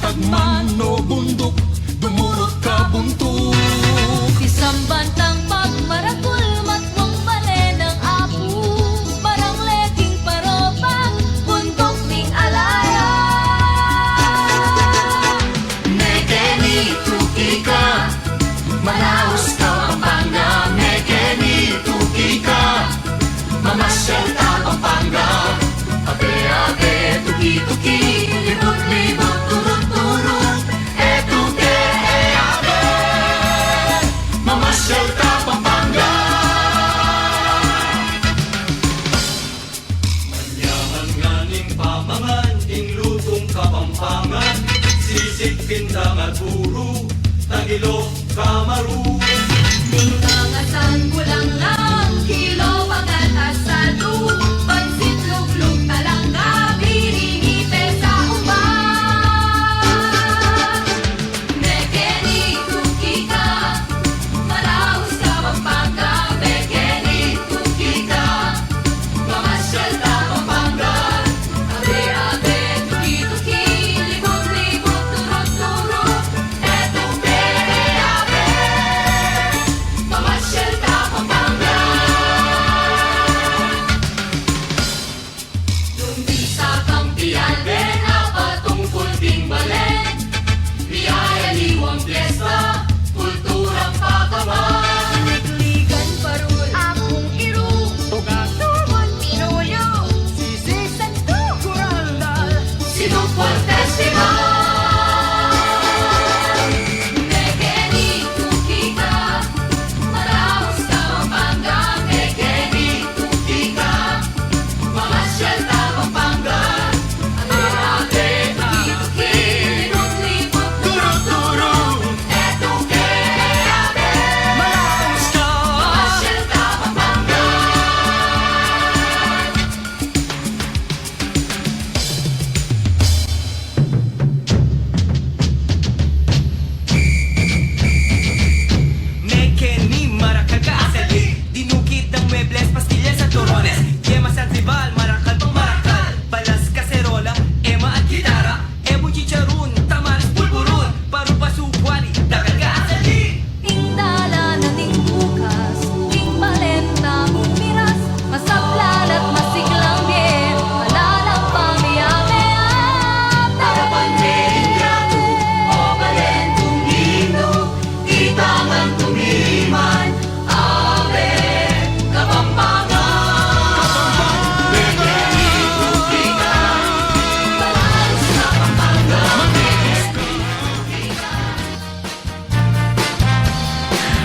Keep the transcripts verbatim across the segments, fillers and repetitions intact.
Pagmano bunduk, dumurut ka buntuk. Isang bantang pagmarakul, matmong bale ng apu, barang leking parobang, bunduk ning alaya. Mekeni tuki ka, Manaus ka Pampanga, mekeni tuki ka. Mamasyal ka Pampanga, abe-abe, tuki-tuki, libut-libut, turut-turut, e tuke, e abe. Mamasyal ka Pampanga. Manyaman ngan ing pamangan, ing lutung Kapampangan, sisig, pindang at buru, tagilok, kamaru. Ding mga sangulang lang, kilo, pangat, asado, pansit, luglug, talangga, biringi, pesa, umba. Mekeni tuki ka, Manaus ka Pampanga, mekeni tuki ka. Mamasyal ka Pampanga, abe-abe, tuki-tuki, libut-libut, turut-turut, e tuke, e abe. Mamasyal ka Pampanga. Lumbisa kang pialben, apatungkul king balen, biaya liwang piesta, kulturang pakawan. Ligan parul, apung iru, tugas tumun pinuyu, sisig, santu, kurandal, sinupul festival. Mekeni tuki ka, Manaus ka Pampanga, mekeni tuki ka. Mamasyal ka Pampanga, abe-abe, tuki-tuki, libut-libut, turu-turu, e tuke, e abe. Manaus ka. Mamasyal ka Pampanga. Mekeni marakaga, asali, dinukit ng muebles, pastillas at torones, yemas at ribal, marakal pang marakal, balas, kaserola, ema at gitara, ebon, chicharun, tamales, bulburun, paru, paso, buwali, dakal ka, asali. Ing dalan na ning bukas, ing balen tamung miras, masablan at masiglang e, malalang pamiyamean. Tarapan me ing yatu, o balen tuminu, itangan tumiman, abe, Kapampangan. Mekeni tuki ka, Manaus ka Pampanga, mekeni tuki ka.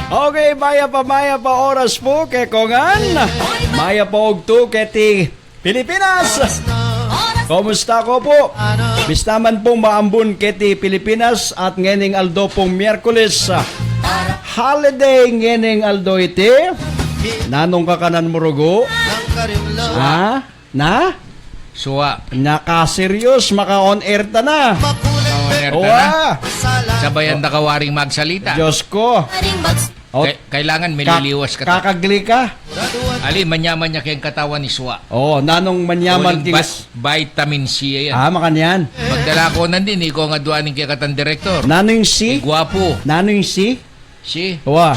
Okay, mayap a, mayap a oras pu kekong ngan. Mayap a ugtu keti Pilipinas. Kumusta ko pu? Bista man pung maambun keti Pilipinas at ngening aldo pung Miyerkules, ah, holiday ngening aldo iti. Nanung kakanan mu, Rugu? Ha? Na? Sua. Naka-serious, maka-on air ta na. Maka-on air ta na. Wa. Sabayan da ka waring magsalita. Diyos ko. O, kailangan mililiwas ka ta. Kakagli ka. Ali, manyaman ya keng katawan ni Sua. O, nanung manyaman king ba-, vitamin C yan. Ah, makanyan. Magdala ko nandin, iko nga duaning kekatang direktor. Nanung C? Ay, gwapo. Nanung C? Si? Wa.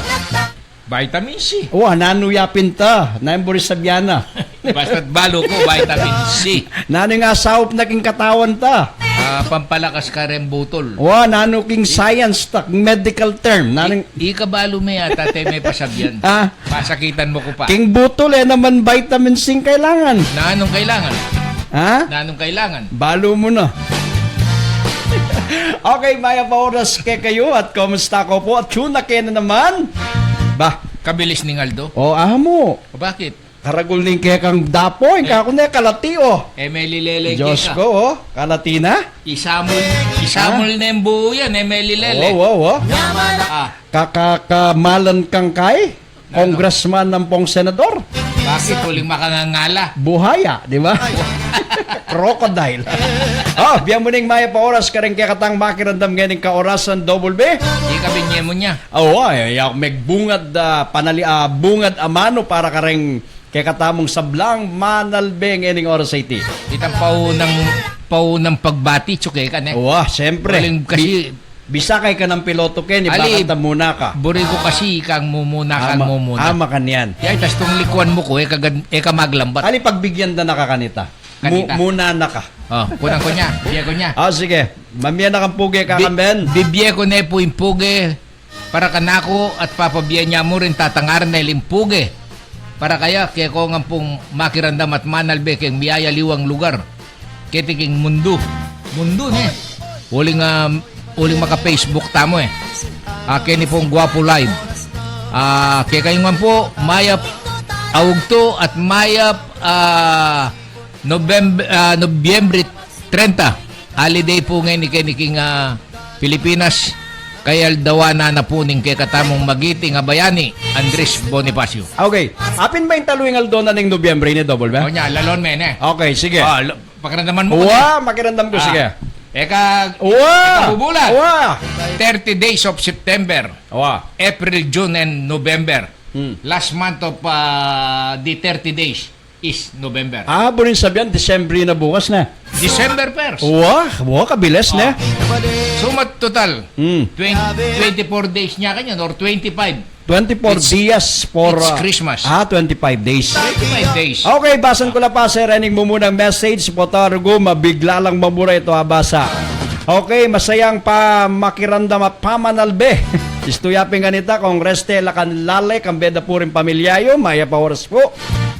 Vitamin C. Wa, nanu yapin ta? Nanu buri sabian na? Basta't balu ku, vitamin C. Nanu ing asaup na king katawan ta? Ah, pampalakas kareng butul. Wa, nanu king science ta, king medical term? Nanu ing... I-, ika balu me yata, te me pasabian. Ah? Pasakitan mu ku pa. King butul, e naman vitamin C ing kailangan. Nanung kailangan? Ha? Nanung kailangan? Balu mu na. Okay, mayap a oras kekayu at kumusta ko pu? At tune na kena naman. Ba? Kabilis ning aldo. O, amu. O, bakit? Karagul ning kekang dapo, ing kaku ne kalati, o. E, melilele ing keka. Diyos ko, o. Kalati na? Isamul, isamul ne ing buu yan, e, melilele. O, o, o. Ah. Kakakamalan kang kai? Congressman ampong senador. Bakit? Uling makangangala. Buhaya, di ba? Crocodile. O, bie mu ning mayap a oras kareng kekatang makiramdam ngening kaorasan, Double B. Di ka binye mu nya. O, ay, ay, megbungad, ah, panali-, ah, bungad a manu para kareng kekatamung sablang manalbe ngening oras a iti. Itang paunang paunang pagbati, tsuke ka ne. Wa, siyempre. Uling kasi, Bi-, bisa kay ka ng piloto, Ken, ali, ibakata muna ka. Buri ko kasi ikang mumuna kang mumuna. Ama kanyan. Yay, tas tung likuan mu ku, e ka gad-, e ka maglambat. Ali, pagbigyan da na ka kanita. Mu-, kanita. Muna na ka. O, kunang kunya, bibie ku nya. O, sige. Mamie na kang puge, Kakamben. Bibie ku ne pu ing puge para kanaku at papabie nya mu rin Tatang Arnel ing puge. Para kaya, keko ngan pung makiramdam at manalbe keng miyayaliwang lugar keti king mundu. Mundu, ne? Uling, ah, uling maka-Facebook tamu, e. Ah, keni pung Guapu Live. Ah, kekayu ngan pu, mayap a ugtu at mayap, ah, November, ah, Nobyembre trenta, holiday pu ngeni keni king, ah, Pilipinas, kaya aldawan na na pu ning kekatamung magiting a bayani, Andres Bonifacio. Okay. Apin ba ing talu ing aldo na ning Nobyembre ini, Double B? O nya, lalon me ne. Okay, sige. O, lo-, pakiramdaman mu ku. Wa, pakiramdam ku, sige. Eka, wa, eka bubulan. Wa. Thirty days of September. Wa. April, June, and November. Hmm. Last month of, ah, the thirty days is November. Ah, buring sabian, Disyembre na bukas na. December first. Wa, wa, kabilis na. O. Suma total, Hmm. twenty, twenty-four days nya kanyan or twenty-five. Twenty-four It's, dias for, it's ah, Christmas. Ah, twenty-five days. Twenty-five days. Okay, basan ku la pa, Sir Rening, mumunang message. Potarugu, mabigla lang mamura itu a basa. Okay, masayang pamakiramdam a pamanalbe. Istu ya pin kanita, Kong Reste Lacanlale, kambe da pu ring pamilya yu, mayap a oras pu.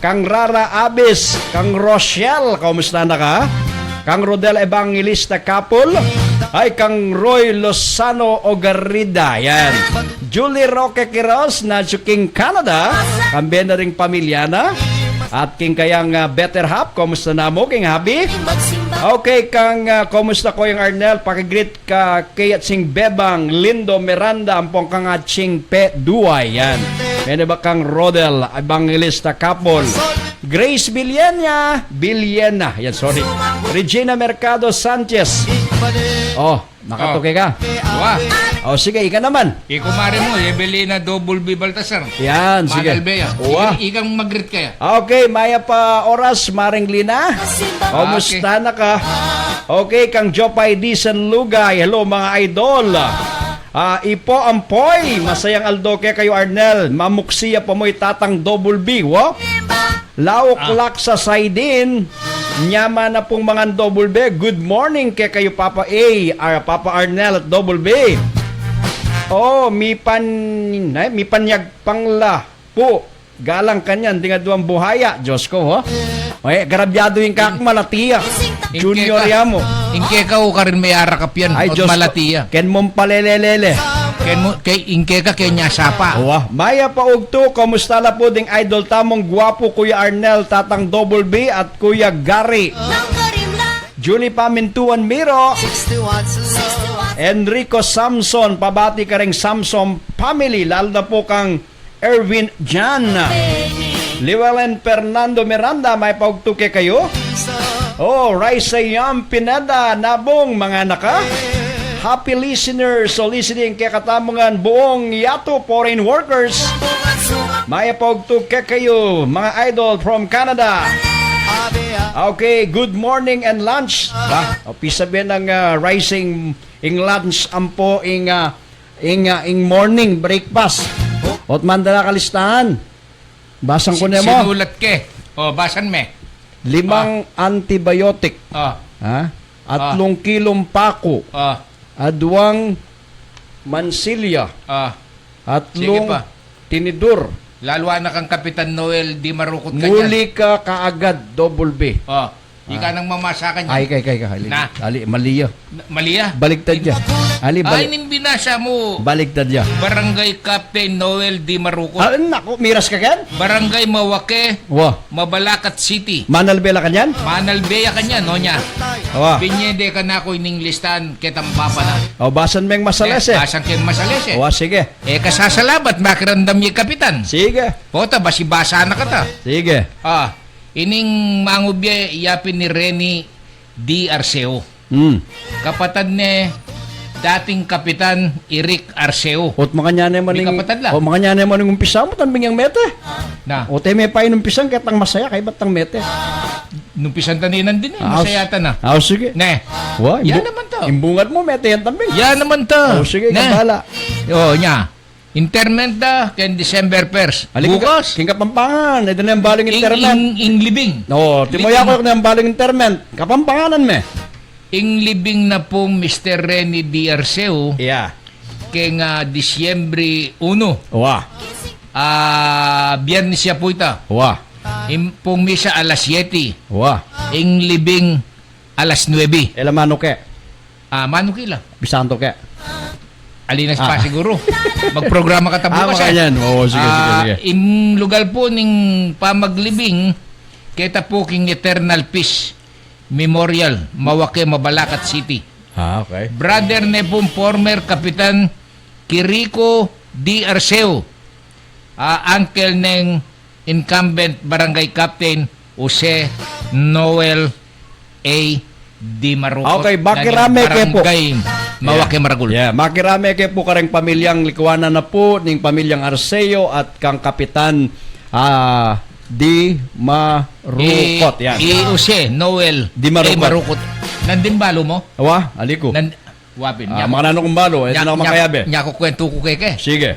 Kang Rara Abis, Kang Rochelle, kamusta na ka? Kang Rodel Evangelista Kapul, ay Kang Roy Lozano Ogarida, yan. Julie Roque Quiroz, na king Canada, kambe na ring pamilya na. At king kayang, ah, better half, kamusta na mu, king habi? Okay, kang, ah, kamusta Koyang Arnel, pakigreet ka kaya atsing Bebang Lindo Miranda, ampong kang atsing Pe Duay, yan. Mene ba Kang Rodel Evangelista Kapol, Grace Villena, Villena, yan, sorry. Regina Mercado Sanchez. O, nakatuki ka. Wa. O, sige, ika naman. I kumare mu, Evelina Double B Baltasar. Yan, sige. Manalbe ya. Wa. I-, ikang mag-greet kaya. Okay, mayap a oras, Maring Lina. Kamusta na ka? Okay, kang Jopay Dicen Lugay. Hello, mga idol. Ah, Ipo Ampoy, masayang aldo kekayu, Arnel. Mamuksi ya pa mu i Tatang Double B, wo? Lauk Laksa Saydin, nyaman na pung mangan Double B. Good morning kekayu, Papa A, Ar-, Papa Arnel at Double B. O, mipan-, ay, mipanyag pang la pu. Galang kanyan, ding aduang buhaya, Diyos ko, ho? E, grabyadu ing kak malati ya. Junior ya mu. Ing keka, o karin me arakap yan, ay, Diyos ko, malati ya. Ken mung palelelele. Ken mu, ke, ing keka, kenya sapa. Wa, mayap a ugtu, kamusta la pu ding idol tamung guapu, Kuya Arnel, Tatang Double B, at Kuya Gary. Julie Pamintuan Miro, Enrico Samson, pabati karing Samson family, lalu na pu kang Erwin Jan. Llewellyn Fernando Miranda, mayap a ugtu kekayu. O, Raisa Yam Pineda, Nabung, mga anak, a. Happy listeners, o listening kekatamu ngan buung yatu, foreign workers. Mayap a ugtu kekayu, mga idol from Canada. Okay, good morning and lunch. Ba, o, pin sabian nang, ah, rising, ing lunch, ampo, ing, ah, ing, ah, ing morning breakfast. Ot manda na kalistahan. Basan ku ne mu. Sinulat ke. O, basan me. Limang antibiotic. O. Ha? Atlung kilung paku. O. Aduang mansilya. O. Atlung tinidur. Laluan na kang Kapitan Noel, di marukut ka dyan. Muli ka kaagad, Double B. O. Ika nang mamasa kanyan. Ay, ika, ika, ika. Ali, na. Ali, mali ya. Mali ya? Baligtad ya. Ali, balik. Ay, ning binasa mu. Baligtad ya. Barangay Captain Noel di marukut. Ah, naku, miras ka ken? Barangay Mawake, wa, Mabalacat City. Manalbe la kanyan? Manalbe ya kanyan, no, nya. Wa. Binye de kanaku ining listan, ketang papa na. O, basan meng masalese. E, basan keng masalese. Wa, sige. E, kasasalamat, makiramdam ya i Kapitan. Sige. Pota, basi basa na kata. Sige. A, ining mangubye, yapin ni Reni D. Arceo. Hmm. Kapatad ne dating Kapitan Eric Arceo. Ot makanyan ne man ing, kapatad la. O, makanyan ne man ing umpisa mu, tambing yang mete. Na. Ot e me pa inumpisan, ketang masaya, kaybat tang mete. Numpisan ta ne nandin e, ah, masaya ta na. Ah, sige. Ne. Wa, yan imbu-, naman ta. Imbungad mu, mete yan tambing. Yan naman ta. Oh, sige, ne. Kambala. Oh, nya. Interment da, ken December first. Ali, king ka-, bukas. King Kapampangan, ita na ing balu ning interment. Ing, ing, ing libing. Oo, timoya ku na ing balu ning interment. Kapampanganan me. Ing libing na pung Mister Rene D. Arceo. Yeah. Keng, ah, Disyembre uno. Wa. Ah, Biyernes ya pu ita. Wa. Ing pung misa alas siyete. Wa. Ing libing alas nuebe. E la manuke. Ah, manuke la. Bisanto ke. Alinas pa siguru. Magprograma ka ta bukas, e. Ah, makanyan. Oo, sige, sige, sige. Ing lugal pu ning pamaglibing, keta pu king Eternal Peace Memorial, Mawake, Mabalacat City. Ah, okay. Brother ne pung former Kapitan Kirico D. Arceo, ah, uncle neng incumbent Barangay Captain Jose Noel A. Di Marukot. Okay, makirame ke pu. Barangay Mawake, Maragul. Yeah, makirame ke pu kareng pamilyang likuanan na pu ning pamilyang Arceo at kang Kapitan, ah, Di Marukot. Yan. I Jose Noel Di Marukot. A. Marukot. Nandin balu mu? Wa, ali ku. Nan-, Wapin. Ah, nya, makananu kung balu? Nya, nya, nya, kukuwentu ku keke. Sige.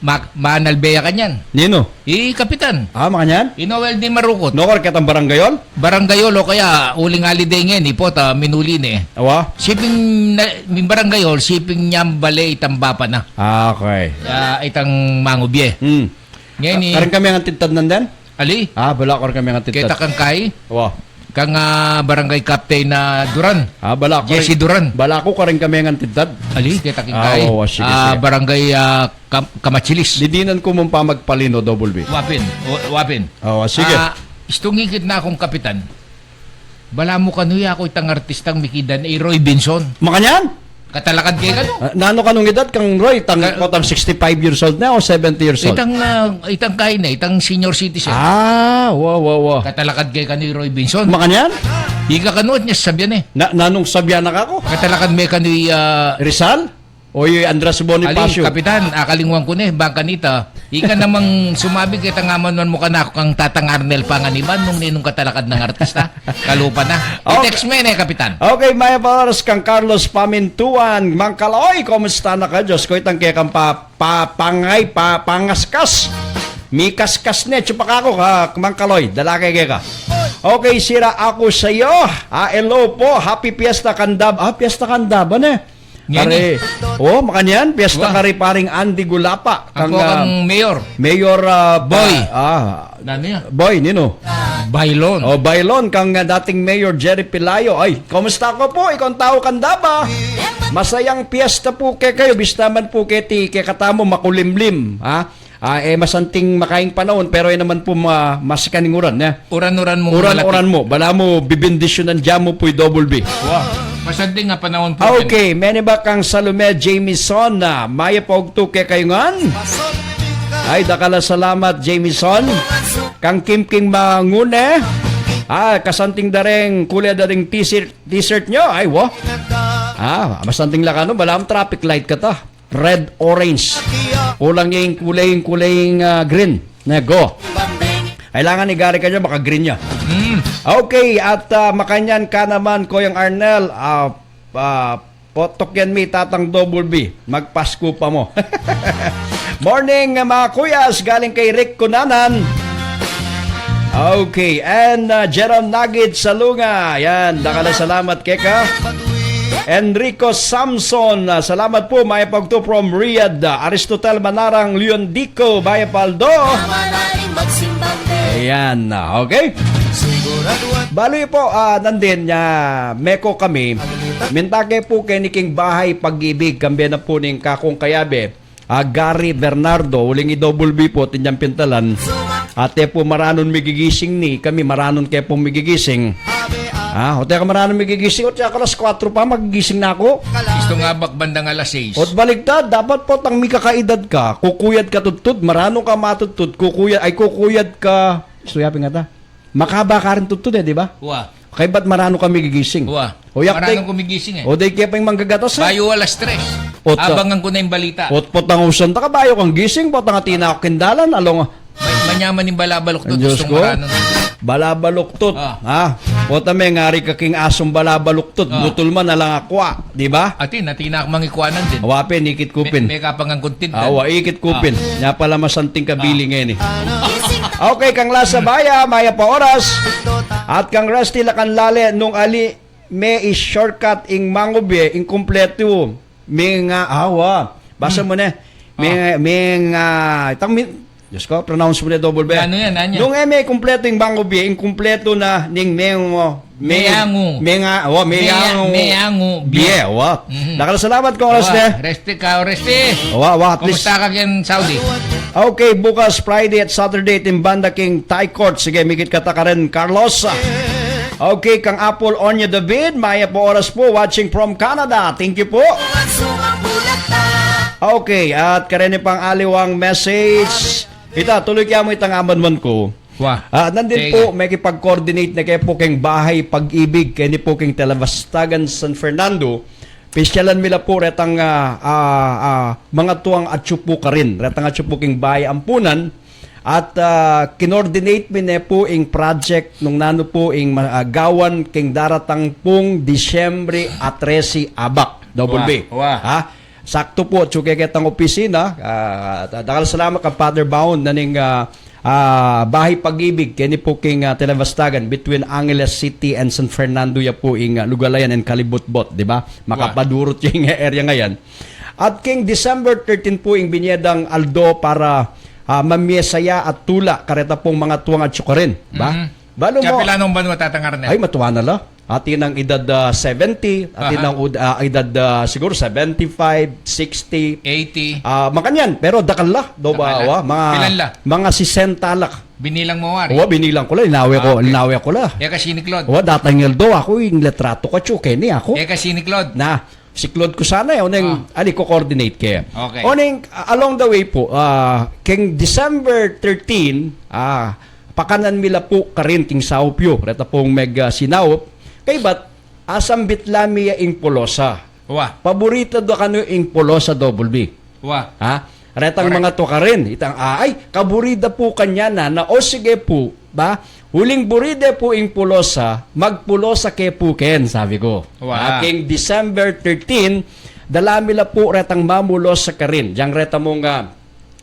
Ma-, manalbe ya kanyan. Ninu? I Kapitan. Ah, makanyan? I Noel Di Marukot. Nuan ketang barangay hall? Barangay hall o kaya uling holiday ngeni, pota minuli ne. Awa? Siping na, min barangay hall, siping nyambale itang bapa na. Ah, okay. Ah, itang mangubie. Hmm. Ngeni. Ka-, karing kami ngan tidtad nandin? Ali? Ah, bala ku karing kami ngan tidtad. Keta kang kai? Wa. Kang, ah, barangay captain na Duran. Ah, bala ku Jesse karing, Duran. Bala ku karing kami ngan tidtad. Ali, keta kang kai? Ah, wa, wa, sige, ah, sige. Barangay, ah, Kam-, Kamachilis. Didinan ku mung pamagpalino, Double B. Wapin, o, wapin. Ah, wa, sige. Ah, istung ikit na kung kapitan. Balamu kanu ya ku itang artistang mikidan, i Roy Binson. Makanyan? Katalakad ke kanu? Ah, nanu kanung edad kang Roy? Tang, ka-, potang sixty-five years old na o seventy years old? Itang, ah, itang kain e, itang senior citizen. Ah, wa, wa, wa. Katalakad ke kanu i Roy Binson. Makanyan? Ika kanu at nya sabian e. Na, nanung sabian na ka ku? Katalakad me kanu i, ah, Rizal? O i Andres Bonifacio. Ali, Kapitan, akalingwan ku ne, bang kanita. Ika namang sumabi, keta nga manuan mu kanaku kang Tatang Arnel Panganiban, nung ninung katalakad nang artista. Kalupa na. Okay. I-text me ne, Kapitan. Okay, mayap a oras kang Carlos Pamintuan. Mang Kaloy, kumusta na ka? Diyos ku, itang kekang pa-, pa-, pangay, pa-, pangaskas. Mikaskas ne, tsupak aku, ha, Mang Kaloy, dala ke keka. Okay, sira aku sayo. Ah, hello po, happy fiesta kandab. Ah, fiesta kandab, ne? Ngeni. Kari, oh, makanyan, piyesta kari paring Andy Gulapa. Kang, ah, kang Mayor. Mayor, ah, Boy. Ah, nanu ya? Boy, ninu? Bailon. Oh, Bailon, kang, ah, dating Mayor Jerry Pelayo. Ay, kumusta ko po? Ikong tau kandaba. Masayang piyesta po kekayu. Bista man po keti, kekatamu makulimlim, ha? Ah, e masanting makaing panaun, pero e naman pu ma-, masikan ing uran, ya. Uran-uran mu. Uran-uran mu. Balamu bibindisyunan ya mu pu i Double B. Wa. Masanting a panaun pu. Okay, meni ba kang Salome Jameson na mayap a ugtu kekayu ngan? Ay, dakal a salamat, Jameson. Kang Kimking Mangune. Ah, kasanting da reng kule da ring t-shirt, t-shirt nyo. Ay, wa. Ah, masanting la kanu, balamu traffic light kata. Red, orange. Kulang ing kule, ing kule, ing, ah, green. Ne, go. Kailangan igari ka dyan, baka green ya. Mm. Okay, at, ah, makanyan ka naman, Koyang Arnel. Ah, ah, potok yan mi, Tatang Double B. Magpasku pa mu. Morning, ah, mga kuyas, galing kay Rick Cunanan. Okay, and, ah, Jerome Nagit Salunga. Yan, dakal a salamat keka. Enrico Samson, ah, salamat pu, mayap a ugtu from Riyadh. Ah, Aristotel Manarang, Leon Dico, mayap a aldo. Ayan, ah, okay. Balu yu pu, ah, nandin, ah, meko kami. Minta ke pu keni king Bahay Pag-ibig, kambe na pu ning kakung kayabe. Ah, Gary Bernardo, uling i Double B pu, atin yang pintalan. Ate pu, maranun migigising ni, kami maranun ke pung migigising. Ah, o teka, maranun migigising, o teka, alas kuwatro pa, magigising na ku. Istu nga bak bandang alas sais. Ot baligtad, dapat potang mikakaedad ka, kukuyad ka tudtud, maranun ka matudtud, kukuyad, ay kukuyad ka, istu yapin ngata. Makaba ka rin tudtud e, di ba? Wa. Kaybat maranun ka migigising. Wa. O, yak maranun ku migising e. O, di ke pa ing manggagatas e. Bayu alas tres. Ot, abangan ku na ing balita. Ot potang usan ta ka, bayu kang gising, potang atin aku king dalan, along. May, manyaman ing balabaluktot, Diyos ku. Maranun. Balabaluktot. Ah. Ha? Pota me, ngari ka king asung balabaluktut, ah, butul man alang akwa, di ba? Atin, atin ak mangikwanan din. Awa pin, ikit ku pin. Me-, mekapangan ku 'tin. Awa, ikit ku pin. Ah. Nya pala masanting kabili ngeni. Okay, kang Lasa Baya, mayap a oras. At kang Rusty Lakanlale, nung ali me i-shortcut ing mangubie, ing kumpletu. Menga, awa. Basa mu ne. Menga, menga, itang mi-, Diyos ko, pronounce mu ne double B. Ano yan, ano yan? Nung e me kumpletu ing mangubie, ing kumpletu na ning mengo, me-, Meangu. Menga, awa, Mea-, meangu. Meangu, bie. Bie, awa. Mhm. Dakal a salamat, kang Rusty. Awa, Rusty ka, Rusty. Awa, awa, at least. Kumusta ka ken Saudi? Okay, bukas Friday at Saturday, ing banda king Thai Court. Sige, mikit kata karin, Carlos. Okay, kang Apple Onya David, mayap a oras pu, watching from Canada. Thank you pu. Okay, at kareni pang aliwang message. Ita, tuloy kaya mu itang amanman ku. Wa. Ah, nandin pu, mekipag-coordinate na ke pu keng Bahay Pag-ibig, keni pu keng Televastagan, San Fernando. Pisyalan mi la pu retang, ah, ah, ah, mangatuang atyu pu karin, retang atyu pu keng Bahay Ampunan. At, ah, kinordinate mi ne pu ing project nung nanu pu ing ma-, ah, gawan keng daratang pung Disyembre a trese, abak, double B. Wa, wa. Ha? Saktu pu, atyu ke ketang opisina. Ah, da-, dakal salamat kang Father Baon na ning, ah, ah, Bahay Pag-ibig, keni pu keng, ah, Televastagan, between Angeles City and San Fernando, ya pu ing, ah, Lugalayan and Kalibutbot, di ba? Wa. Makapadurut ya ing area ngayan. At keng December thirteen pu ing binye dang aldo para, ah, mamie saya at tula kareta pung mangatuang atyu karin, ba? Mhm. Balu mo. Kapilan nong banua, Tatang Arnel? Ay, matua na la. Atin nang edad, ah, seventy, atin nang ud-, ah, edad, ah, siguro seventy-five, sixty. Eighty. Ah, makanyan, pero dakal la, do ba, wa? Dakal la. Mga, pilan la? Mga sesenta la. Binilang mo, wari? Wa, binilang ku la, linawe ku, ah, okay, linawe ku la. E ka siniklod? Wa, datang aldo aku, ing litratu ku, atyu keni aku. E ka siniklod? Na, siklod ku sana e, oneng, ah, ali ko coordinate ke. Okay. Oneng, ah, along the way pu, ah, keng December thirteen, ah, pakanan mi la pu karin king saup yu, reta pung meg, ah, sinaup, kaybat, asambit la mi ya ing pulosa. Wa. Paborita da kanu ing pulosa, double B. Wa. Ha? Retang, correct, mangatua karin, itang, ah, ay, kaburida pu kanyan na, na, o sige pu, ba? Uling buride pu ing pulosa, magpulosa ke pu ken, sabi ku. Wa. Ah, keng December thirteen, dala mi la pu retang mamulosa karin. Yang reta mung, ah,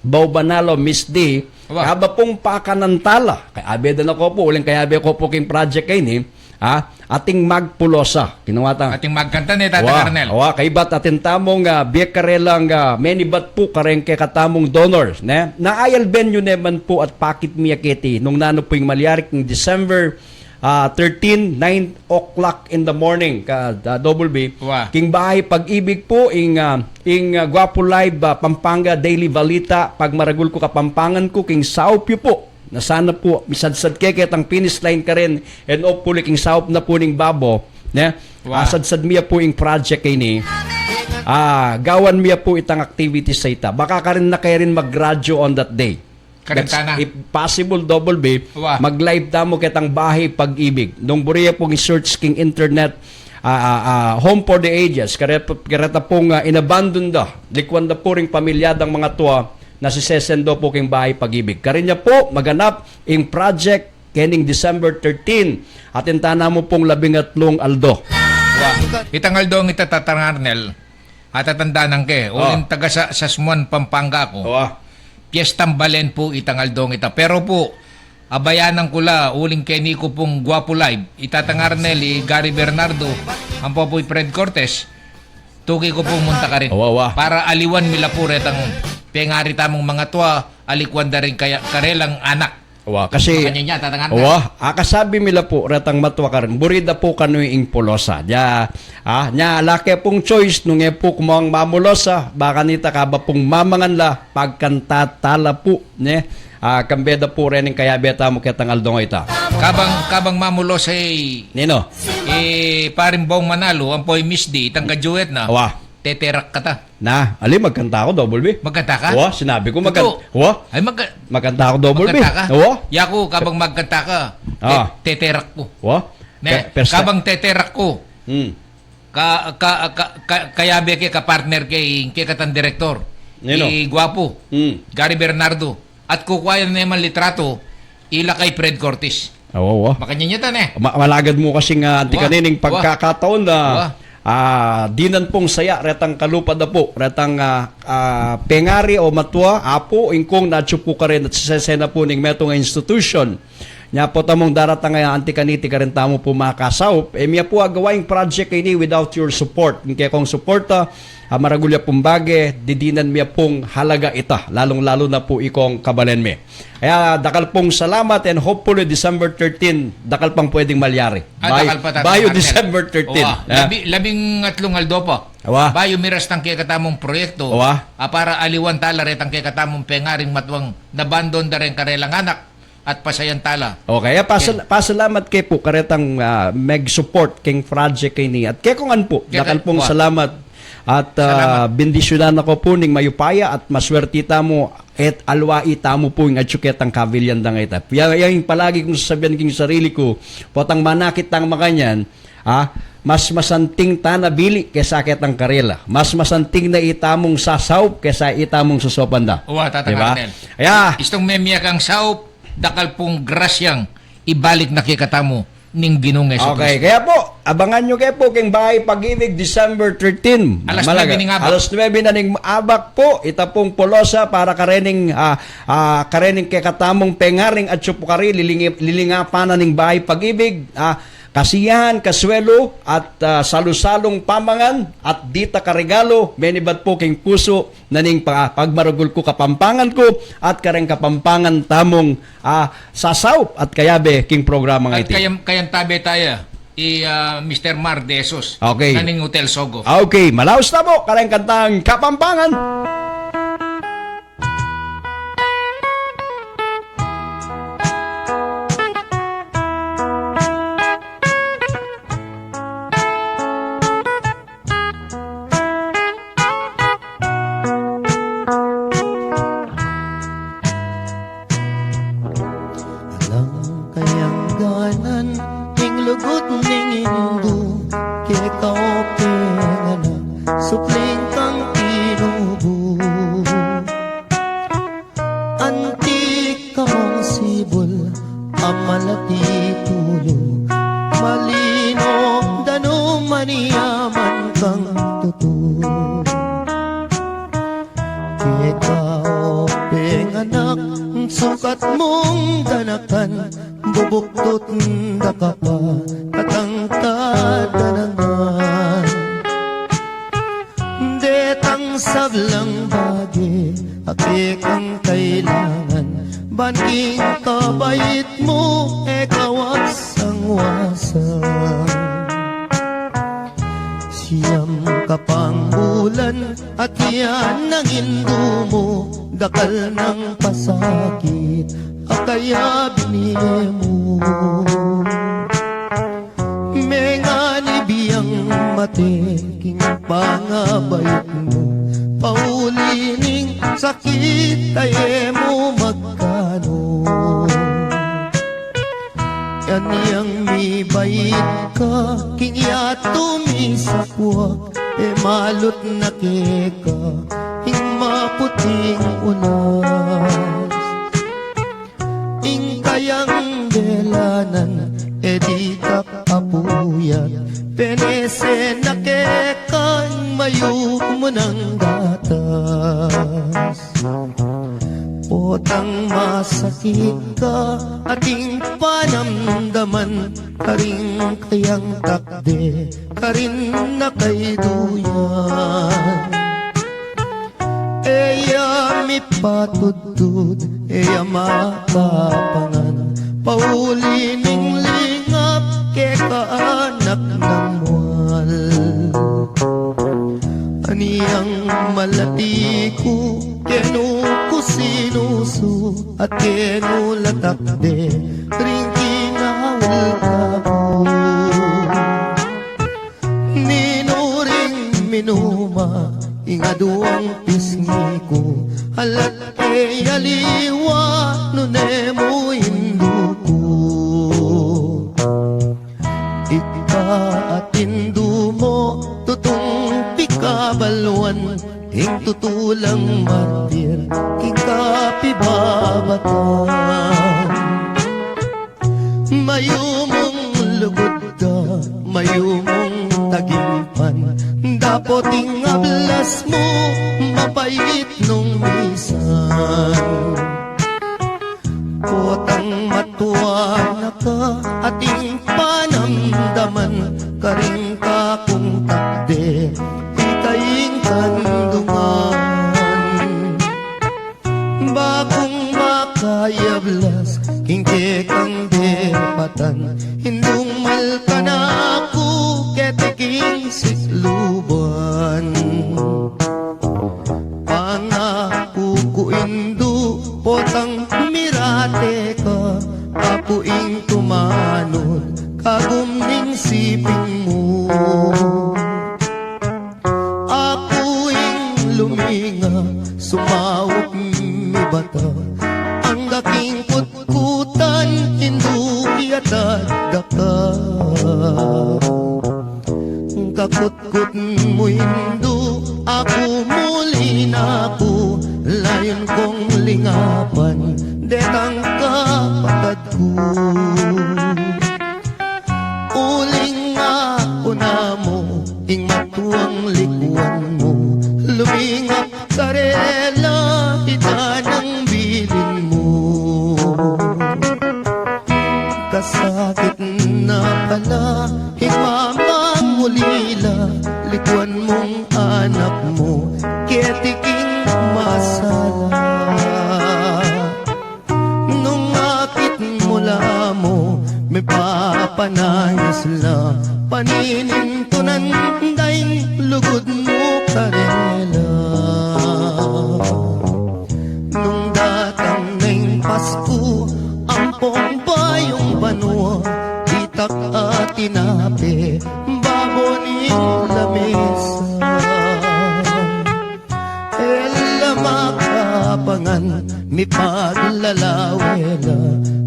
Bau Banalo, Miss D, wa, kaba pung pakanan tala. Kayabe da na ko pu, uling kayabe ko pu king project keni, ha? Ating magpulosa. Kinuha ta. Ating magkanta ne, Tata, wa, Colonel. Wa, kaybat atin tamung, ah, bie karelang, ah, menibat pu kareng kekatamung donors, ne? Naayalben yu ne man pu at pakit mi ya keti nung nanu pu ing malyari king December ah, thirteen, nine o'clock in the morning, ka, ah, double B. Wa. King Bahay Pag-ibig pu, ing, ah, ing, ah, Guapo Live, ah, Pampanga Daily Balita, pagmaragul ku Kapampangan ku, king saup yu pu. Na sana pu, misadsad ke ketang finish line karin, and hopefully king saup na pu ning babo, ne? Wa. Ah, sadsad mi ya pu ing project keni. Ah, gawan mi ya pu itang activities a ita. Baka karin na karin magradyo on that day. Karintana. That's if possible, double B, wa, mag-live tamu ketang Bahay Pag-ibig. Nung buri ye pung i-search king internet, ah, ah, ah, Home for the Ages, kare-, kareta pung, ah, inabandon da, likuan da pu ring pamilya dang mangatua, na sisesendo pu king Bahay Pag-ibig. Karin ya pu maganap ing project kening December thirteen, atin tana mu pung labing atlung aldo. Wa. Itang aldong ita, Tatang Arnel, atatandanan ke, o, uling taga sa, Sasmuan, Pampanga ku. Wa. Piestang Balen pu itang aldong ita. Pero pu, abayanan ku la, uling keni ku pung Guapo Live, i Tatang Arnel, i Gary Bernardo, ampo pu i Fred Cortez, tuki ku pung munta karin. Wa, wa. Para aliwan mi la pu retang pengari tamung mangatua, alikuan da ring kaya, karelang anak. Wa, kasi, makanyan ya, Tatang Arnel. Wa, akasabi mi la pu, retang matua karin, buri da pu kanu ing pulosa. Nya, ah, nya, ala ke pung choice, nung e pu kumawang mamulosa, baka nita kaba pung mamangan la, pagkanta tala pu, ne? Ah, kambe da pu rening kayabe tamu ketang aldong ita. Kabang, kabang mamulosa i, nino? I Paring Bong Manalo, ampo i Miss D, itang kajuet na. Wa. Teterak kata. Na, ali, magkanta ku, double B. Magkanta ka? Wa, sinabi ku, magkan-, wa? Ay, magka-, magkanta ku, double B. Magkanta ka? Wa? Yaku, kabang magkanta ka, ah, te-, teterak ku. Wa? Ne, pe-, pesta. Kabang teterak ku. Hmm. Ka, ka, ka, ka, kayabe ke, ka-partner ke, i, kekatang direktor. Nino? I Guapo. Hmm. Gary Bernardo. At kukua ya ne man litratu, ila kay Fred Cortez. Oo, oo. Makanyan ya ta ne. Ma-, malagad mu kasi nga anti Wa, kanining wa. pagkakataon na, Wa. ah, dinan pung saya, retang kalupa da pu, retang, ah, ah, pengari o matua, apu, ingkung natsu pu karin at sesena pu ning metung a institution. Nya pu tamung daratang a anti kaniti karin tamu pu makasaup, e mia pu agawa ing project ini without your support. Ing kekong suporta, ah, maragul ya pung bage, didinan mia pung halaga ita, lalung-lalu na pu ikong kabalen mi. Kaya dakal pung salamat and hopefully December thirteen, dakal pang pwedeng malyari. Ah, Bay-, dakal pa, Tatang bayu Arnel. December thirteen. Wa, Ah. labi-, labing atlung aldo pa. Wa. Bayu miras tang kekatamung proyekto. Wa. Ah, para aliwan tala retang kekatamung pengaring matuang nabandon da reng karelang anak at pasayan tala. Okay, ah, pasal-, Ken. pasalamat ke pu karetang, ah, meg-support keng project ini. At kekongan pu, Keta-, dakal pung wa. salamat. At, ah, Salamat. bendisyunan na ko pu ning mayupaya at maswerti tamu at alwai tamu pu ing atsu ketang kavilyan dang ita. Ya, yang palagi kung sasabian king sarili ku, potang manakit tang makanyan, ah, mas masanting ta na bili kesa ketang karela. Mas masanting na itamung sasaup kesa itamung sasaupan da. Wa, Tatang Diba? Arnel. Kaya Istung memia kang saup, dakal pung grasyang ibalik na kekatamu ning Ginung Jesu Okay, Kristo. kaya pu, abangan yu ke pu king Bahay Pag-ibig, December thirteen. Alas Malaga. nuebe ning abak. Alas nuebe na ning abak pu, ita pung polosa para karening, ah, ah, karening kekatamung pengaring atsu pu kari, lilingi-, lilingapan na ning Bahay Pag-ibig, ah, kasiyahan, kaswelu, at, ah, salu-salung pamangan, at dita karegalu, menibat pu king pusu, na ning pa-, pagmaragul ku Kapampangan ku, at kareng Kapampangan tamung, ah, sasaup at kayabe king programang At iti. kayam-, kayantabe taya, i, ah, Mister Mar de Jesus, Okay. na ning Hotel Sogo. Okay, malaus na pu, kareng kantang Kapampangan. Alang kayangganan ing lugud ning Indu, keka o penganak, supling kang tinubu. Anti ka mang sibul a malati tulu, malino danum a niyaman kang tutu. Keka o penganak, sukat mung ganakan, bubuktut da ka pa, katangtad da naman. Detang sablang bage a kekang kailangan, ban king kabait mu e ka wasang-wasang. Siyam ka pang bulan at yan ang indu mu, dakal nang pasakit a kaya binie mu. Menganib yang mate king pangabait mu, pauli ning sakit a e mu magkanu. Anyang mibait ka king yatu misakwak, e malut na keka ing maputing unas. Ing kayang delanan e ditak apuyat, penese na keka ing mayup mu nang gatas. Potang masakit ka at ing panamdaman, karing kayang takde karin na kay duyan. E ya mipatudtud, e ya makapangan, pauli ning lingap keka anak nang mual. Anyang malati ku, kenu ku sinusu, at kenu la takde ring kinaul kaku. Ninu ring minuma ing aduang pisngi ku, alat e aliwa nune mu indu ku. Ika at indu mu tutung pikabaluan, ing tutu lang martir king kapibabatan. nung misan. Potang matua na ka, ating panamdaman karing kakung takde, ika ing kandungan. Bakung makayablas king kekang depatan, indung malkan aku keti king sikluban. Pangaku ku indu, potang mirate ka, aku ing tumanud kagum ning siping mu. Aku ing luminga, sumaup mibata, angga king kutkutan, indu, iyatad da ka. Kakutkut mu indu, aku muli na ku, layun kung lingapan detang kapatad ku. Uling aku namu ing matuang likuan mu, lumingap karela, ita nang bilin mu. Kasakit na pala ing mamangulila, likuan mung anak mu keti king masala. Nung akit mu la mu, mipapanayus la, paninintunan da ing lugud mu karela. Nung datang na ing Pasku, ampong bayung banua, itak at tinape, babo ning lamesa. E la makapangan, mipaglalawe la,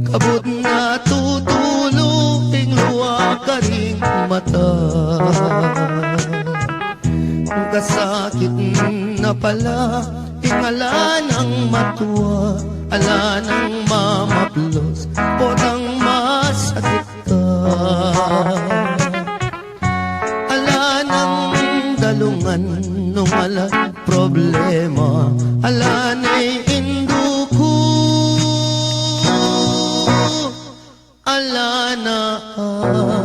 kabud na tutulu ing luwa karing mata. Kasakit na pala ing ala nang matua, ala nang mamaplos, potang masakit ka. Ala nang dalungan nung alang problema, ala na ing indu ku, ala na, ala na.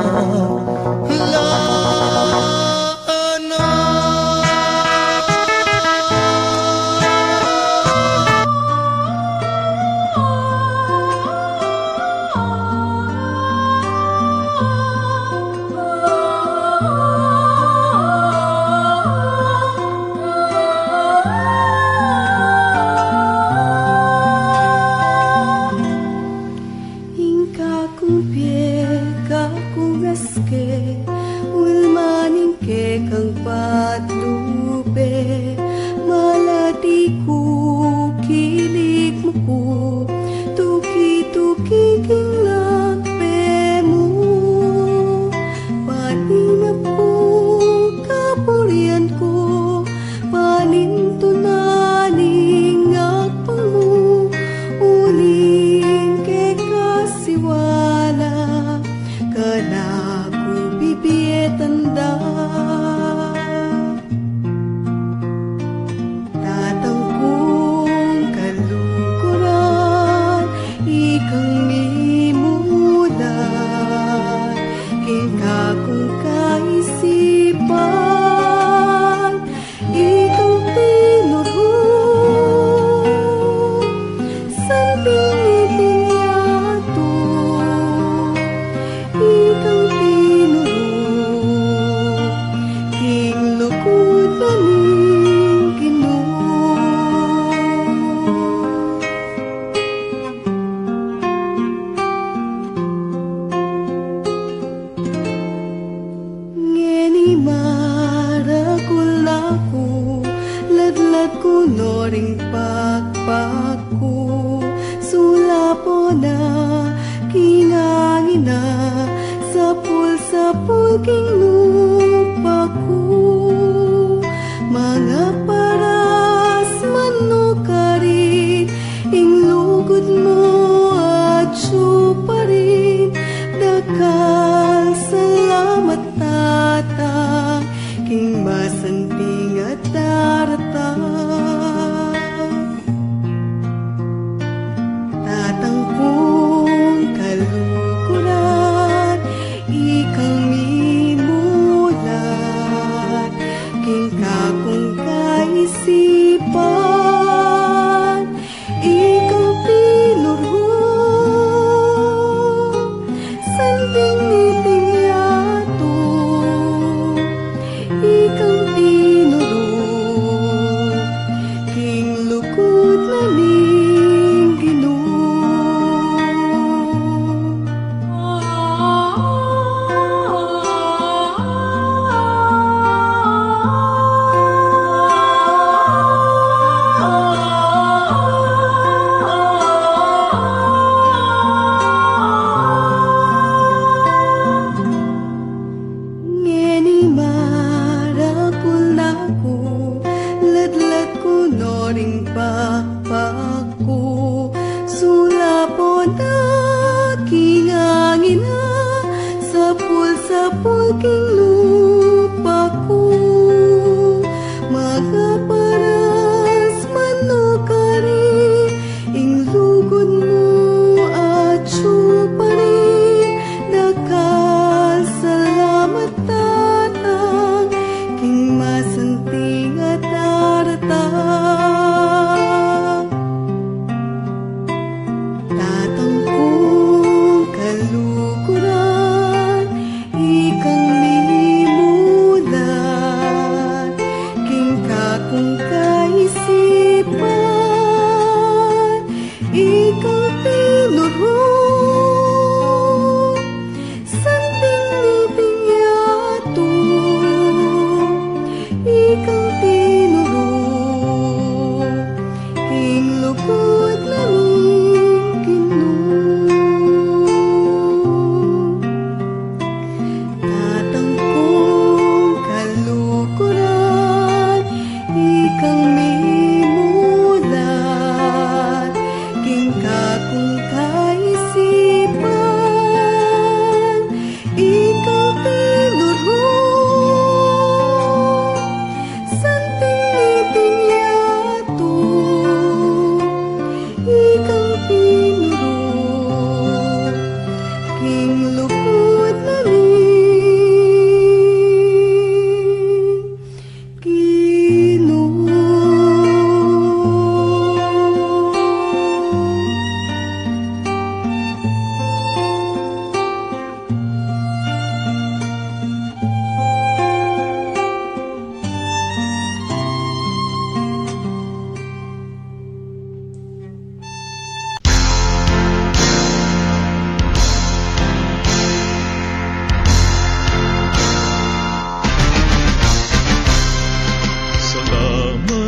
Lugud na ning Ginu. Tatang kung kaluguran, ikang mimulat king kakung kaisipan, ikang tinuru, santing iting yatu, ikang tinuru, king lugud na ning Ginu.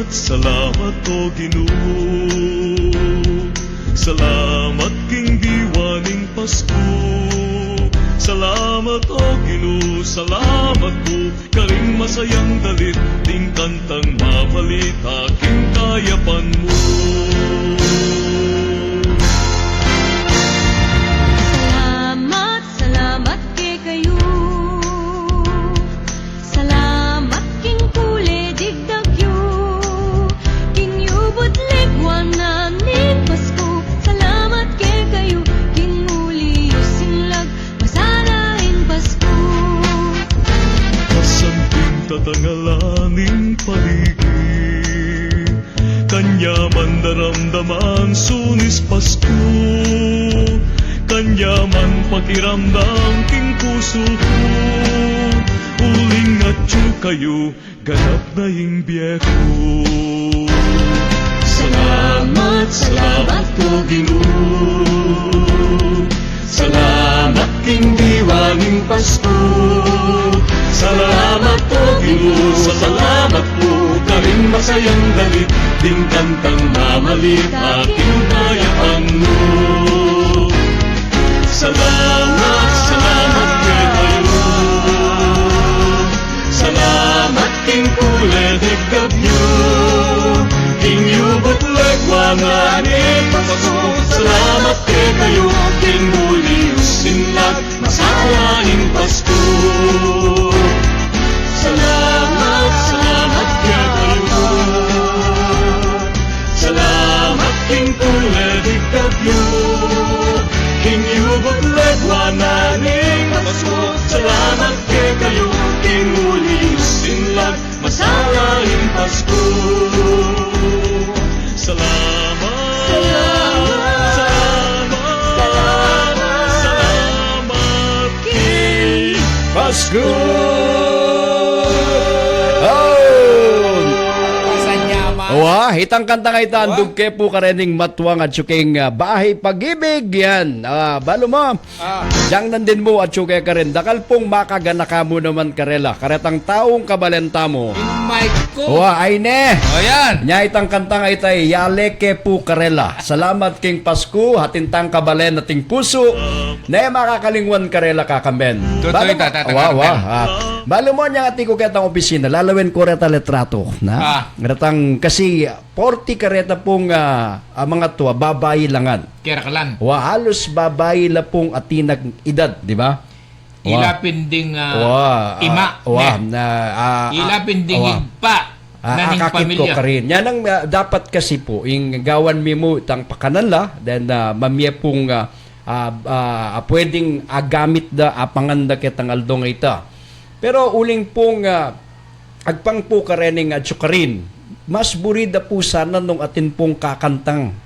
Salamat, salamat, O Ginu. Salamat king diwa ning Pasku. Salamat, O Ginu, salamat pu karing masayang dalit, ding kantang mabalita king kayapan mu. Salamat, salamat kekayu. Salamat king kule digdag yu, king yubut legwa na ning Pasku. Salamat kekayu, king uli yu sinlag, masala ing Pasku. Kasanting tatangalan ning paligid, kanyaman daramdaman sunis Pasku, kanyaman pakiramdam king pusu ku, uling atyu kayu, ganap na ing bie ku. Salamat, salamat, O Ginu. Salamat king diwa ning Pasku. Salamat, O Ginu, salamat pu karing masayang dalit, ding kantang mamalita king kayapan mu. Salamat, salamat kekayu. Salamat king kule digdag yu, king yubut legwa na ning Pasku. Salamat kekayu, king uli yu sinlag, masala ing Pasku. Salamat, salamat kekayu. Salamat king kule digdag yu, king yubut legwa na ning Pasku. Salamat kekayu, king uli yu sinlag, masala ing Pasku. Salamat, salamat, salamat, salamat king Pasku. Oh! Wah, itang kantang ita, andug ke pu karening matua, atyu keng, ah, Bahay Pag-ibig yan. Ah, balu mu. Ah. Yang nandin mu, atyu ke karin. Dakal pung makaganaka mu naman karela. Karetang taung kabalen tamu. Inumay ku. Wa, ay ne. O, yan. Nya itang kantang ita, yale ke pu karela. Salamat king Pasku, atin tang kabalen ating pusu. Ne makakalingwan karela kakamen. Tutu. Balu ita, mu, tata, wa, wa, kakamen. Ah. Balu mu, nya atin ku ketang opisina, lalawen ku reta litrato, na? Ah. Retang kasi forty kareta pung, ah, ah, mga tua, babai la ngan. Keraklan. Wa, halus babai la pung atin nang edad, di ba? Wa. Ila pin ding, ah, wa, ah, ima, wa, ne? Na, ah, ila pin ding wa. Igpa, ah, na ning akakit ku pamilya. Karin. Yan ang, ah, dapat kasi pu, ing gawan mi mu itang pakanan la, then, ah, mamie pung, ah, ah, ah, pwedeng agamit da, apangan da ketang aldo ngeni. Pero uling pung, ah, agpang pu karening atyu karin, mas buri da pu sana nung atin pung kakantang,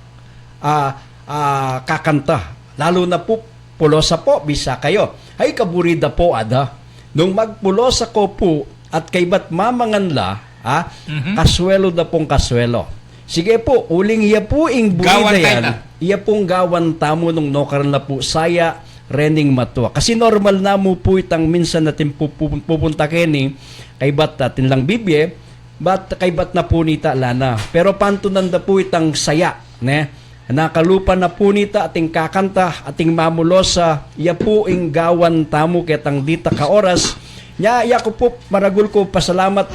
ah, ah, kakanta. Lalu na pu, pulosa pu, bisa kayu. Ay, kaburi da pu, ada. Nung magpulosa ko pu, at kaybat mamangan la, ah, mhm, kaswelo da pung kaswelo. Sige pu, uling iya pu ing buri da yan. Gawan tayta. Iya pung gawan tamu nung nukarin la pu saya rening matua. Kasi normal na mu pu itang minsan atin pu-, pu-, pupunta keni, kaybat atin lang bibie, bat kaybat na pu nita lana. Pero pantunan da pu itang saya. ne? Na kalupa na pu nita ating kakanta, ating mamulosa, ya pu ing gawan tamu ketang dita ka oras. Nya, ya ku pu, maragul ku pasalamat.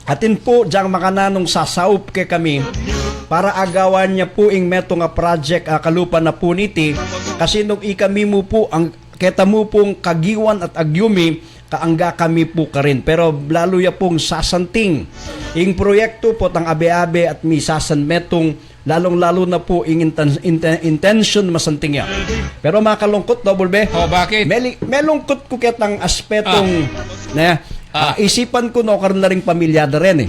Atin pu, dyang makananung sasaup kekami, para agawan ya pu ing metung a project a kalupa na pu niti, kasi nung ikami mu pu, ang keta mu pung kagiwan at agyumi, kaangga kami pu karin. Pero lalu ya pung sasanting ing proyektu potang abe-abe at misasan metung, lalung-lalu na pu ing inten-, inten-, intention masanting ya. Pero makalungkut, Double B. O, bakit? Meli-, melungkut ku ketang aspetong, ne, ah, isipan ku no karin la ring pamilya da rin, e.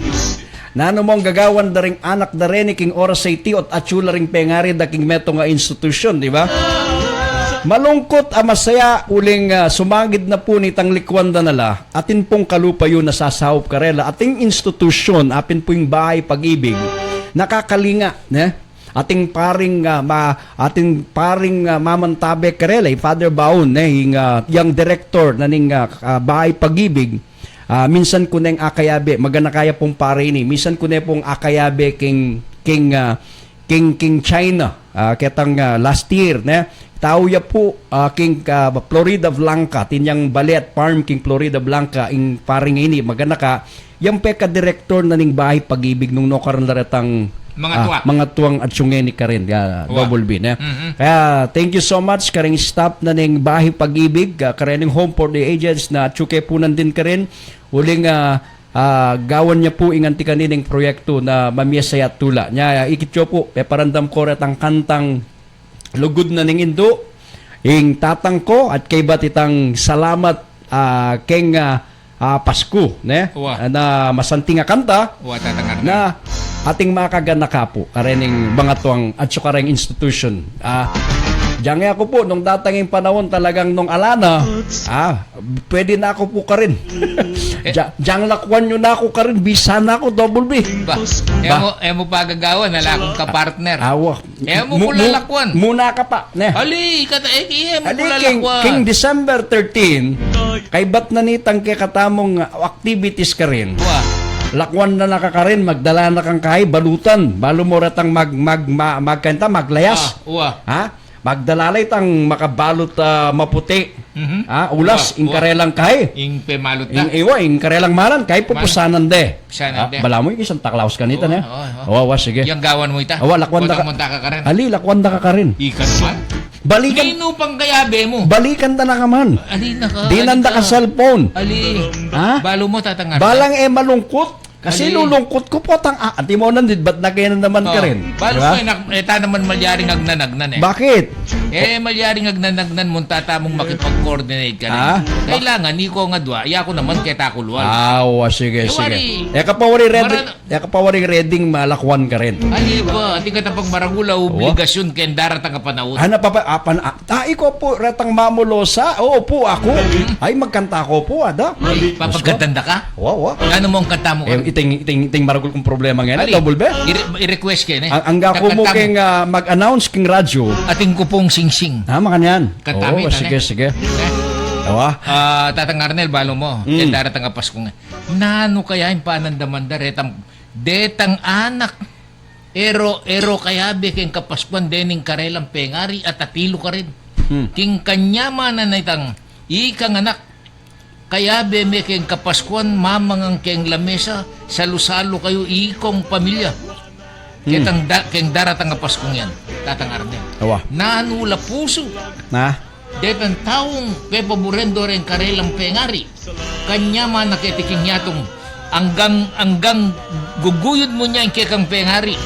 Nanu mong gagawan da ring anak da rin, e, king oras a iti, ot atyu la ring pengari da king metung a institusyun, di ba? Malungkut a masaya uling, ah, sumagid na pu nitang likwan da na la, atin pung kalupa yu na sasaup karela, ating institusyun, apin pu ing Bahay Pag-ibig, nakakalinga, ne? Ating paring, ah, ma-, ating paring, ah, mamantabe karela, i Father Baun, ne, ing, ah, yang direktor na ning, ah, ah, Bahay Pag-ibig, ah, minsan ku neng akayabe, maganaka ya pung pari ini, minsan ku ne pung akayabe king, king, ah, king, king China, ah, ketang, ah, last year, ne? Tau ya pu, ah, king, ah, Floridablanca, atin yang bale at farm king Floridablanca, ing paring ini, maganaka, yang pekadirektor na ning Bahay Pag-ibig nung nukarin la retang, ah, mangatuang atsu ngeni karin, ya, Double B, ne? Kaya, thank you so much, karing staff na ning Bahay Pag-ibig, ah, karing Home for the Aged na atsu ke pu nandin karin, uling, ah, ah, gawan ya pu ing anti kanining proyektu na mamiasaya tula. Nya, ikit yu pu, peparandam ko retang kantang Lugud na ning Indu, ing tatang ko, at kaybat itang salamat, ah, keng, ah, ah, Pasku, ne? Na masanting a kanta, na ating makaganaka pu, karening mangatuang atsu kareng institusyun. Ah, dyang aku pu, nung datang ing panaun talagang nung ala na, ah, pwede na aku pu karin. Dya-, dyang lakwan yu na aku karin, bisa na aku, Double B. Ba, e mu, e mu pa gagawan, ala kung kapartner. Awa. E mu ku lalakwan. Muna ka pa, ne? Ali, kata, e, e mu ku lalakwan. King December thirteen, kaybat na nitang kekatamung, ah, activities karin. Lakwan na na ka karin, magdala na kang kayi, balutan. Balu mu retang mag-, mag-, ma-, magkanta, maglayas. Ha? Magdala la itang makabalut, ah, maputi. Ah, ulas, ing karelang kayi. Ing pemalut na. Ing, iwa, ing karelang malan, kayi pupusanan de. Bala mu, ing Santa Claus kanita, ne? Awa, awa, sige. Yang gawan mu ita. Awa, lakwan da ka karin. Ali, lakwan da ka karin. Ikan man. Balikan. Ninu pang kayabe mu? Balikan da na ka man. Ali na ka. Dinan da ka cellphone. Ali. Ha? Balu mu, tatang Arnel. Balang e malungkut. Kasi lulungkut ku potang, ah, antimo nandin, bat na kaya na naman karin? Balu mu, e, ta naman malyaring agnan-agnan, e. Bakit? E, malyaring agnan-agnan, munta tamung makipag-coordinate karin. Kailangan, iko nga dua, ya ku naman keta ku lual. Awa, sige, sige. E ka pa wari ready, e ka pa wari ready malakwan karin. Ali pa, atin kata pang maragul a obligasyun keng daratang a panaun. Ana, papa, apan, ah, iko pu, retang mamulosa, o pu, aku. Ay, magkanta ko pu, ada. Ay, papagkantan da ka? Wa, wa. Nanu mung kanta mu? E, iting, iting, iting maragul kung problema ngeni, Double B. I-request ke, ne? Ang, angga ku mu keng, ah, mag-announce keng radyo. Atin ku pung singsing. Ah, makanyan. Kanta mu ita, ne? Sige, sige. Awa. Ah, tatang Arnel, balu mu. Keng daratang a Pasku ngeni. Nanu kaya ing panandaman da retang, detang anak. Ero, ero kayabe keng Kapaskuan dening karelang pengari at atilu karin. King kanyamanan na itang ikang anak, kayabe me keng Kapaskuan, mamangan keng lamesa, salu-salu kayu ikong pamilya. Ketang da-, keng daratang a Paskung yan, tatang Arnel. Awa. Nanu la pusu. Na? Detang taung pepaburen do reng karelang pengari. Kanyamanan na keti king yatung anggang, anggang guguyud mu nya ing kekang pengari.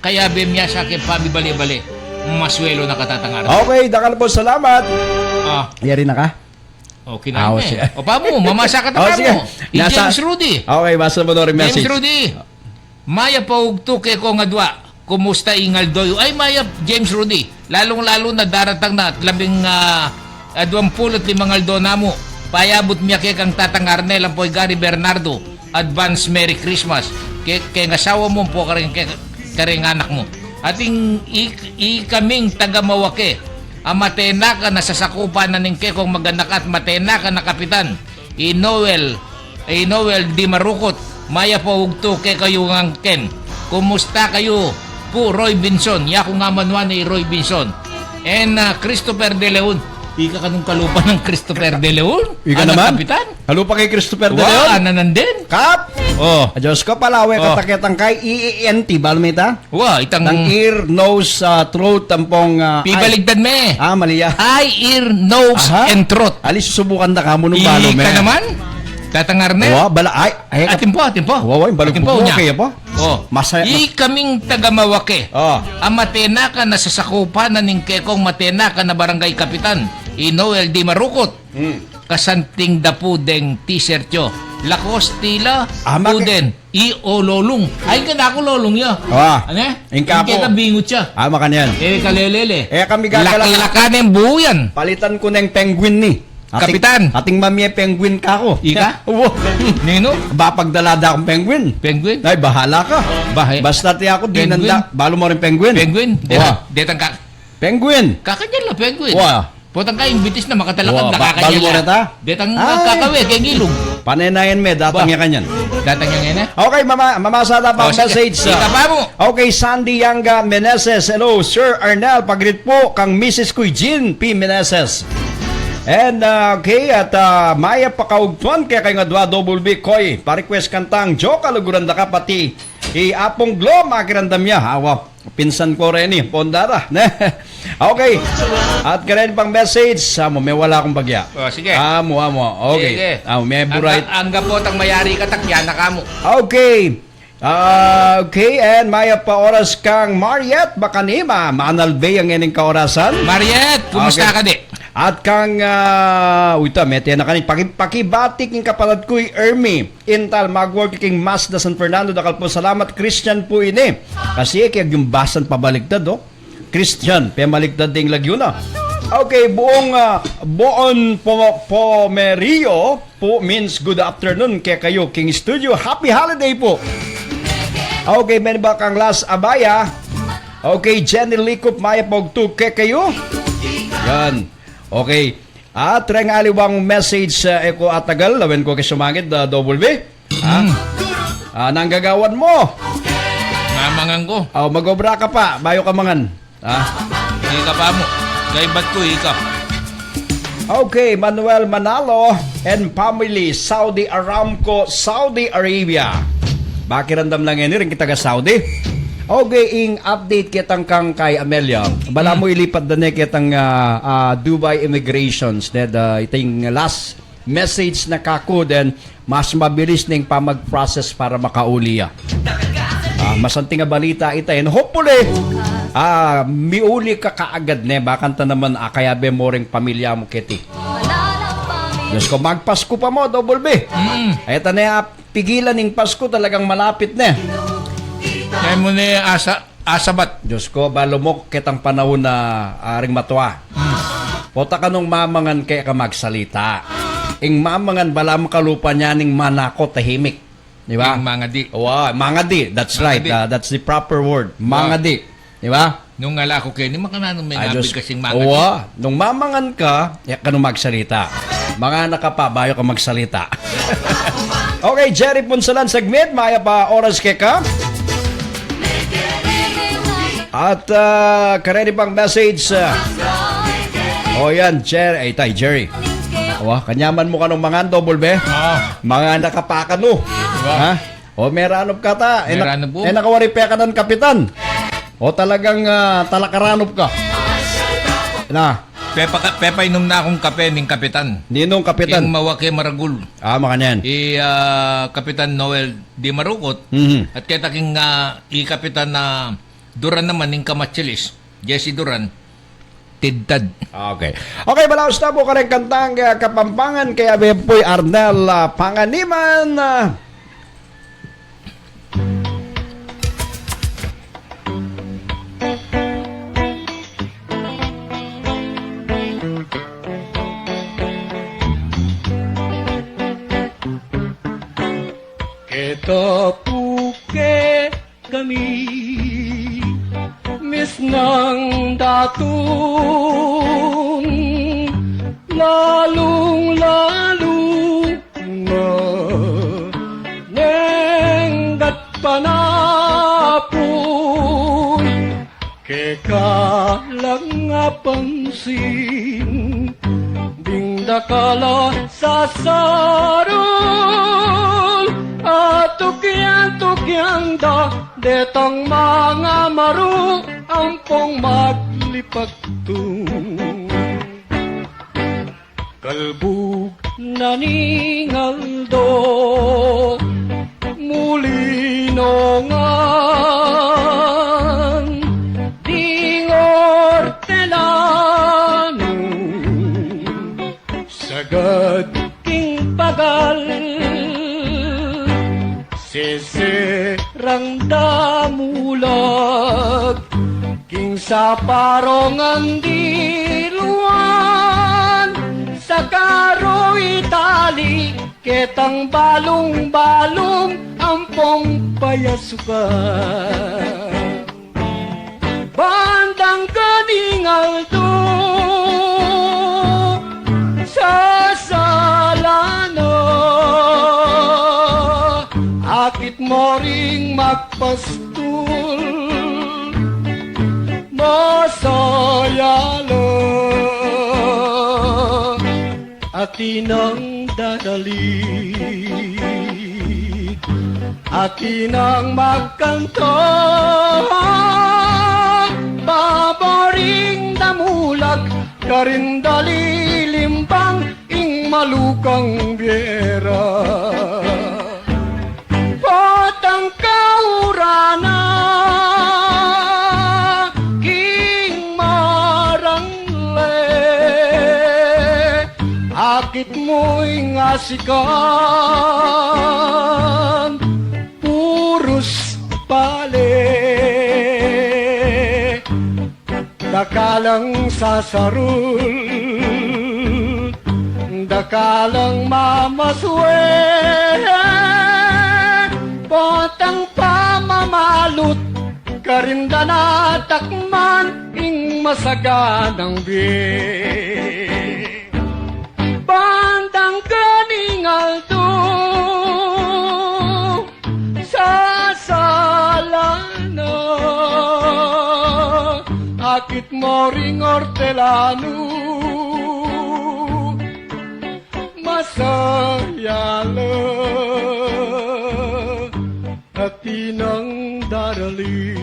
Kayabe miasa keng pamibale-bale. Masuelo na ka, tatang Arnel. Okay, dakal pung salamat. Ah. Yari na ka? Okay na. O, pamu, mamasa ka, tatang Arnel. I James Rudy. Okay, basa mu na ring message. James Rudy. Mayap a ugtu keko ngan dua. Kumusta ing aldo yu? Ay, mayap, James Rudy. Lalung-lalu na daratang na at labing, ah, ah, duang pulu't limang aldo namu. Payabut mi ya kekang tatang Arnel ampo i Gary Bernardo. Advance Merry Christmas. Ke-, keng asawa mu ampo kareng, ke-, kareng anak mu. At ing i-, ikaming taga Mawaque a matenakan a sasakupan na ning kekong maganaka at matenakan a kapitan. I Noel, i Noel Di Marukut, mayap a ugtu kekayu ngan ken. Kumusta kayu? Pu Roy Vinson. Yaku nga manwa ni Roy Vinson. And, ah, Christopher De Leon. Ika kanung kalupa nang Christopher De Leon? Ika naman? Kapitan? Kalupa kay Christopher De Leon? Wa, nanandin. Kap! Oh. Diyos ko, palawe ka taketang kay E E N T, balmita? Wa, itang Nang ear, nose, ah, throat, tampong, ah, eye. Pibaligtad me. Ah, mali ya. Eye, ear, nose, and throat. Ali, susubukan da ka mu nung balo me. Ika naman? Tatangar ne? Wa, bala, ay, ay, Atin po, atin po. Wa, wa, yung balog Atin po, mo, niya. Okay, apa? Oh. Masaya, mas- Ikaming taga Mawake. Oh. A matena ka na sasakupan na ning kekong matena ka na barangay kapitan, i Noel Di Marukot. Hmm. Kasanting dapu deng t-shirt yo. Lakos tila, Ah, maki- puden. I o lolung. Ay, ka na ako lolung ya. Ah. Ano? Ingka Ingka po. Ka bingot siya. Ah, makanyan. Eh, kalelele. Eh, kami gagala- Laklaka na yung buo yan. Palitan ko na yung penguin ni. Ating, Kapitan. Ating mamie penguin ka ko. Ika? Wo. Nino? Ba pagdalada akong penguin? Penguin? Ay, bahala ka. Bahe. Basta ti ako, di Penguin? Nanda, balo mo rin penguin. Penguin? Wa. Detang, detang ka- Penguin. Kakanyan la, penguin. Wa. Potang ka, imbitis na makatalakad Wa, na ba-, kakanyan balo mo la. Rin ta? Detang Ay. Kakawe, keng ilog. Panenayan me, datang Ba. Ya kanyan. Datang ya kanyan? Okay, mama-, mamasa na pa Oh, ang sige. Message, ah. Ika pa mo. Okay, Sandy Yanga Meneses. Hello, Sir Arnel. Pag-greet po kang Missus Kuy Jean P Meneses. And, ah, okay, at, ah, mayap a kaugtuan kekayu nga dua, Double B, Koy. Pa-request kantang Joe, kaluguran da ka pati i Apong Glo, makiramdam ya. Awa, pinsan ko rin eh, pondara. Okay. At karen pang message, amo, me wala akong bagya. Oh, sige. Amo, amo. Okay. Sige. Amo, me buray. Angga, angga potang mayari ka, takyan na ka mu. Okay. Ah, okay, and mayap a oras kang Mariet, baka ni ma-, manalbe ang ining kaorasan. Mariet, kumusta Okay. ka, di? At kang, ah, uy, ta, mete na kanin. Paki-, pakibati king kapatad ku, i Ermi Intal, magwork king Mazda San Fernando, dakal pung salamat, Christian pu ini. Kasi kaya yung basan pabaliktad, oh. Christian, pemaliktad ding lagyu na. Okay, buong, ah, Buon Po-, Pomerio pu means good afternoon kekayu king studio. Happy holiday pu. Okay, men ba kang Las Abaya? Okay, Jenny Likup, mayap a ugtu kekayu. Yan. Okay. At reng aliwang message, ah, e ko atagal, lawen ko ke sumangid, ah, Double B. Ha? Hmm. Ah, nang gagawan mo? Mamangan ko. Oh, mag-obra ka pa, bayu ka mangan. Ha? Ika pa mu. Kaibat ko, ika. Okay, Manuel Manalo and family, Saudi Aramco, Saudi Arabia. Pakiramdam lang ini, rin kita ga Saudi. Okay, ing update ketang kang kay Amelia. Bala Hmm. mu ilipat da ne ketang, ah, ah, Dubai Immigrations, ne, da, iting last message na kaku, then mas mabilis ning pamag-process para makauli ya. Ah, masanting a balita ita, and hopefully, ah, miuli ka kaagad ne, bakanta naman, ah, kayabe mo ring pamilya mu keti. Diyos ko, magpasku pa mu, Double B. Mm. Eta ne, ah, pigilan ning Pasku, talagang malapit ne. Kaya mo ne, asa, Asabat. Diyos ko, balumok ketang panahun na, ah, ring matua. Hmm. Pota ka nung mamangan ke ka magsalita. Ing mamangan bala makalupa niya ning manako tahimik. Di ba? Ing mangadi. Wa, mangadi. That's right. Mangadi. Ah, that's the proper word. Wa. Mangadi. Di ba? Nung ala ko keni, makananu me Ay, ngabig Diyos. Kasing mangadi. Wa, nung mamangan ka, e ka nung magsalita. Mangana ka pa, bayu ka magsalita. Okay, Jerry Punsalan Segmit, mayap a oras keka. At, ah, kareni pang message, ah. O yan, Jer-, ay, tay, Jerry. Wa, kanyaman mu kanung mangan, Double B? Ah. Mangana ka pa kanu. Wa. Ha? O, meranup ka ta. E na, meranup po. E na kawari pekanan kapitan. O, talagang, ah, talakaranup ka. Na. Pepa, pepainum na kung kape ning kapitan. Ninung kapitan? Ing mawake maragul. Ah, makanyan. I, ah, Kapitan Noel Di Marukot. Mhm. At keta king, ah, i Kapitan na Duran naman, ning kamatsilis, Jesse Duran, tidtad. Okay. Okay, balaus na po kareng kantang, ah, Kapampangan, kaya be po'y Arnel, ah, Panganiman, ah. Keta pu ke kami misnang datun, lalung-lalu na nenggat panapuy. Keka lang apansin ding dakal a sasarul, atukyan-tukyan da detang mangamaru ampong maglipagtung. Kalbug na ning aldo, muli nongan ding ortelanu, sagad king pagal, seserang damulag king saparong a diluan, sa karo itali ketang balung-balung ampong payasukan. Bandang kaning aldo, sasala na, akit mo ring magpastul, masaya la. Atin nang dadalit, atin nang magkanta, babo ring damulag, karin dali limbang ing malukang biera. Potang kaurana king marangle, akit mu ing asikan, purus pale. Dakal lang sasarul, dakal lang mamasue, potang pamamalut, karin da natakman ing masaganang bie. Bandang kaning aldo, sasala na, akit mo ring ortelanu, masaya la. Atin nang dadalit,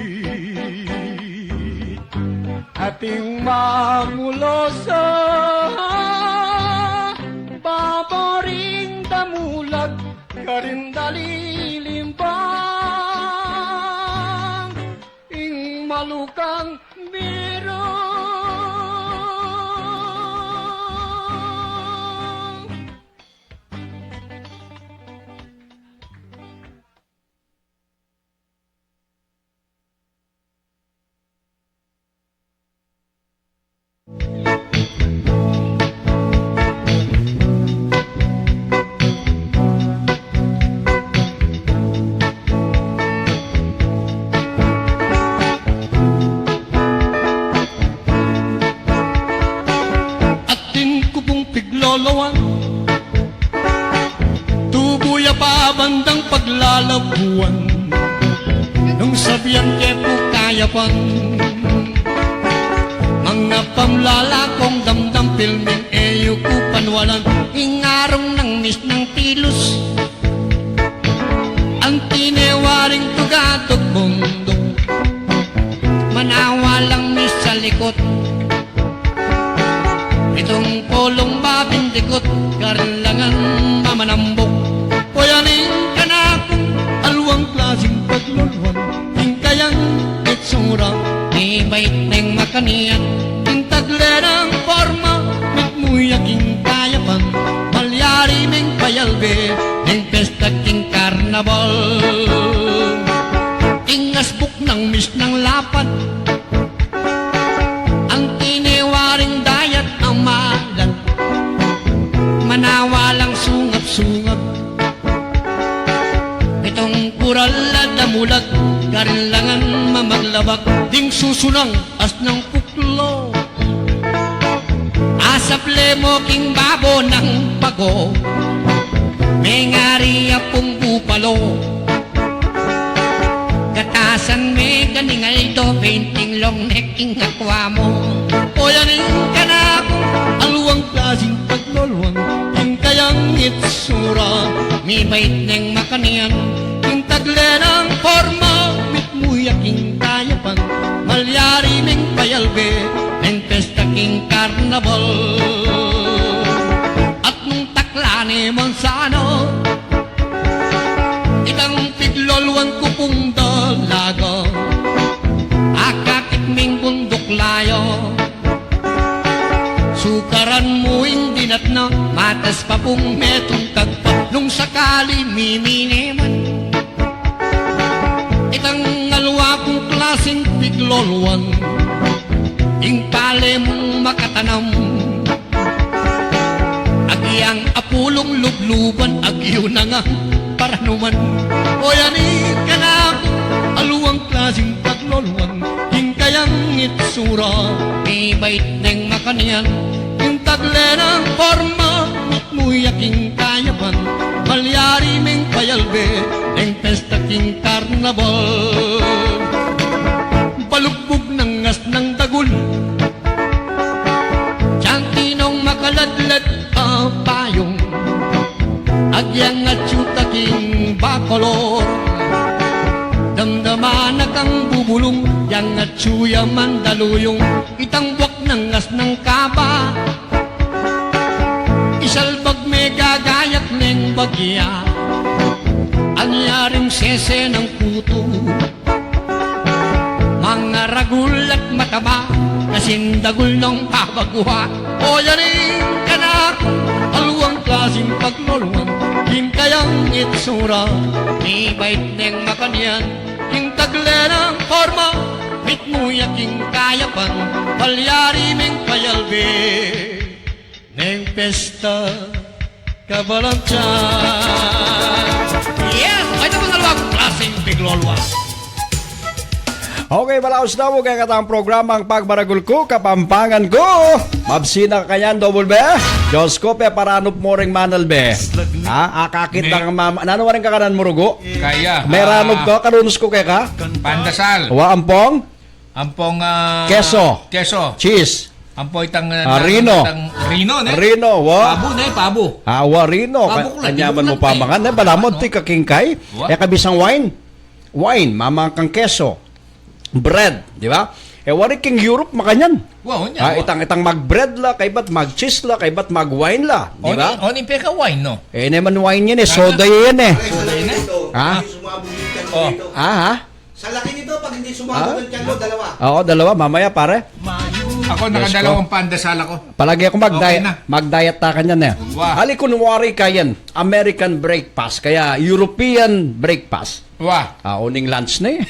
atin mangulusa, babo ring damulag, karin dali limbang ing malukang biera. Atin ku pung pigloloan, tubu ya pa bandang paglalabuan. Nung sabian ke pu kayapan, mangapam lala kong damdam pilming e yu ku panwalan. Ing arung nang misnang tilus, anti ne waring tugatug bunduk, manawa lang misalikut. Itung pulung babindikut, karin langan mamanambuk. Oyan ing kanakung alwang klasing pagluluan, ing kayang itsura, ibait neng makanyan, ing tagle nang porma, mitmu ya king kayapan, malyari meng payalbe ning pesta king karnabal. Ing asbuk nang misnang lapad, anti ne waring dayat a malat, manawa lang sungap-sungap. Itung kural a damulag, karin langan mamaglabak. Ding susunang asnang puklo, asable mo king babo nang pago, mengari ya pung bupalo. Atasan me kaning aldo, benteng long neck ing akwa mu. O yan ing kanaku, aliwang klaseng paglolwan ing kayang itsura. Mibait neng makanyan ing tagle nang porma, mitmu ya king kayapan, malyari meng payalbe neng pesta king karnabal. At nung takla ne man sana itang piglolwan ku pung dalaga, akakit ming bunduk layo. Sukaran mu ing dinatna, matas pa pung metungkag pa nung sakali mimine man. Itang aliwa kung klaseng piglolwan ing pale mung makatanam. Agyang apulung lubluban, agyu na nga paranuman. O yan ing kanaku, aliwang klaseng paglolwan ing kayang itsura. Mibait neng makanyan ing tagle nang porma, mitmu ya king kayapan, malyari meng payalbe neng pesta king karnabal. Balugbug nang ngas nang dagul, tiyan tinong makaladlad a payung, agyang atyu ta king Bacolor. Damdaman na kang bubulung, yang atyu ya mandaluyung. Itang buak nang ngas nang kaba, isalbag me gagayat neng bagya, ang yaring sese nang kutu. Mangaragul at mataba, kasing dagul nong pabagwa. O yan ing kanaku, aliwang klaseng paglolwan ing kayang itsura. Mibait neng makanyan ing tagle nang porma, mitmu ya king kayapan, malyari meng payalbe neng pesta kabalansa. Yes! Ay, naman, aliwang klaseng piglolwan. Okay, malaus na mu kekatang programang Pagmaragul Ku, Kapampangan Ku. Mabsi na kanyan, Double B. Diyos ku, peparanup mu ring manalbe. Ha? Akakit Me- lang mama. Nanu waring kakanan mu, Rugu? Kaya. Meranup ka, karunus ku keka. Pandesal. Wa, ampong? Ampong, ah, keso. Keso. Cheese. Ampong itang, ah, ah, rino. Itang rino, ne? Rino, wa. Pabu, ne? Pabu. Ah, wa, rino. Pabu. Ka-, kanyaman mu pamangan, ne? Balamu, no? Tika king kai. Wa. E, kabisang wine. Wine, mamangan kang keso. Bread, di ba? E, wari king Europe, makanyan. Wa, nya, ah, wa. Itang, itang mag-bread la, kaybat mag-cheese la, kaybat mag-wine la, di ba? Oni, oni peka wine, no? E, naman wine yan, e. Soda yan, e. Soda yan, e. Ha? Oh. Ha, ha? Sa laki nito, pag hindi sumabog ang tiyan mo, dalawa. Oo, dalawa. Mamaya, pare. Ako, nakadalawang pandesal ako. Palagi ako mag-diet, okay na. Mag-diet ta kanyan, e. Wa. Ali, kunwari kayan, American breakfast, kaya European breakfast. Wa. Ah, uning lunch ne.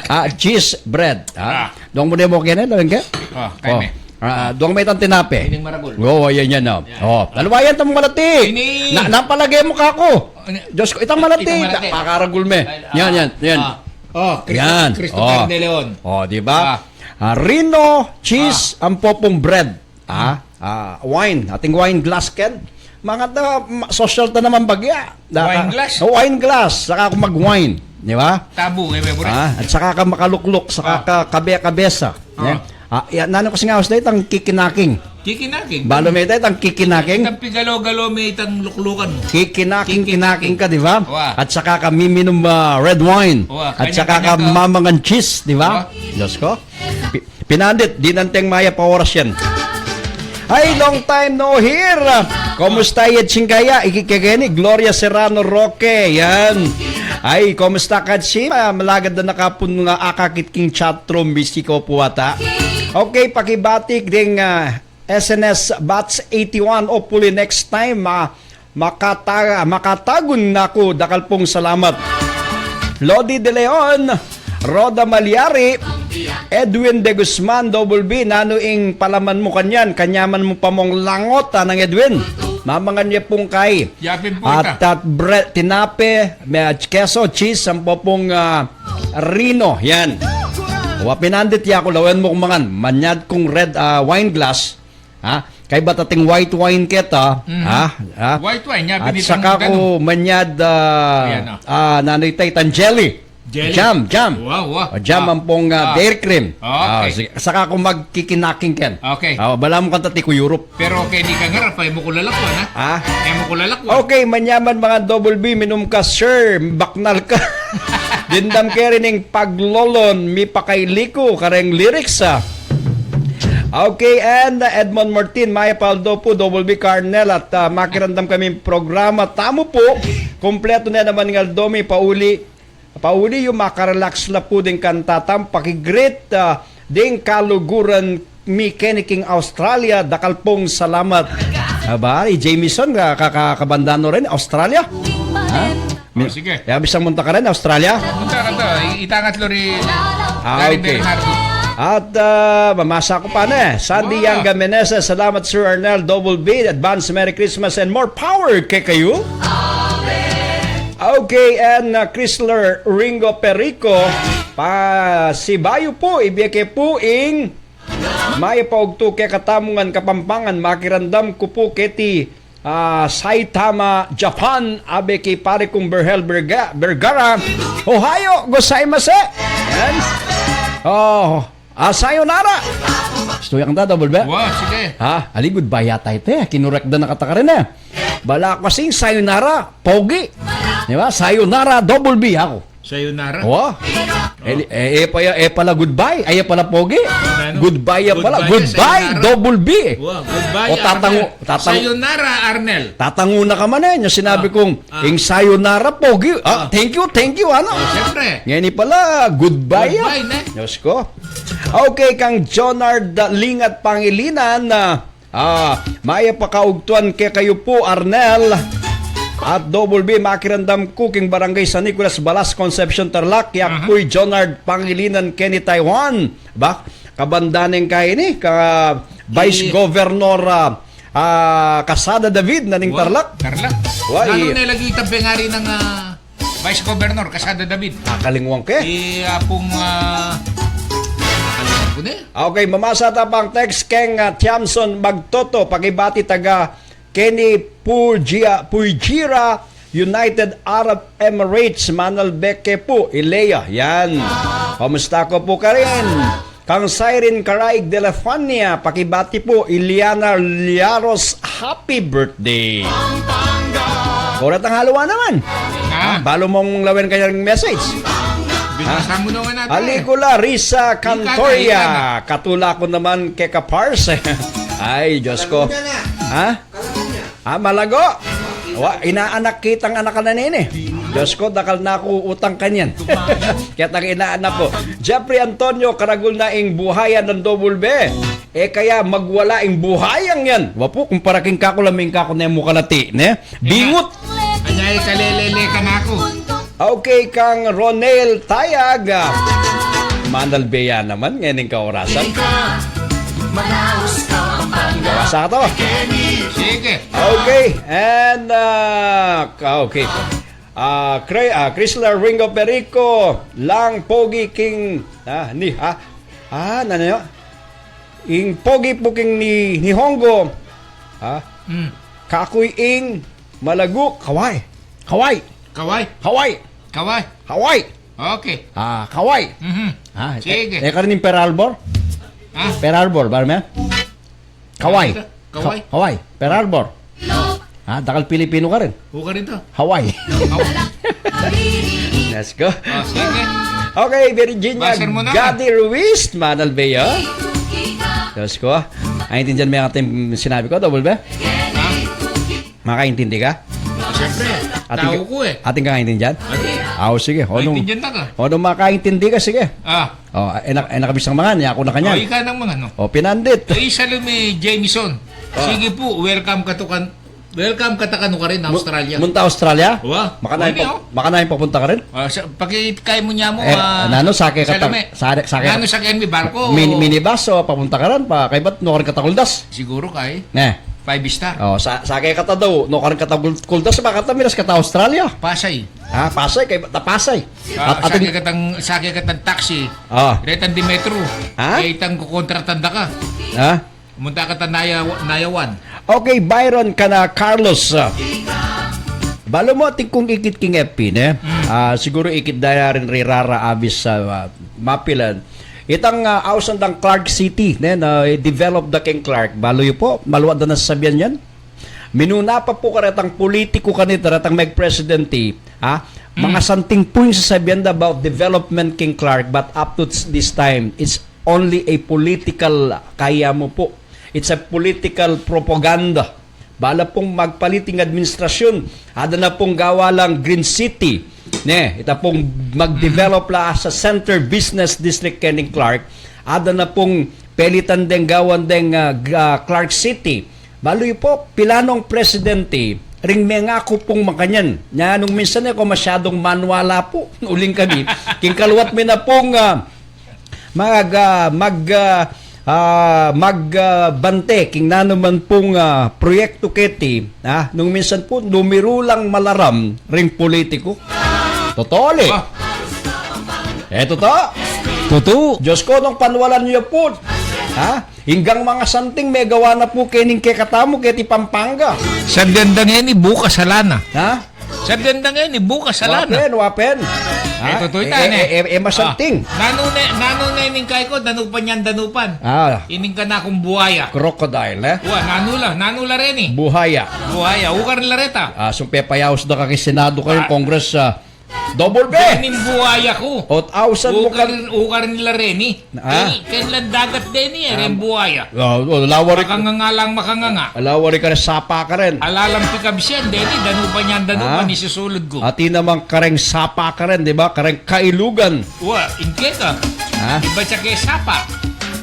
Ah, cheese bread, ha? Ah. Dong mu ne mo kene, lawin ke? Oh, kaya ne. Ah, dong me itang tinape. Ining maragul. Oo, yan, yan, o. Yan. O, dalawa yan, itang malati. Ini. Na, napalage mu kaku. Diyos ku, itang malati. Itang malati. Pakaragul me. Ay, yan, ah, yan, yan. Ah. Oh, Cristo, yan. Cristo, oh. Carne Leon. Oh, di ba? Ah. Ah, rino, cheese, ah, ampo pung bread. Ah, ah, wine. Ating wine glass ken. Mga ta, ma-, social ta naman bagya. Da-, wine glass? Oh, wine glass. Saka ako mag-wine. Di ba? Tabu, e, bebure. Ah, at saka ka makalukluk, saka, ah, ka kabe-kabesa. Oh. Ne? Ah, ya, nanu kasi nga, usda itang kikinaking. Kikinaking. Balu me itang kikinaking. Itang pigalo-galo me itang luklukan mo. Kikinaking, kikinaking ka, di ba? Wa. At saka ka miminum, ah, red wine. Wa. At saka ka mamangan cheese, di ba? Wa. Diyos ko. Pi-, pinandit, di nanteng maya pa oras yan. Ay, long time no hear. Kumusta yet singkaya? Ikikegeni, Gloria Serrano Roque. Yan. Ay, kumusta ka, Chim? Ah, malagad na nakapun nga akakit king chatroom, busy ko pu ata. Okay, pakibatik ding, ah, S N S Batch eighty-one. Hopefully next time, ah, makata-, makatagun na ku. Dakal pung salamat. Lodi de Leon, Rhoda Malyari, Edwin de Guzman, Double B, nanu ing palaman mu kanyan? Kanyaman mu pa mung langot, ah, nang Edwin. Mamangan ye pung kai. Yapin pu ita. At, at bre-, tinape, me-, keso, cheese, ampo pung, ah, rino. Yan. Wa, pinandit ya ku, lawen mu kung mangan. Manyad kung red, ah, wine glass. Ha? Kaybat ating white wine keta. Mhm. Ha? Ha? White wine, ya. At saka ku manyad, ah, ayan, oh, ah, nanu ita, itang jelly. Jelly. Jam, jam. Wa, wa. O, jam Ah. ang pong, ah, Ah. dairy cream. Ah, Ah, okay. sige. Saka ako magkikinaking ken. Okay. Ah, bala mu kanta ti ku Europe. Pero keni ka ngarap, e mu ku lalakwan, ha? Ah? E mu ku lalakwan. Okay, manyaman mga double B, minum ka, sir. Baknal ka. Dimdam ke rin ing paglolon, mipakaili ku, kareng lyrics, ah. Okay, and, uh, Edmond Martin, mayap a aldo pu, Double B Carnel, at, uh, makiramdam kami programa tamu pu. Kumpleto ne naman ing aldo mi, pauli, pauli yu, makarelax la pu ding kanta tam, pakigreet, uh, ding kaluguran mi keni king Australia, dakal pung salamat. Aba, i Jameson, ka-, ka-, kabanda no rin, Australia? Ha? Oh, sige. Kaya bisang munta ka rin, Australia? Munta ka to. I-, itangat lo rin. Ah, Gary okay. Bernardo. At, ah, mamasa ko pa na. Sandy Wow. Yanga Meneses, salamat, Sir Arnel, Double B, advance Merry Christmas and more power kekayu. Okay, and, uh, Chrysler Ringo Perico, pasibayu pu, ibie ke pu ing mayap a ugtu kekatamu ngan Kapampangan, makiramdam ku pu keti Ah, Saitama, Japan, abe ki pari kung Berhel Berga-, Bergara. Ohayo gozaimasu. Yan. Oh, ah, sayonara. Gusto yang da, Double B? Wa, sige. Ha? Ali, goodbye yata ite. Kinurek da na kata karin, eh. Bala ko kasing sayonara, pogi. Di ba? Sayonara, Double B ako. Sayonara. Wa? Oh. Eh, eh, eh, pa ya, eh, pala goodbye. Ay, eh, pala pogi. Ano? Goodbye ya pala. Goodbye ya, Goodbye, sayonara. Double B. Wa, goodbye, O, tatangu-, Arnel. Tatangu-, Sayonara, Arnel. Tatangu na ka man, eh. Yung sinabi Ah, kung, ah. "Ing sayonara, pogi." Ah, Ah. thank you, thank you, ano? Oh, siyempre. Ngayon pala, goodbye, Goodbye, ah. ne? Diyos ko. Okay, kang Jonard Lingat Pangilinan, ah, Ah, mayap a kaugtuan kekayu pu, Arnel. At Double B, makiramdam ku king Barangay San Nicolas, Balas, Concepcion, Tarlac, ya Aha. pu'y Jonard Pangilinan keni Taiwan. Ba, kabanda neng kaini, ka Vice I- Governor, ah, ah, Casada David na ning Wa, Tarlac. Tarlac. Wa, Lalo i- na lagi itang pengari ng, ah, Vice Governor Casada David. Nakalingwan ke? I, ah, pung, ah, nakalingwan ku ne. Okay, mamasa ta pang text keng, ah, Tiamson Magtoto, pakibati taga keni Pujia-, Pujira, United Arab Emirates, manalbe ke pu, Ilea. Yan. Kumusta ko pu karin? Kang Siren Caraig de la Fania, pakibati pu, Iliana Liaros, happy birthday. Orat ang haluan naman. Ah. Ah, balu mung lawen kanyang message. Binasa Ah. mu naman natin. Alikula, Risa Cantoria. Ikana, ikana. Katula ko naman keka Pars. Ay, Diyos ko. Kalangan na. Ha? Kalangan na. Ah, malago. Wa, inaanak kitang anak ka na nini. Diyos ko, dakal na ku utang kanyan. Ketang inaanak ku. Jeffrey Antonio, karagul na ing buhayan ng Double B. E kaya magwala ing buhayan yan. Wa pu, kumpara king kaku, laming kaku ne mu kalati, ne? Bingut. Anya, ikalelele ka na ku. Okay, kang Ronel Tayag. Manalbe ya naman, ngening kaorasan. Manaus ka, Pampanga. Oras na to. Sige. Okay, and, ah, ka-, okay. Ah, Cre-, ah, Chrysler Ringo Perico, lang pogi king, ah, ni, ha? Ah, nanu ya? Ing pogi pu king ni, Nihongo. Ha? Mm. Kaku ing malagu, kawai. Kawai. Kawai. Kawai. Kawai. Kawai. Okay. Ah, kawai. Mhm. Ah, Sige. E, e, karin ing Pearl Harbor? Ha? Pearl Harbor, ba, me? Kawai. Ano ito? Kawai? Ka-, kawai. Pearl Harbor. Ah, dakal Pilipino karin. O, karin to. Hawaii. Hawaii. Let's go. Oh, sige. Okay, Virginia Basher mo na. Gadi Ruiz, manalbe ya. Diyos ko. Ay, intindihan mo yung ating sinabi ko, Double B? Ha? Makaintindi ka? Siyempre, Ating tau ka-, ku e. Ating ka maintindihan? Ati. Ah, o, sige. O, nung, Maintindihan ta ka. O, nung makaintindi ka, sige. Ah. O, e, nak-, e, nakabisang mangan, ya ku na kanyan. O, ika nang mangan, no? O, pinandit. E, isa lumi, Jameson. Ah. Sige pu, welcome ka to kan-, welcome ka ta kanu karin, Mu-, Australia. Munta Australia? Wa. Makana yung Wa, pag-, o. Makana yung papunta karin? Ah, sa, pakikaya mu niya mu, E, ah, nanu, sake sa kata-, lumi. Sake, sake Nanu, kata-, saken mi barko? Mini-, minibus o papunta karin, pa, kaybat, nukarin katakuldas? Siguro kay Ne. five star. O, sa-, sake kata daw, nukarin katakuldas, makata miras kata Australia. Pasay. Ha, Pasay, kaybat, Pasay. Ah, At ating sake katang, sake katang taxi. Ah. Retang di metro. Ha? E itang kukontratan da ka. Ha? Munta ka ta Naya, Naya One. Okay, Byron kana Carlos, ah. Balu mu, atin kung ikit king F B, ne? Mm. Ah, siguru ikit da ya rin rirara abis sa, ah, mapilan. Itang, ah, ausan dang Clark City, ne, na develop da king Clark. Balu yu pu, maluat da na sasabian yan. Minuna pa pu karetang politiku kanita, retang meg-presidente, ha? Mm. Mga santing pu ing sasabian da about development king Clark, but up to this time, it's only a political, kaya mu pu. It's a political propaganda. Bala pung magpalit ing administrasyun, ada na pung gawa lang Green City. Ne, ita pung mag-develop la sa Center Business District kening Clark, ada na pung pelitan deng gawan deng, ah, g-, ah, Clark City. Balu yu pu, pilanong presidente, ring mengaku pung makanyan. Nya, nung minsan e ku masyadung maniwala pu, uling kami, king kaluat mi na pung, ah, mag, ah, mag, ah, ah, mag, ah, bante king nanu man pung, ah, proyektu keti, ah, nung minsan pu, numiru lang malaram ring politiku. Totoo, li. Ah. E, totoo. Totoo. Diyos ku, nung paniwalan yu pu, ha? Inggang mga santing megawa na pu kening kekatamu, keti Pampanga. Sabian da ngeni, bukas ala na. Ha? Sabian da ngeni, bukas ala na. Wa pen, wa pen. Ha? E, totoo ita, e, ne? E, e, e, masanting. Ah. Nanu ne, nanu ne ining kaiku, danupan yan, danupan. Ah. Ining kanakung buaya. Crocodile, e? Wa, nanu la, nanu la reni? Buhaya. Buhaya, ukarin la reta. Ah, sumpe payaus da ka king Senadu kayung Congress, ah, Double B. Dening buaya ku. Ot ausan mu kan ukarin, ukarin la reni. Ah. Ken, ken lang dagat deni, e, ren buaya. Ah, oh, lawari ka. Makanganga lang makanganga. Lawari ka ren sapa ka ren. Ala lang pikabsian deni, danupan yan, danupan, ah, isusulud ku. Atin naman kareng sapa ka ren, di ba? Kareng kailugan. Wa, ingke ka. Ha? Iba siya ke sapa.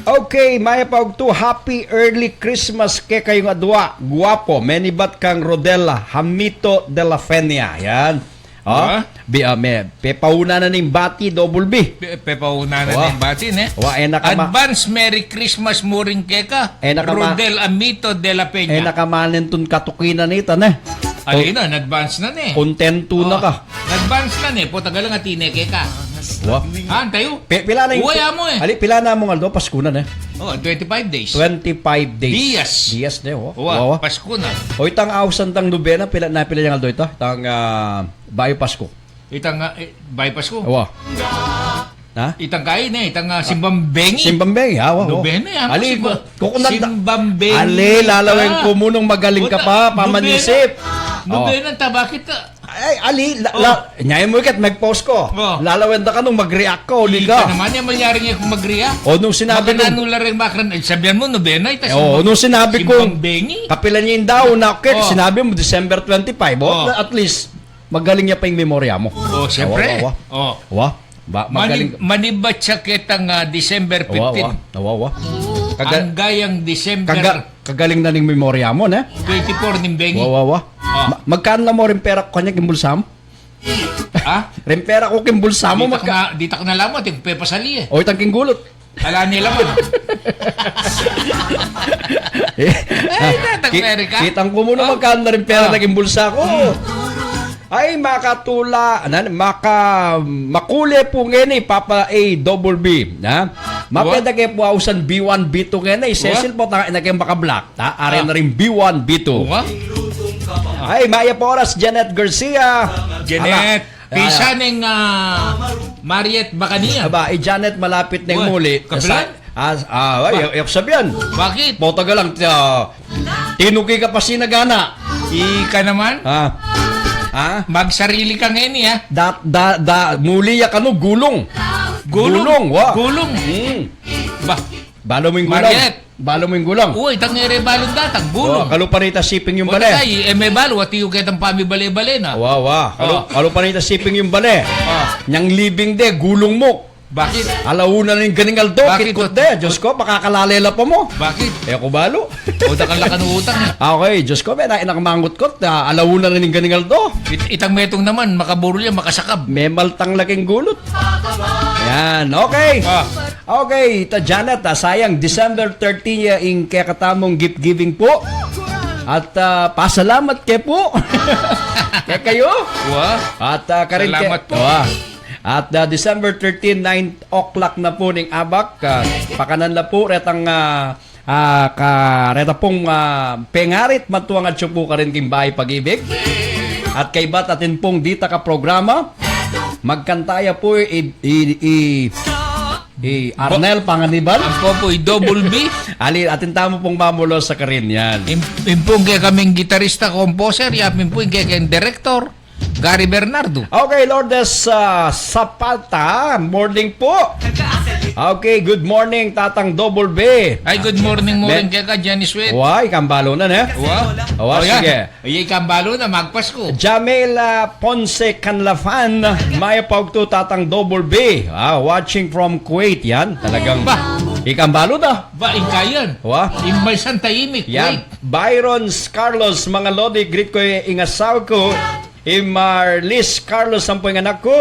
Okay, mayap a ugtu, happy early Christmas kekayung adua. Guapo, menibat kang Rodel Hamito de la Fenia. Yan. Oh, ah? Bi-, ah, me, pepauna na ning bati, Double B. Pe-, pepauna na ning bati, ne? Wa, e na ka ma- Advance Merry Christmas mu rin keka, e na ka ma- Rodel Amito de la Peña. E na ka manentun katukinan ita, ne? Alin na, in-advance na, ne? Kontentu na ka. In-advance na, ne? Pota galang ati, ne, keka. Wa. Ah, antayu? Pe-, pila na ing- Uy, amo, e. Ali, pila na mung aldo, Pasku na, ne? Oh, twenty-five days. Twenty-five days. Dias. Dias, ne, wa. Wa, wa. Pasku na. O, itang ausan tang nobena, pila na, pila yang aldo ita? Tang, ah, Bayu Pasku. Itang, ah, e, Bayu Pasku. Wa. Ha? Itang kain, e, itang, ah, simbang bengi. Simbang bengi, ah, wa, wa. Nobena, e, ano, ali, simba-, ku-, kukunan da. Simbang bengi. Ali, lalawen ku mu nung magaling ka pa, pamanisip. Nobena, nobena ta, bakit ka? Ay, ali, la, la, nya mu ikat, mag-post ku. Oh. Lalawen da ka nung mag-react ka, uli ka. Ika naman, e malyaring aku mag-react. O, nung sinabi kung nanu la rin makran, e, sabian mu, nobena, ita, o, simbang, nung sinabi kung simbang bengi. Kapilan ing daun na, okay, sinabi mu, December twenty-five, o, at least, magaling ya pa ing memorya mu. Oh, siyempre. Wa, wa, wa. Oh. Wa? Ba, magaling. Mani-, manibat siya ketang, ah, December fifteen. Wa, wa, wa, wa. Kaga-, anggayang December. Kaga-, kagaling na ning memorya mu, ne? Twenty-four ning bengi. Wa, wa, wa. Ah. Ma-, magkanu na mu ring pera ku kanya king bulsa mu? Ha? Ring pera ku king bulsa mu, ditak magka- na, ditak na lamat, e ku pepasali, e. O, itang king gulut. Ala ne laman. Ay, ah, datang ki-, Amerika. Kitang ku mu na, oh, magkanu na ring pera, oh, na king bulsa ku. Hmm. Ay, makatula, nan, maka-, makule pu ngeni, Papa A Double B, ha? Wa? Mapeda ke pu ausan B one, B two ngeni, Cecil, wa, pota na ke makablock, ha? Are na ring B one, B two. Wa? Ay, mayap a oras, Janet Garcia. Janet. Ala. Pisa neng, ah, Mariet Bacania. Aba, i Janet malapit neng muli. Kapilan? Sa-, ah, ah, wa, e ku sabian. Bakit? Pota galang, ah, tinuki ka pa sinagana. Ika naman? Ah. Ah? Magsarili ka ngeni, ah. Da, da, da, muli ya kanu, gulung. Gulung? Gulung, wa. Gulung? Hmm. Ba? Balu mu ing gulung? Mariet. Balu mu ing gulung? Uy, itang e re balun datang, gulung. Wa, kalupa nita siping yung bale. Ay, e me balu, ati yu ketang pamibale-bale na. Wa, wa. Kalu-, oh, kalupa nita siping yung bale. Oh. Nyang libing de, gulung mu. Bakit? Ala una na ning ganing aldo, bakit? Kitkut de. Diyos ku, makakalale la pa mu. Bakit? E ku balu. O, dakal la kanu utang, e. Ah, okay, Diyos ku, me, na, inang mangutkut, ah, ala una na ning ganing aldo. It-, itang metung naman, makaburul ya, makasakab. Memaltang la king gulut. Yan, okay. Ah. Okay, ita Janet, ah, sayang, December thirteen ya ing kekatamung gift giving pu. At, ah, pasalamat ke pu. Kekayu. Wa. At, ah, karin ke-, salamat pu. Wa. At, ah, December thirteen, nine o'clock na pu ning abak. Ah, pakanan la pu retang, ah, ah, ka-, reta pung, ah, pengarit, matuang atyu pu karin king Bahay Pag-ibig. At kaybat atin pung dita ka programa, magkanta ya pu i, i, i, i Arnel Panganiban. Ampo pu i Double B. Ali, atin tamu pung mamulos sa karin yan. Im-, impung kekaming gitarista, composer, yapin pu ing kekeng direktor, Gary Bernardo. Okay, Lourdes, ah, Zapata, morning po. Okay, good morning, Tatang Double B. Ay, good morning, morning keka, Jenny Sweet. Wa, ikang balu na, ne? Wa? Wa, sige. Ay, ikang balu na, magpas ku. Jamila Ponce Canlafan, mayap a ugtu, Tatang Double B. Ah, watching from Kuwait, yan. Talagang ikang balu na. Ba, ing kayan. Wa? Ing may santa imik, yan. Kuwait. Byron Carlos, mga lodi, greet ko ing asawa ku. I Marlis Carlos, ampo ing anak ku.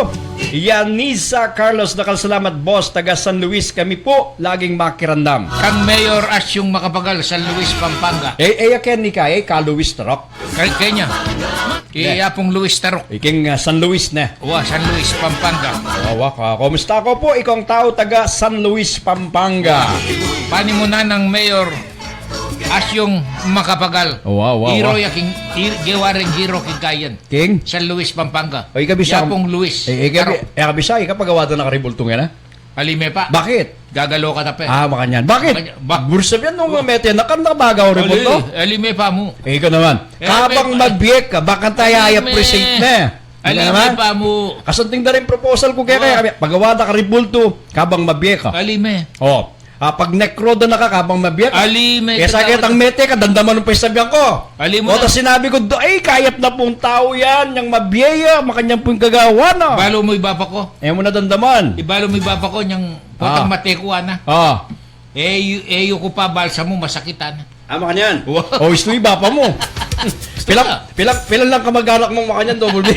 Yanisa Carlos, dakal salamat, boss. Taga San Luis kami pu. Laging makiramdam. Kang Mayor Asyong Macapagal, San Luis, Pampanga. E, e, ya keni ka, e, ka Luis Tarok. Kay, kenya. Kaya pung Luis Tarok. Iking, ah, San Luis ne. Wa, San Luis, Pampanga. Wa, wa, ka, kumusta ko pu? Ikong tau taga San Luis, Pampanga. Panimunan nang Mayor Asyong Macapagal. Wa, wa, wa. Hero ya king, hero, gewa reng hero king kayan. King? San Luis, Pampanga. O, ika bisa. Yapung Luis. E, ika, Tarok. E, ika bisa, ika pagawad na ka Rebulto ngeni, a? Ali me pa. Bakit? Gagalo ka tape. Ah, makanyan. Bakit? Makanyan. Ba- Bursa yan nung mete na kan nabagaw Rebulto. Ali, ali me pa mu. E, ika naman. E, kabang me pa. Mabie ka, baka taya ay appreciate me. Ali me pa mu. Kasanting da ring proposal ku kaya, kaya pagawad na ka Rebulto, kabang mabie ka. Ali me. O. Ah, pag nekro da na ka, kabang mabie ka. Ali, me, e, sa katawad. Ketang mete ka, dandaman mu pa ing sasabian ku. Ali mu na. O, tas sinabi ku, "Do, ay, kayap na pung tau yan, yang mabie ya, makanyan pu ing gagawan, a." Balu mu i bapa ku. E mu na dandaman. Ibalu mu i bapa ku, yang potang mate ku, ana. Ah. E yu, e yu ku pa balsamo, masakit, ana. Ah, makanyan. Wa. O, istu i bapa mu. Pila, pila, pila lang kamag-anak mung makanyan, Double B?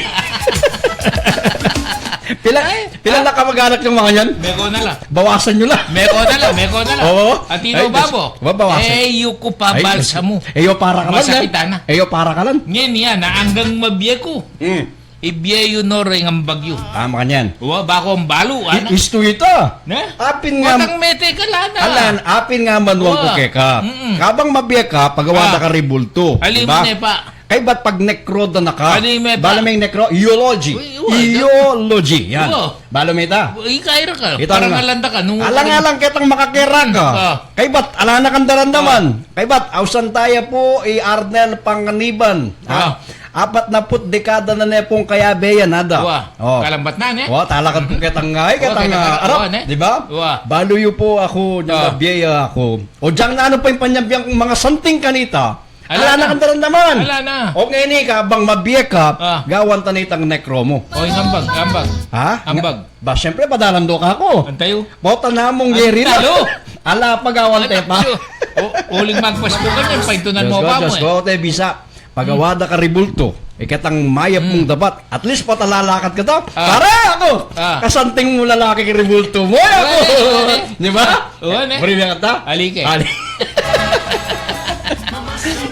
Pila, pila lang kamag-anak yung makanyan? Meko na la. Bawasan nyo la. Meko na la, meko na la. Oo. At ino, ay, babo? Diyos, babawasan. E yu ku pa balsamo. Ay, Diyos. E yu para kalan, masakit, ana. E yu para kalan. Ngeni, ana, anggang mabie ku. Hmm. Ibie yu no reng ambag yu. Ah, makanyan. Wa, ba ku ambalu, ana. I-, istu ita. Ne? Apin nga, potang mete ka la, ana. Alan, apin nga manuan ku keka. Mm-mm. Kabang mabie ka, pagawad na ka Rebulto. Ali mu ne pa. Kaybat pag nekro da na ka. Ali me pa. Balu me ing nekro, eulogy. Uy, uy, eulogy, yan. Uy. Balu me ita. Uy, ika ira ka. Itang parangalan da ka, nung alang-alang ketang makakera ka. Ah. Kaybat, ala na kang daramdaman. Ah. Kaybat, ausan taya pu i Arnel Panganiban. Ah. Ah. Apat na put dekada na ne pung kayabe yan, ada. Wa. O. Kalambat na, ne? Wa, talakat ku ketang, ay, wa, ketang, ketang, ah, arap, wa, ne? Di ba? Wa. Balu yu pu aku, nung mabie ya aku. O, diyang nanu pa ing panyabyan kung mga santing kanita. Ala na. Ala na kang daramdaman. Ala na. O, ngeni, kabang mabie ka, ah, gawan ta na itang nekro mu. O, ing ambag, ambag. Ha? Ambag. Ba, siyempre, padalan do ka ku. Antayu. Bota namung geri na. Antayu. Ala, pagawan te pa. Antayu. O, uling magpas ku kanyan, paintunan mu pa mu, e. Diyos ko, te, bisa. Pagawad na ka Rebulto. Iketang mayap mung dapat. At least, pota lalakat ka to. Ah. Pare, aku. Ah. Kasanting mu lalaki ka Rebulto mu, e, aku. Wala, wala. Di ba? Wa, ne? Buri na kata? Ali ke. Ali.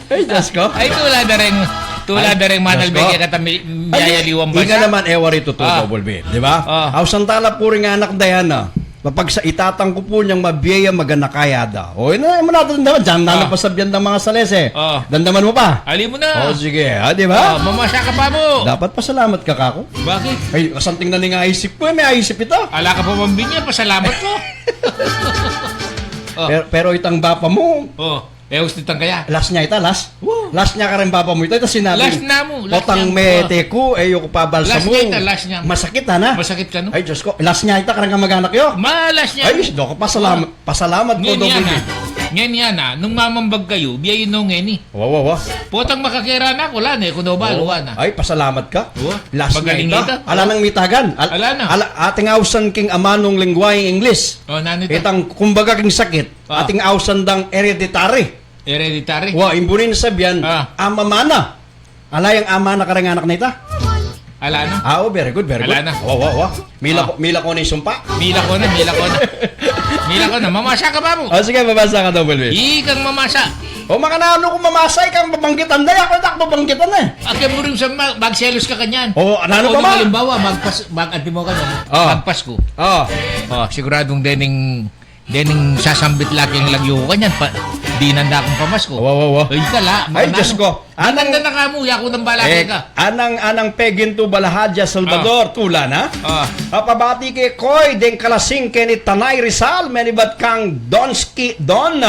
Ay, Diyos ko. Ay, tula da reng, tula da reng manalbe keta mi-, miyayaliwan bansa. Ika naman, e, wari tutu, ah, Double B. Di ba? Ah. Ausan tala pu ring anak da yan, a. Mapagsa-, itatang ku pu niyang mabie ya, maganaka ya da. O, ina, e mu na dandaman. Diyang nanu pa sabian dang mga sales, e. Ah. Dandaman mu pa? Ali mu na. O, sige. A, di ba? Ah, mamasa ka pa mu. Dapat pasalamat ka kaku. Bakit? Ay, kasanting na ning aisip ku, e. May aisip ita. Ala ka pa bang binya, pasalamat ka. Oh. Pero, pero itang bapa mu. Oh. E, usti tang kaya. Last nya ita, last. Wow. Last nya kareng bapa mu ita, ita sinabi. Last na mu, last potang mete ku, e yu ku pa balsamo. Last nya ita, last nya. Masakit, ana? Masakit ka, no? Ay, Diyos ko. Last nya ita kareng kamag-anak yu. Ma, last nya. Ay, Diyos ko, pasalamat, pasalamat ku, Double B. Ngeni, ana, nung mamambag kayu, bie yu no ngeni. Wa, wa, wa. Potang makakera na ku, ala ne ku no balu, ana. Ay, pasalamat ka. Wa. Last nya ita. Ala nang mitagan. Al-, ala na. Ala, ating ausan king amanung lengguaheng Ingles. O, nanu ita? Itang, kumbaga, king sakit, ating ausan dang hereditary. Hereditary? Wa, ing buri nang sabian, amamana. Ala yang amana kareng anak na ita? Ala na. Ah, o, very good, very good. Ala na. Wa, wa, wa. Mila ko, mila ko na ing sumpa. Mila ko na, mila ko na. Mila ko na. Mamasa ka, babu. O, sige, mamasa ka, Double B. Ikang mamasa. O, makananu kung mamasa, ikang babanggitan da, aku ita babanggitan, e. Ake, buri sa ma-, magselos ka kanyan. O, nanu pa ma? Halimbawa, magpas-, mag-, anti mo kanyan. O. Magpas ku. O. O, siguradung dening Dening sasambit la king lagyu ku kanyan, pa-, Dinan da kung pamasko. Wa, wa, wa. Ay, kala, Ay, Diyos ko. Anang, Anang na nakamu, yaku nang bala eh, ka. Anang, anang Peginto Balahadya Salvador, Ah. tula na. Ah. Papabati ke Koy, deng kalasing ke ni Tanay Rizal, menibat kang Donski Don.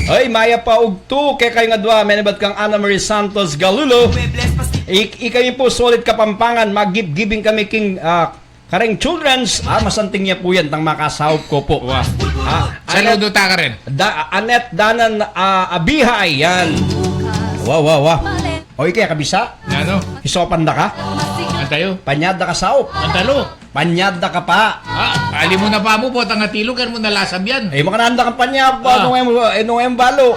Ay, mayap a ugtu kekayu ngan dua, menibat kang Ana Marie Santos Galulo. Ik-, ikami pu solid Kapampangan, mag-give-giving kami king, ah, kareng children's, ah, masanting ya pu yan, tang makasaup ko pu. Wa. Ah, Saludo Anet, ta karin. Da-, Anet Danan, ah, Abihay, yan. Wa, wa, wa. O, ika, kabisa? Ano? Isopan da ka? Antayo? Panyad da ka saup. Antalo? Panyad da ka pa. Ah, ali mu na pa mu, potang atilog, kan mu na lasab yan. Eh, makananda kang panyad pa, Ah. nung em-, eh, nung embalo.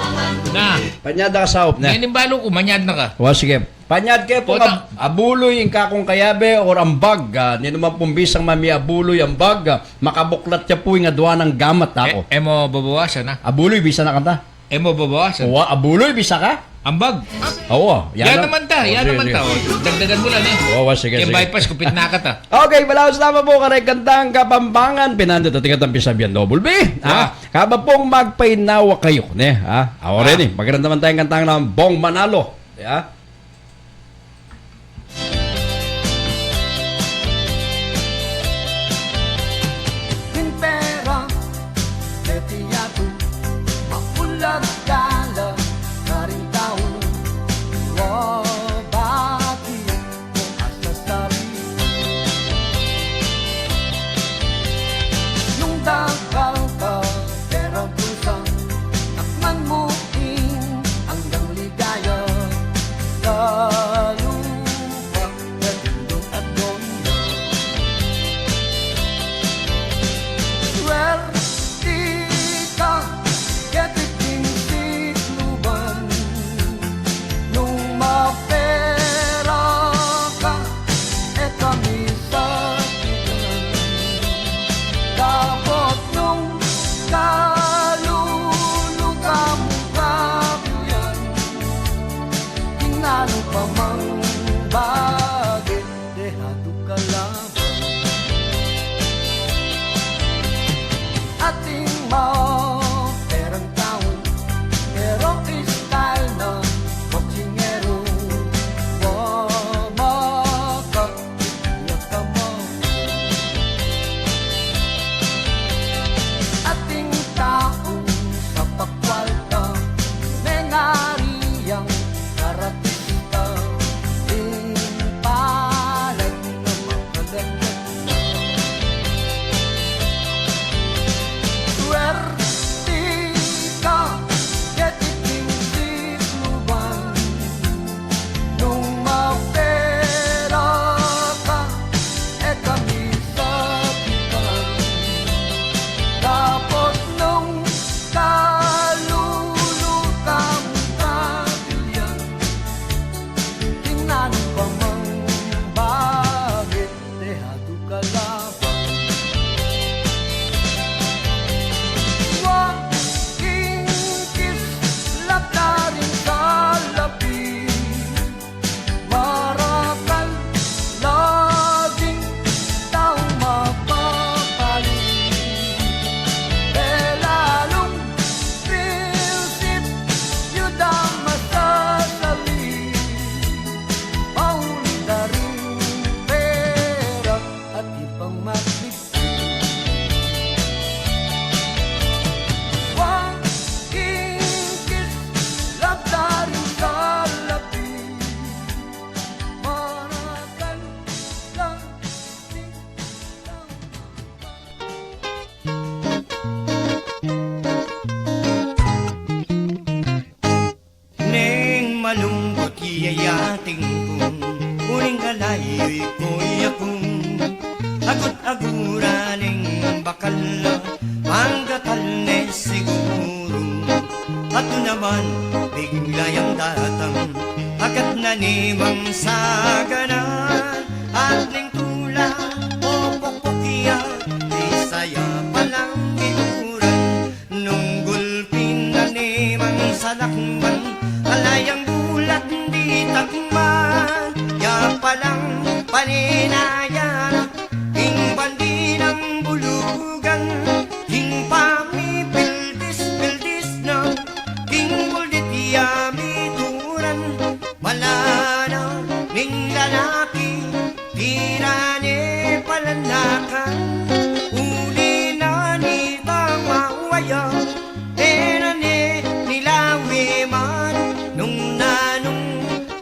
Na. Panyad da ka saup, ne? Yan yung balo ko, manyad na ka. Wa, sige. Panyad ke pu Pota. nga abuloy ing kakung kayabe or ambag, ah, ninu man pung bisang mami abuloy ambag, ah, makabuklat ya pu ing adwa nang gamat ako. E, e mo babawasan, ah. Abuloy, bisa na kanta? E mo babawasan. Wa, abuloy, bisa ka? Ambag. Oo, Yan yan na. naman ta, O, yan sige, naman sige. ta. O, dagdagan mu lang, eh. Oo, sige, Kaya sige. bypass, kupit na ka ta. Okay, balaus na pu kareng kantang Kapampangan, pinanda tatingat ang pisabian double B. Ah, Ah. kaba pung magpainawa kayo, ne? Ah, awari Ah. ni, maganda naman tayong kantang ng Bong Manalo. Ya. King pera, keti yatu, mapulag dala, karing tau, wa bati, kung asasari. Nung dakal ka, pera busa, takman mu ing anggang ligaya, lalu pa Swerte ka, keti king sikluban. Nung mapera ka, e ka misakitan. Dapot nung kalulu ka mu kapilan, ing nanu pa mang bage, deha tu kalaban. Atin maperang tau, pero style na kotsingeru, wa maka ya ka mo. Atin tau sa pakwalta, mengari yang karatista, ing palad na makaganyan. Swerte ka, keti king sikluban. Nung mapera ka, e ka misakitan. Dapot nung kalulu ka mu kapilan, ing nanu pa mang bage, deha tu kalaban. Wa king kislap da ring salapi, marakal la ding taung mapapali. E lalung pilsit yu da masasali, mauli da ring pera at ibang magligpit. Wa king kislap da ring salapi, marakal la ding taung mapapali. Neng malungkut ya ating pung, uling kalayu yu ku ya kung, agut-agura neng bakal la, panggatal ne siguru. At naman, bigla yang datang, agad na ni mang saganan, at neng tula, o pokpok ya, di saya palang iuran. Nung gulpin na ni mang salakman, ala yang bulat di takman, ya palang paninayan, ing bandi nang bulugan, ing pamipildis-pildis na, E na ne nilawe man nung nanung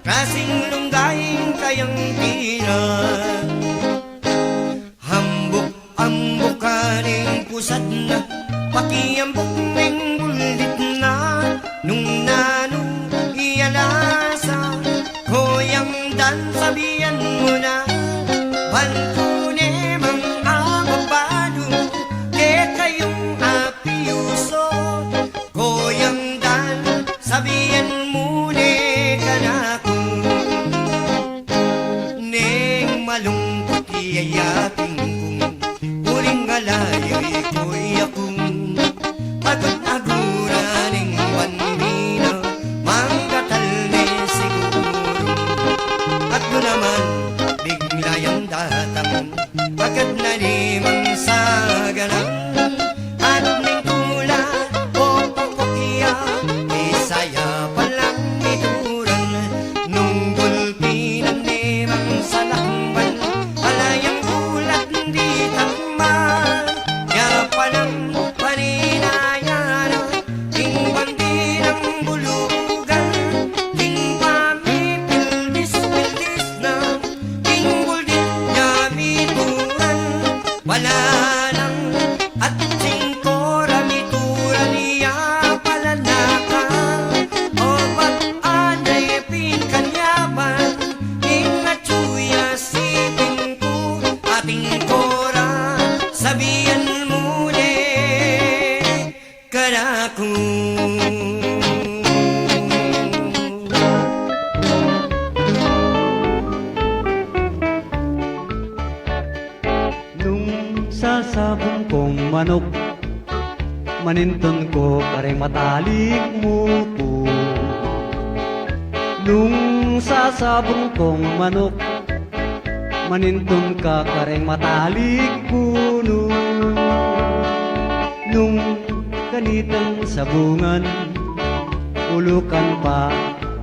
klasing lungga ing kayang dina. Hambuk-hambukan ing pusad na, pakiambuk ning buldit na, nung nanu iyalasa, Koyang Dan, sabian mu na, ban ku ne mang ababadu, kekayung apiuso, Koyang Dan, sabian mu ne kanaku, neng malungkut ya ing ating kung uling alayuy ku ya kung agut-aguran ing ban mi na manggatal ne siguru. At nu naman bigla yang datang, agad na ne mang sagalang, at ning tula o pokok ya, isa ya palang ituran, nung gulpi na ne mang salakban, ala yang ulat di takma, ya palang paninayan, ing bandi nang bulugan, ing pamipildis-pildis na, ing buldit ya mituran, wala nang atsing kora mituran ya palanaka, o bat anay pin kanyaman, ing atsu ya siping ku, ating kora, sabian mu ne kanaku. Nung sasabung kong manuk, manintun ko kareng matalik mu ku. Nung sasabung kong manuk, manintun ka kareng matalik punu. Nung kanitang sabungan, ulukan pa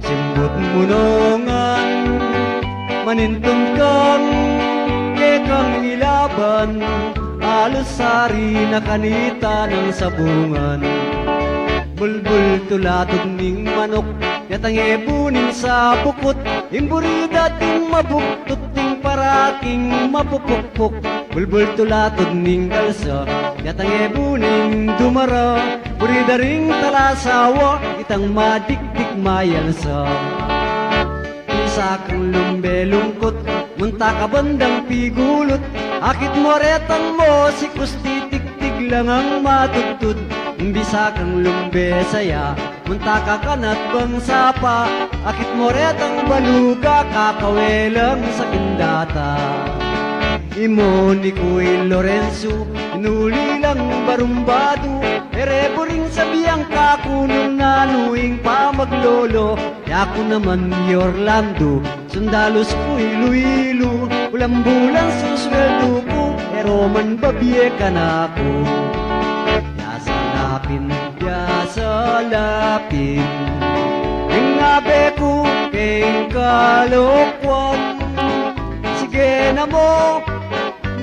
simbut munungan, manintun kang kekang ilaban, alus sari na kanita nang sabungan. Bulbul tulatud ning manuk, yatang ebu ning sabukut, ing buri dating mabuktut, ing parating mapupukpuk. Bulbul tulatud ning galsa, yatang ebu ning dumara, buri da ring talasawa, itang madikdik mayalsa. Bisa kang lumbe lungkut, munta ka bandang pigulut, akit mo retang mosikus, titigtig lang ang matudtud. Bisa kang lumbe saya, munta ka kanat bang sapa, akit mo retang baluga, kakawelang sakin data. Imo ni Kuy Lorenzo, inuli lang barumbadu, e re buring sabian kaku nung nanu ing pamaglolo. Yaku naman i Orlando, sundalus ku Iloilo, bulan-bulan susweldu ku, e ro man babie kanaku. Ya salapin, ya salapin, ing abe ku keng kalokuan. Sige na mo,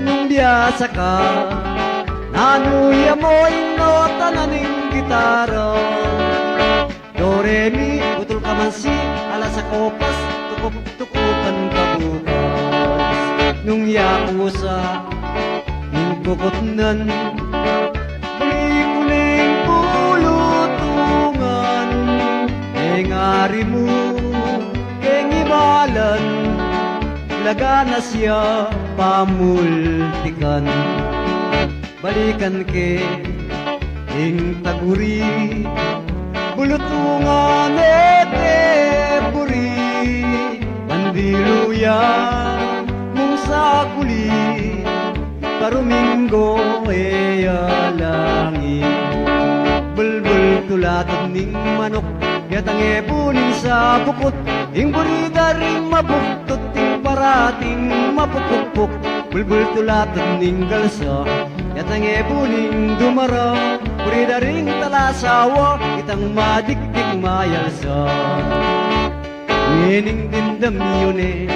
nung biasa ka, nanu ya mo ing nota na ning gitara? Do, re, mi, utul ka man si, ala sa kopas, tukup, tukupan ka bukas. Nung yaku sa ning kukutnan, buli ku ning bulutungan, e ngari mu keng imalan, laga na sia pamultikan. Balikan ke ing taguri, bulutungan e te buri, bandilu ya mung sakuli, baruminggo e ya langi. Bulbul tulatud ning manuk, yatang ebu ning sabukut, ing buri da ring mabuktut, ing parating mapupukpuk. Bulbul tulatud ning galsa, yatang ebu ning dumara, buri da ring talasawa, itang madikdik mayalsa. Ngening dimdam yu ne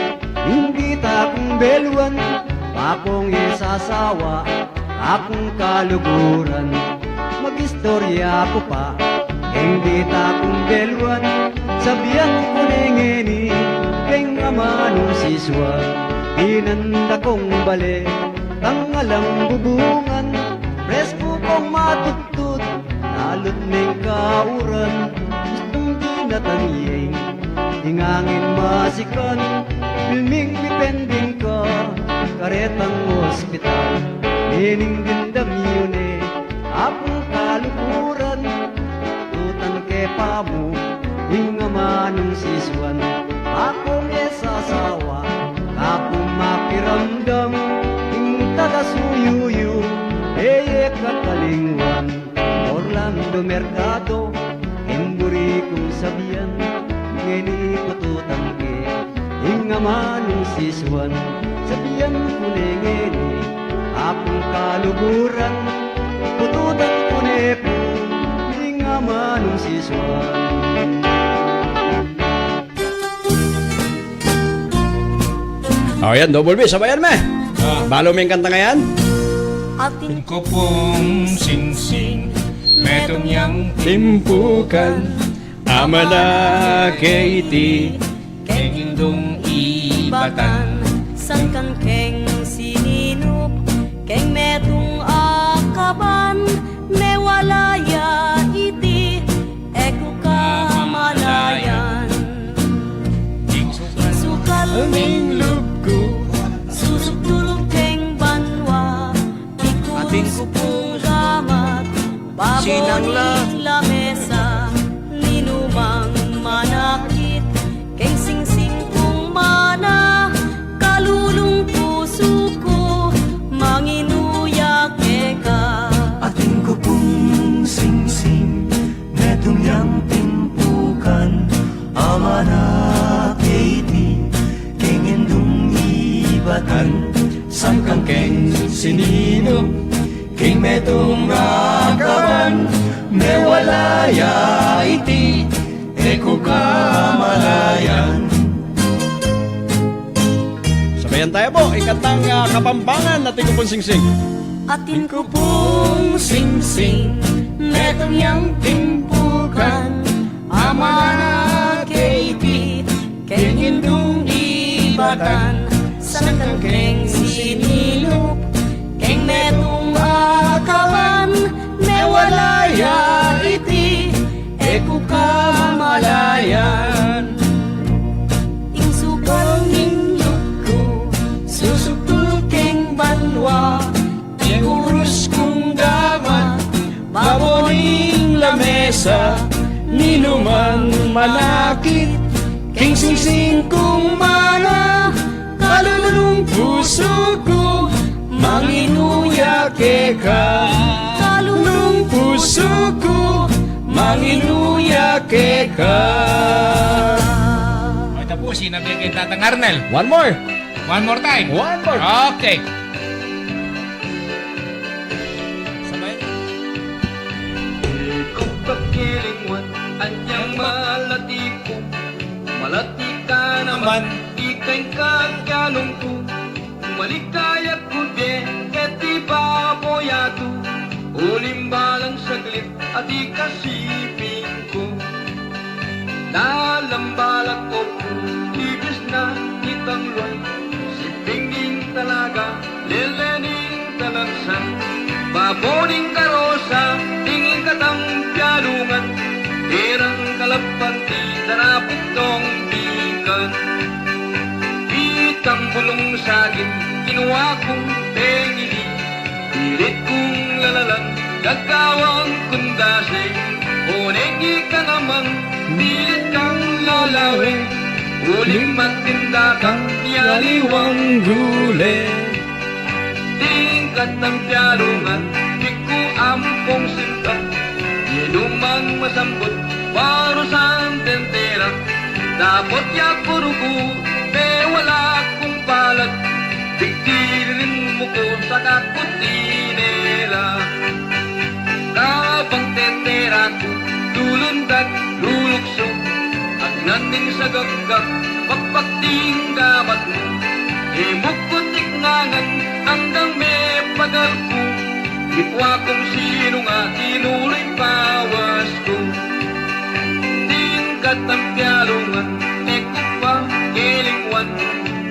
ing dita kung beluan, bakong e sasawa akung kaluguran. Magista Istorya ku pa keng bita kung beluan, sabian ku ne ngeni keng amanung sisuan. Dinan da kung bale, tangalang bubungan, presku kung matudtud, lalut meng kauran, gustung dinatang yeng ing angin masikan, pilming mipending ka karetang ospital. Mening dimdam yu ne, Apung kaluguran, tutan ke pamu ing amanung sisuan. Aku me sasawa, aku makiramdam ing taga suyuyu, e ye kakalingwan. Orlando Mercado, ing buri kung sabian, ngeni pututan ke ing amanung sisuan. Sabian ku ne ngeni, apung kaluguran, pututan ku ne pu ing amanung sisuan. O yan, Double B, sabayan me. Ah. Balu me ing kantang ayan. Atin ku pung singsing, metung yang timpukan, amana ke iti, keng indung ibatan, sangkan keng sininup, keng metung akaban, mewala ya iti, e ku kamalayan. Ing sukal ning lub ku, susuktul keng banua, atin ku pung gamat, sinang la, baboning lamesa, ninumang manakit, keng singsing kung mana, kalulung pusu ku, manginu ya keka. Atin ku pung singsing, metung yang timpukan, amana ke iti, keng indung ibatan, sangkan keng sininup, keng metung akaban, mewala ya iti, e ku kamalayan. Sabayan taya pu, ing kantang, ah, Kapampangan, Atin ku pung singsing. Atin ku pung singsing, metung yang timpukan, amana ke iti, keng indung ibatan, sangkan keng sininup, keng metung akaban, mewala ya iti, e ku kamalayan. Ing sukal ning lub ku, susuktul keng banua, ing urus kung gamat, baboning lamesa, ninumang manakit, keng singsing kung mana, kalulung pusu ku, manginu ya keka. Kalulung pusu ku, manginu ya keka. O, ita pu, sinabi kay Tatang Arnel. One more. One more time. One more. Okay. Sabay. Di ku kakilinguan, anyang malati ku, malati ka naman, ikang kakyalung ku. Maligaya ku de, keti baboy aku, uling balang saglit, atin kasiping ku. Lalam balak ku, ibis na itang luan, siping ning talaga, lele ning talansan. Babo ning karosa, ning ikatang pialungan, terang kalapan ti darapit tong bikan. Itang bulung saging, kinua kung pengili, pilit kung lalalan, gagawang kundasing, oneng ika naman, pilit kang lalawe, uling magtinda kang aliwang gule. Tingkat ng pialungan, di ku ampong sinta, inumang masambut, warusan tentera, dapot ya ku rugu, te wala kung palag, digdirin mu ku sa kakutinera. Kabang tetera ku, lulundag, lulukso, agnan ning sagagak, pakpak ding gamat mu. E mu ku tiknangan, anggang mepagal ku, Ikwa kung sinu nga tinulu ing pawas ku. Ding katampialungan, e ku pa kelingwan.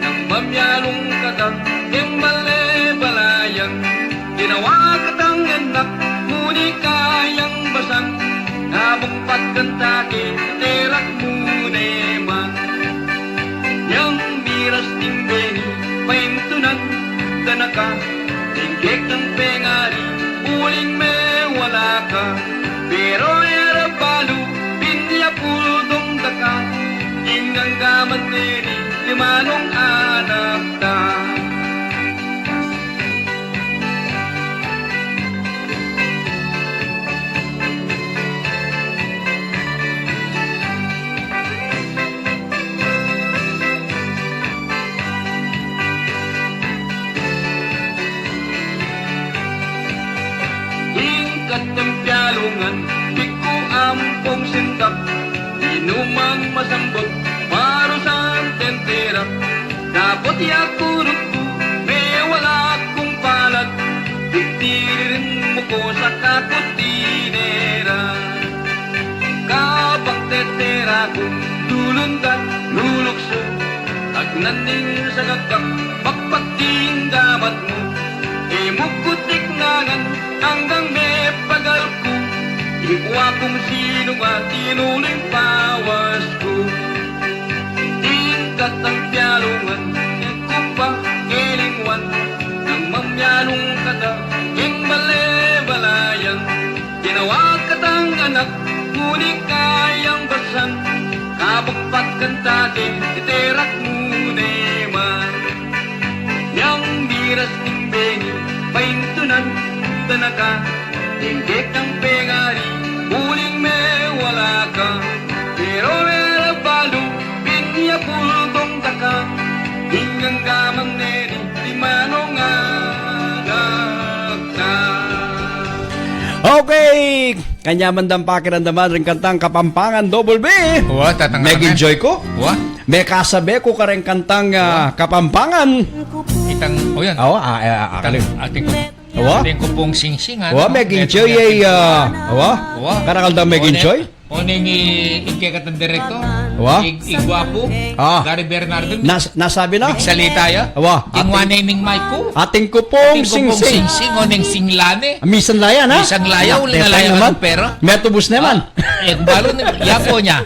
Nang mamialung kata keng bale-balayan, ginawa katang anak mu ni kayang basan. Kabang pagkanta ke, terak mu ne man. Yang miras ning beni, paintunan da na ka. Ing kekang pengari, uling mewala ka. Pero e ra balu, binyapul dong da ka. Ing ganggaman ne ni, limanung anak ta. Ing katampialungan, di ku ampong sintak, di nu man masambut, parusan tentera. Dapot ya kunut ku, mewala kung palad, digdiririn mu ku sa kakutinera. Kabang tetera ku, lulundag, luluksu, agnan ning sagakak, pakpak ding gamat mu. E mu ku tiknangan, anggang mepagal ku, ikwa kung sinu nga tinulu ing pawas ku. Ding katampialungan, e ku pa kelingwan. Nang mamialung kata keng bale-balayan, ginawa katang anak mu ni kayang basan. Kabang pagkanta ke, terak mu ne man. Yang miras ning beni, paintunan da na ka. Ing kekang pengari, uling mewala ka. Pero e ra balu, binyapul dong da ka. Ing ganggaman ne ni, limanung anak ta. Okay, kanyaman dang pakiramdaman ring kantang Kapampangan, Double B. Wa, tatang Meg-enjoy ku. Wa? Mekasabe ku kareng kantang, ah, Kapampangan. Itang, o yan. Awa, ah, eh, ah, Itang, kaling. Atin ku, Awa? Atin ku pung singsing, ano? Awa, Meg-enjoy, eh, ah, awa? Awa. Karakal da Meg-enjoy? Oneng, oneng i-, ing kekatang direktor? Awa? I-, i gwapu? Ah. Gary Bernardo? Nas-, nasabi na? Nagsalita ya? Awa. Ing wane ning mic ku? Atin ku pung singsing. Atin ku pung singsing, oneng singla ne. Misan la yan, ha? Misan la yan, uling ala yan naman. Pera. Metubus naman. Ah, e ku balu ne, yapo nya.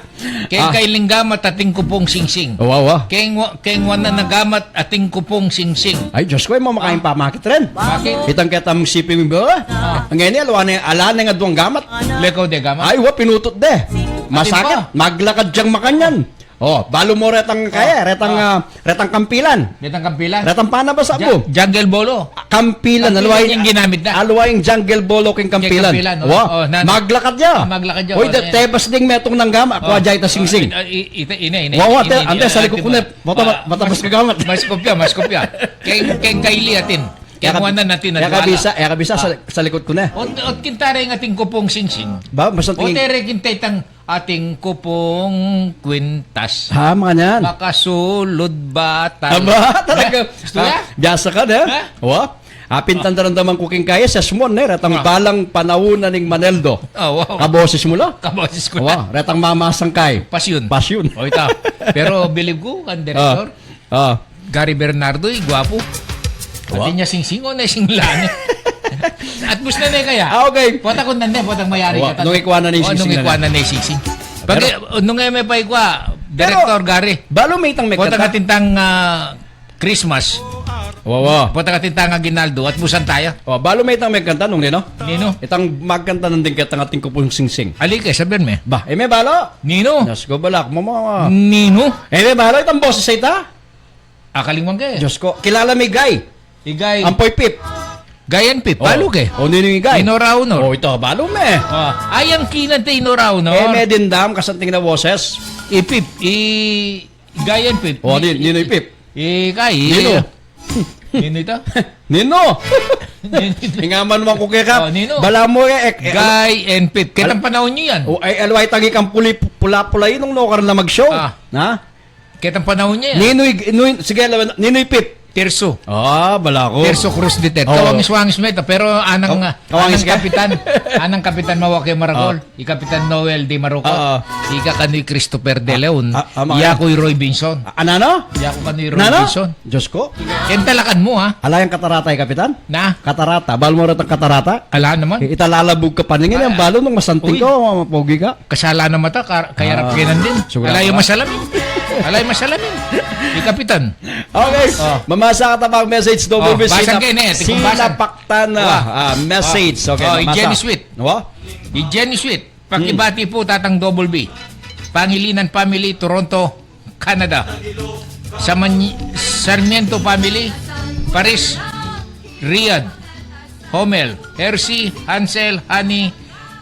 Keng kailing gamat atin ku pung singsing. Wa, wa. Keng wa-, keng wanan a gamat atin ku pung singsing. Ay, Diyos ku, e mu makayang pamakit rin. Bakit? Itang ketang siping ba? Ah. Ngeni, ala ne, ala ne nga duang gamat. Leko de gamat? Ay, wa, pinutut de. Masakit. Maglakad yang makanyan. O, balu mu retang kaya, retang, ah, retang kampilan. Retang kampilan? Retang panabas, ja-, abu. Jungle bolo. Kampilan, kampilan alwa ing, ing ginamit na. Alwa ing jungle bolo keng kampilan. Keng kampilan, o. Wa, o, na, na. Maglakad ya. Ah, maglakad ya, o, o, da, ne. Tebas ding metung nang gamat, akwa ja ita singsing. Ah, i-, ita, ine, ine. Wa, wa, ante, salikut ku ne. Bata, bata, mas gamat. Mas kopya, mas kopya. Keng, keng kaili atin. Keng wanan atin, ya kabisa, ya kabisa, sa-, salikut ku ne. Ot, ot kinta re ing atin ku pung singsing. Ba, mas tingin. Ot e re kinta itang Atin ku pung kwintas. Ha, makanyan. Makasulud batal. Aba, talaga. Gusto ya? Biasa ka na. Ha? Wa? Apin tanda-randaman ku king kaya, sesmon, ne, retang balang panaunan ning Maneldo. Ah, wa. Kaboses mu la? Kaboses ku la. Wa, retang mamasang kay. Pasyun. Pasyun. O, ita. Pero bilib ku, kan direktor. Ah. Gary Bernardo, i gwapu. Wa? Atin ya singsing, o, ne singla ne. At bus na ne kaya. Ah, okay. Pota ku na ne, pota mayari ka. Nung ikwa na ne singsing. Nung ikwa na ne singsing. Pag, nung e me pa ikwa, Direktor Gary. Balu me itang megkanta. Pota ka tintang, ah, Christmas. Wa, wa. Pota ka tintang aguinaldo, at busan taya. Wa, balu me itang megkanta nung nino? Nino? Itang magkanta nandin ketang Atin ku pung singsing. Ali ke, sabian me. Ba, e me balu? Nino? Diyos ku, balak mu, mama. Nino? E me balu itang boses a ita? Akalingwan ke. Diyos ku, kilala me i Guy. I Guy. Ampo i Pip. Guy and Pip, balu ke. O, nino i Guy? Inora Honor. O, ita, balu me. Ah, ayang kinanta Inora Honor. E me dindam, kasanting na boses. I Pip, i Guy and Pip. O, ni-, nino i Pip? I Guy. Nino? Nino ita? Nino? Nino ita? Ingaman man ku keka. O, nino? Balamu e, e, e, Guy and Pip. Ketang panaun yu yan. O, ay, alwa itang ikang puli, pula-pula, nung nukarin la mag-show. Ah. Ha? Ketang panaun yu yan. Nino i, nino i, sige, lawan, nino i Pip? Tirso. Ah, bala ko. Tirso Cruz de Tet. Oh. Kawangis-wangis me ita, pero anang, Kaw-, ah, kawangis anang ka? Kapitan, anang Kapitan Mawake Maragol, Oh. I Kapitan Noel de Marocot, Oh. ika kanu i Christopher De Leon, Ah, ah, ah, iya ku i Roy Binson. Ah, ano, ano? Iya ku kanu i Roy Nano? Binson. Diyos ko. Kenta lakan mu, ha? Ala yang katarata, eh, Kapitan? Na? Katarata. Bal mo retang katarata? Ala naman. Ita lalabug ka pa ning, Ay, ang balo nung masanting ay. Ka, o mapogi ka. Kasala na mata, ka-, kayarap Ah, kenan din. Sigurado Ala yung ka? Masalamin. Ala yung masalamin. I Kapitan. Okay. Oh. Mamasa ka ta pang message, Double Oh, B, basang sila-, ke ne, tikung basang. Sinapaktan na, Wa. Ah, message. Oh. Okay, Oh, i mamasa. Jenny Sweet. Wa? I Jenny Sweet. Pakibati Hmm. po, Tatang Double B. Pangilinan family, Toronto, Canada. Sa Man-, Sarmiento family, Paris, Riyadh, Homel, Hershey, Hansel, Honey,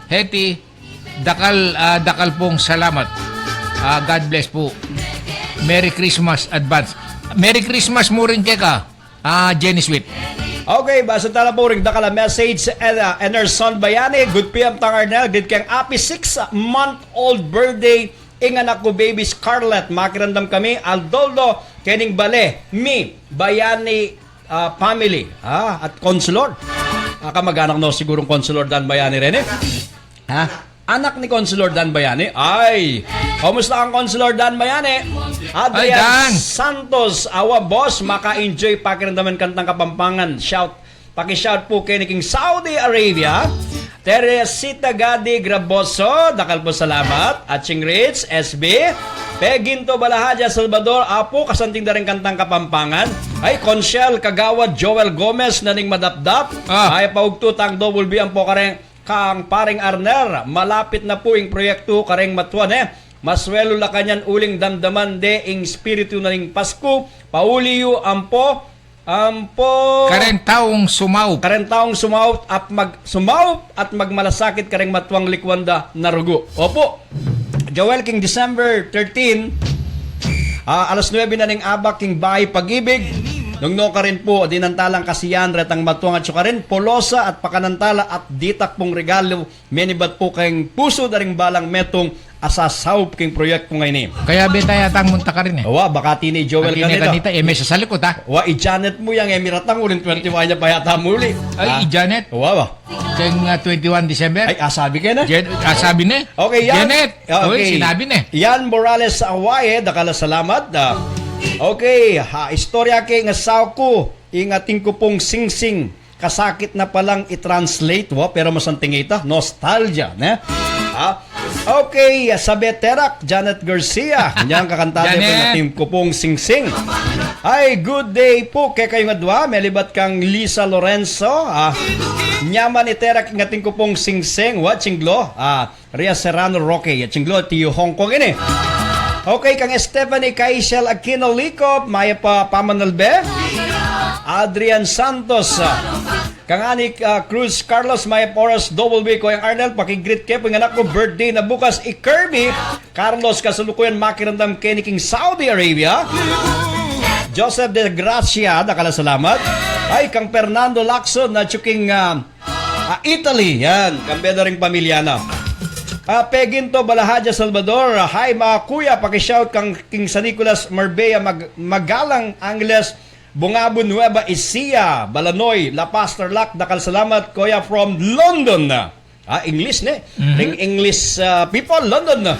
Hetty, dakal, ah, dakal pong salamat. Ah, God bless po. Merry Christmas advance. Merry Christmas mu rin keka, ah, Jenny Sweet. Okay, basa tala po rin dakal a message, and, ah, Enerson Bayani, good P M Tang Arnel, greet keng happy six-month-old birthday ing anak ku, baby Scarlett. Makiramdam kami, aldoldo, kening bale, mi, Bayani, ah, family, ah, at Consulor. Ah, kamag-anak no, sigurong Consulor Dan Bayani rin, eh. Ha? Anak ni Consulor Dan Bayani. Ay, kumusta ang Consulor Dan Bayani? Adrian Ay, Dan. Santos, awa boss, maka-enjoy pakiramdaman kantang Kapampangan. Shout, paki-shout po keni king Saudi Arabia. Teresita Gadi Graboso, dakal po salamat. At Ching Rich, S B. Peginto Balahaja Salvador, apu, kasanting da ring kantang Kapampangan. Ay, Conchel Kagawad, Joel Gomez, naning madapdap. Ah. Ay, paugtu tang Double B ampo kareng kang Pareng Arnel, malapit na pu ing proyektu kareng Matuan, e. Maswelu la kanyan uling damdaman de ing spiritu na ning Pasku, pauli yu ampo, ampo. Kareng taung sumaup. Kareng taung sumaup at mag-, sumaup at magmalasakit kareng matuang likuan da na rugu. Opu. Joel, king December thirteen, ah, alas nuebe na ning abak king Bahay Pag-ibig. Nung no karin pu, dinan talang kasiyahan retang matuang atsu karin, polosa at pakanan tala at ditak pung regalu, menibat pu keng pusu da ring balang metung a sasaup king proyektu ngeni. Kaya beta yatang munta karin, e. Wa, baka tini Joel At tini kanita. Kanita, e, me sa salikut, a. Wa, i Janet mu yang, e, miratang uling twenty-one ya pa yata muli. Ay, Ah. i Janet? Wa, wa. Keng, ah, twenty-one December? Ay, asabi ke na? Jan-, asabi ne? Okay, yan. Janet! Ah, Uy, okay. Sinabi ne. Yan, Morales Awaye, dakal a salamat. Ah, okay, ha, istorya ke ing asawa ku, ing atin ku pung singsing. Kasakit na palang i-translate, wa, pero masanting ita. Nostalgia, ne? Ha? Okay, sabe Terak, Janet Garcia. Yan, kakanta de Janet. Ing atin ku pung singsing. Ay, good day pu kekayung adwa, melibat kang Lisa Lorenzo, ah, nyaman i Terak ing atin ku pung singsing, wa, Chinglo, ah, Ria Serrano Roque, ya Chinglo, ti Hong Kong ini. Okay, kang Stephanie Kaisel Aquino Likop, mayap a pamanalbe. Adrian Santos, ah, kang Ani, ah, Cruz Carlos, mayap oras, Double B, Koyang Arnel, paki-greet ke pu ing anak ku, birthday na bukas, i Kirby Carlos, kasalukuyan makiramdam keni king Saudi Arabia. Joseph de Gracia, dakal a salamat. Ay, kang Fernando Lacson, na atsu king, ah, ah, Italy, yan. Kambe da ring pamilya na. Ah, Peginto Balahaja Salvador, ah, hi, mga kuya, paki-shout kang king San Nicolas, Marbella, Mag-, Magalang, Angeles, Bungabon, Nueva Ecija, Balanoy, La Paz, Tarlac, dakal salamat, kuya, from London. Ah, English, ne? Mhm. Ring English, ah, people, London.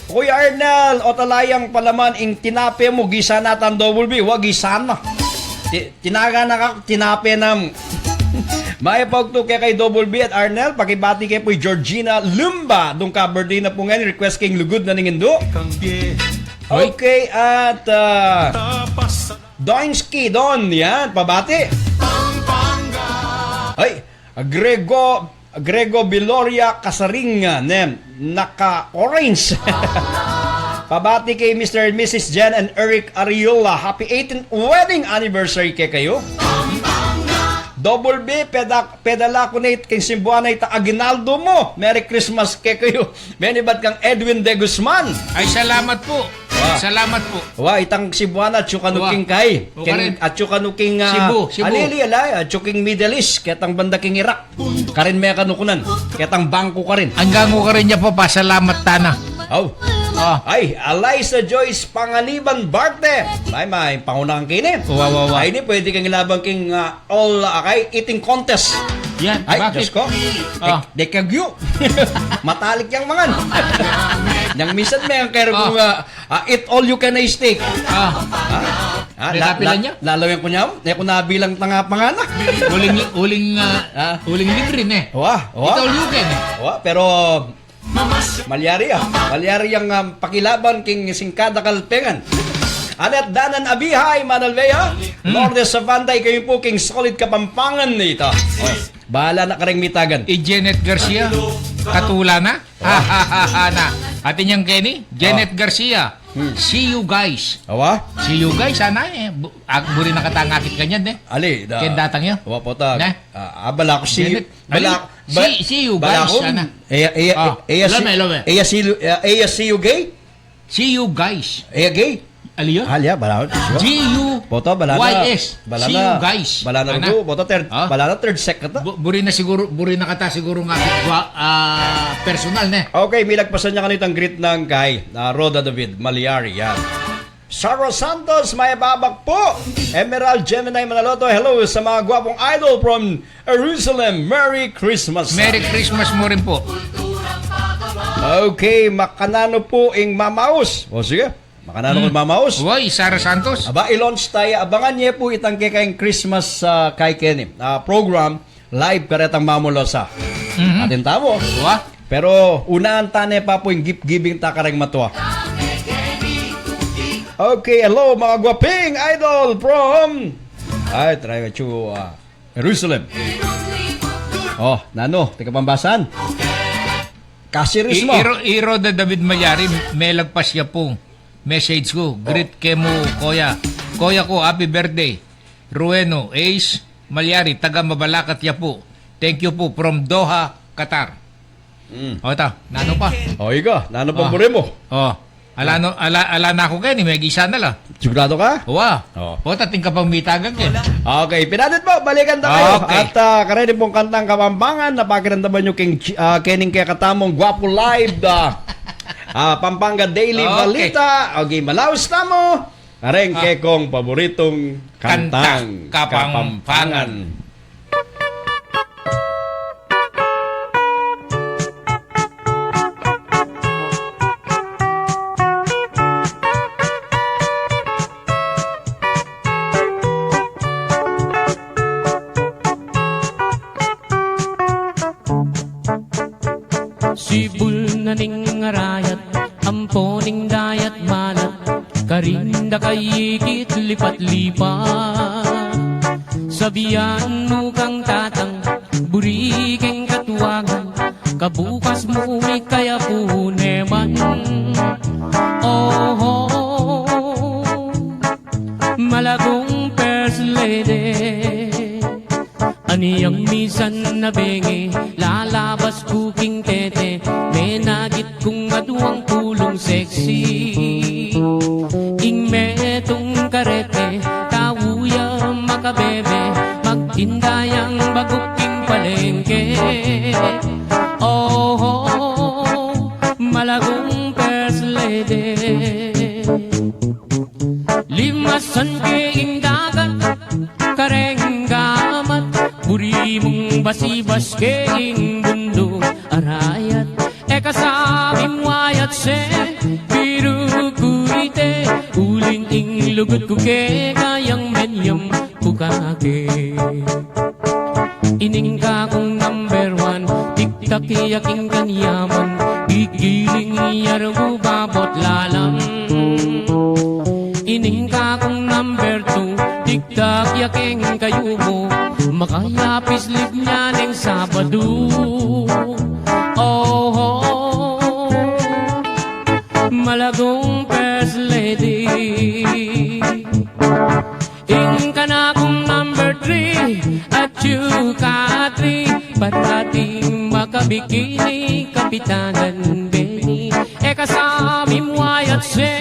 Kuya Arnel, o talayang palaman ing tinape mu, gisan na tan Double B, wa, gisan na. Ti-, tinaga na ka, tinape na mu. Mayap a ugtu keka Double B at Arnel, pakibati ke pu i Georgina Lumba, dungka birthday na pu ngan, request king Lugud na ning Indu. Hoy. Okay, at, ah, Doinski, Don, yan, pabati. Ay, Grego, Grego Biloria Casaring, ne, naka-orange. Pabati kay Mister and Missus Jen and Eric Ariola. Happy eighteenth wedding anniversary kekayu. Double B, peda-, pedala ku ne king Cebuana ita aguinaldo mu. Merry Christmas kekayu. Menibat kang Edwin De Guzman. Ay, salamat pu. Wa. Salamat pu. Wa, itang Cebuana, atsu kanu Wa. King kai. O, King, karin. Atsu kanu king, ah, Cebu, Cebu. Alili, ala, atsu king Middle East, ketang banda king Iraq. Karin me kanu kunan. Ketang bangku karin. Anggang ku karin ya papasalamat tana. Aw. Ah. Ay, Eliza Joyce Panganiban Barte. Ay, may pangunahan kini. Wa, wa, wa. Ay, ini pwede kang ilaban king, ah, all, ah, kay eating contest. Yan, ay, bakit? Diyos ko. Ah. Dek-, dekagyu. Matalik yang mangan. Yang misan me, ang kaya kung, ah, ah, eat all you can, I steak. Ah. Ah, ah, la-, la-, lalaw yang kunyam, ne, kung nabilang tanga panganak. Uling, uling, ah, uling libre, ne? Wa, wa. Eat all you can, eh. Wa, pero malyari, ah. Malyari yang, um, pakilaban king singkada kalpengan. Anet Danan Abihay, Manalvea, Lourdes Savanta, ikayu pu king solid Kapampangan ita. Oh, bahala na kareng mitagan. I Janet Garcia, katula na? Oh. Na. Atin yang Kenny, Janet Garcia. Hmm. See you guys. Awa? See you guys, sana eh. Bu-, ag-, buri na katang akit kanyan eh. Ali, da. Ken datang ya? Wa po ta. Ne? Ah, ah, bala ku see you. Janet, bala, ali, ba-, see, see you bala guys, ku, sana. Eya, eya, ah, eya, lome, si-, lome. Eya see you, eya, eya see you gay? See you guys. Eya gay? Aliyo? Aliya, bala ku. G U Y S. Boto, bala na. See you guys. Bala na, ana. Boto, third, ah? Bala na, third sec kata. Bu-, buri na siguro, buri na kata siguro nga, ah, personal, ne? Okay, milagpasan niya kanitang greet ng kay, ah, Rhoda David Malyari, yan. Saro Santos, mayap a abak po. Emerald Gemini Manaloto, hello sa mga gwapong idol from Jerusalem. Merry Christmas. Merry Christmas mu rin po. Okay, makananu po ing mamaus? O sige, makananu po ing mamaus? Uy, Saro Santos. Aba, i-launch taya. Abangan ye pu itang kekayung Christmas, ah, kay Kenny, ah, program. Live karetang Mamu Losa. Mhm. Atin tamu. Wa? Pero unahan ta ne pa pu ing gift giving ta kareng matua. Okay, hello, mga gwaping idol from, ay, try to, ah, Jerusalem. Oh, nanu, taga Pambasan. Kasiris mo. I-, i-Ro-, i-Rhoda David Malyari, melagpas ya pu. Message ku, greet kemu, koya. Koya ku, happy birthday. Rueno, Ace Malyari, taga Mabalacat ya pu. Thank you pu, from Doha, Qatar. Mm. O, ta, nanu pa? O, ika, nanu pa buri mu? O, ala, ala, ala na ku keni, megisa na la. Sigurado ka? Wa. O. O, ta, atin ka pang mitagan keni. Okay, pinatid po, balikan ta kayu. Okay. At, ah, kareni pung kantang Kapampangan, na pakiramdaman yu keng, ah, kening kekatamung gwapu live, ah, ah, Pampanga Daily Balita. Okay, malaus tamu. Kareng kekong paboritung kantang Kapampangan. Sibul na ning arayat, ampo ning dayat balat, karin da kayikit lipat-lipat. Sabian mu kang tatang, buri keng katuangan, kabukas mu mikayapu ne man. Oho, malagung first lady. Ani yang misan na bengi, lalabas ku king tete, menagit kung aduang pulung sexy. Ing metung karete, tau ya makabebe, magtinda yang baguk king palengke. Oho, malagung first lady. Limasan ke ing dagat, kareng gamat, buri mung basibas ke ing bunduk arayat. E ka sabing wayat se, biru ku ite, uling ing lugud ku keka yang menyem pukake. Ining kakung number one, tiktak ya king kanyaman, gigiling ya rugu babot lalam. Ining kakung number two, tiktak ya keng kayumu, makayapis lib nya neng Sabadu. Oho, malagung first lady. Ing kanakung number three, at saka three, parating makabikini, Kapitanan Benny. E ka sabing wayat se,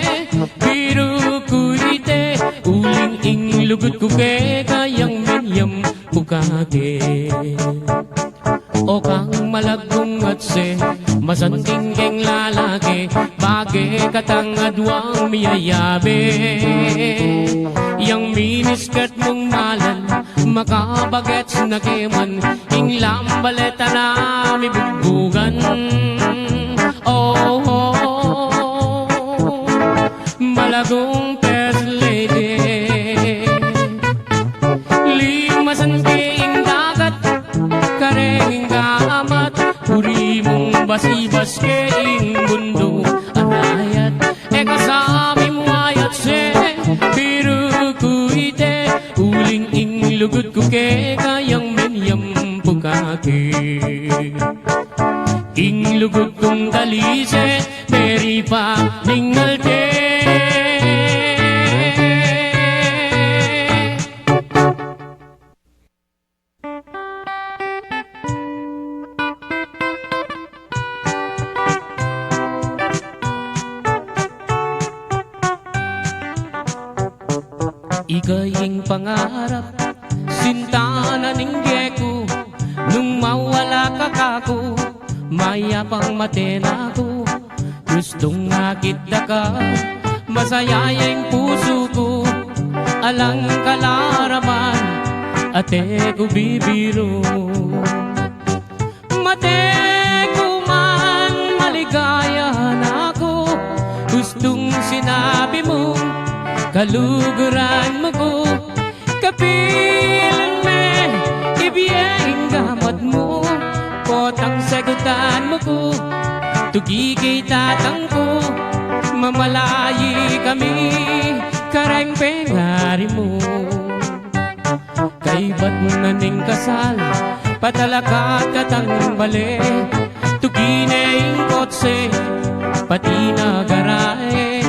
biru ku ite, uling ing lugud ku keka yang menyem pukake. O kang malaggung atse, masanting keng lalaki, bage Katang aduang miyayabe, yang miniskirt mung malan, makabagets na ke man, ing lambalet a mibugbugan. Oh, oh, malagung first lady. Limasan ke ing dagat, kareng ing gamat, buri mung basibas ke ing bunduk a rayat. E ka sa mi muayat se, biru ku ite, uling ing lugud ku keka yang menyampu kake. Ing lugud kung dalise, meripa ning malte. Ika ing pangarap, sinta na ning geku, nung mawala ka kaku, mayapang mate na ku. Gustung akit da ka, masaya ya ing pusu ku, alang kalaraman, ate ku bibiru. Mate ku man, maligaya na ku, gustung sinabi mu, kaluguran mu ku, kapilan me, ibie ing gamat mu, potang sagutan mu ku, tuki ke tatang ku, mamalayi kami, kareng pengari mu. Kaybat na ning kasal, patalakad katang bale, tuki ne ing kotse, pati na garahe,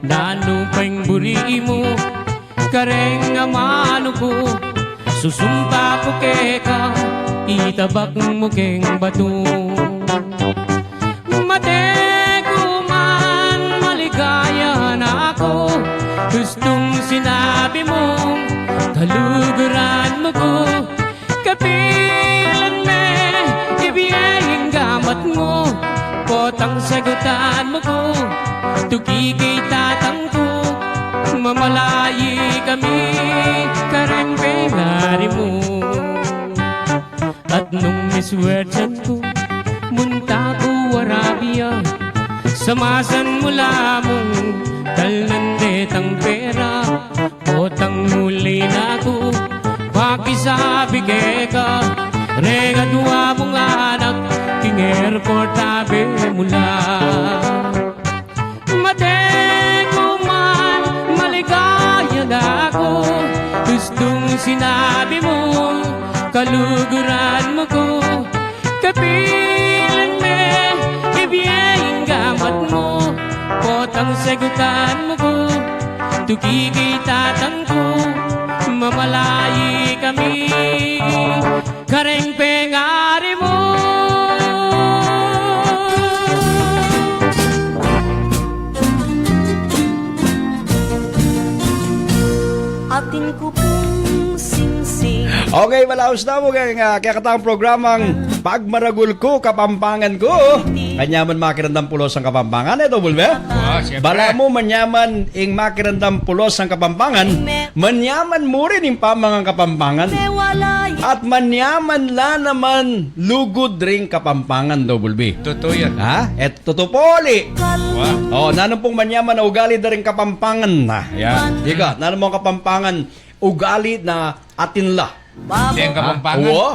nanu pa ing buri mu, kareng amanu ku, susumpa ku keka, itabak mu keng batu. Mate ku man, maligaya na ku, gustung sinabi mu, kaluguran mu ku, kapilan me, ibie ing gamat mu, potang sagutan mu ku, tuki ke tatang ku, mamalayi kami, kareng pengari mu. At nung miswerten ku, munta ku Arabia, samasan mu la mung talnan detang pera, potang muli na ku, pakisabi keka, reng adua mung anak, king airport abe mu la. Mate ku man, maligaya na ku, gustung sinabi mu, kaluguran mu ku, kapilan me, ibie ing gamat mu, potang sagutan mu ku, tuki ke tatang ku, mamalayi kami, kareng pengari mu. Atin ku pung singsing. Okay, malaus na mu keng, ah, kekatang programang Pagmaragul Ku Kapampangan Ku. Kanyaman makiramdam pulos ang Kapampangan, e, Double B? Wa, siyempre. Balamu manyaman ing makiramdam pulos ang Kapampangan, manyaman mu rin ing pamangan Kapampangan. At manyaman la naman lugud ring Kapampangan, Double B. Tutu yan. Ha? E tutu poli. Wa. O, nanu pung manyaman a ugali da ring Kapampangan na? Yan. Ika, nanu mung Kapampangan ugali na atin la? Deng Kapampangan? Wa.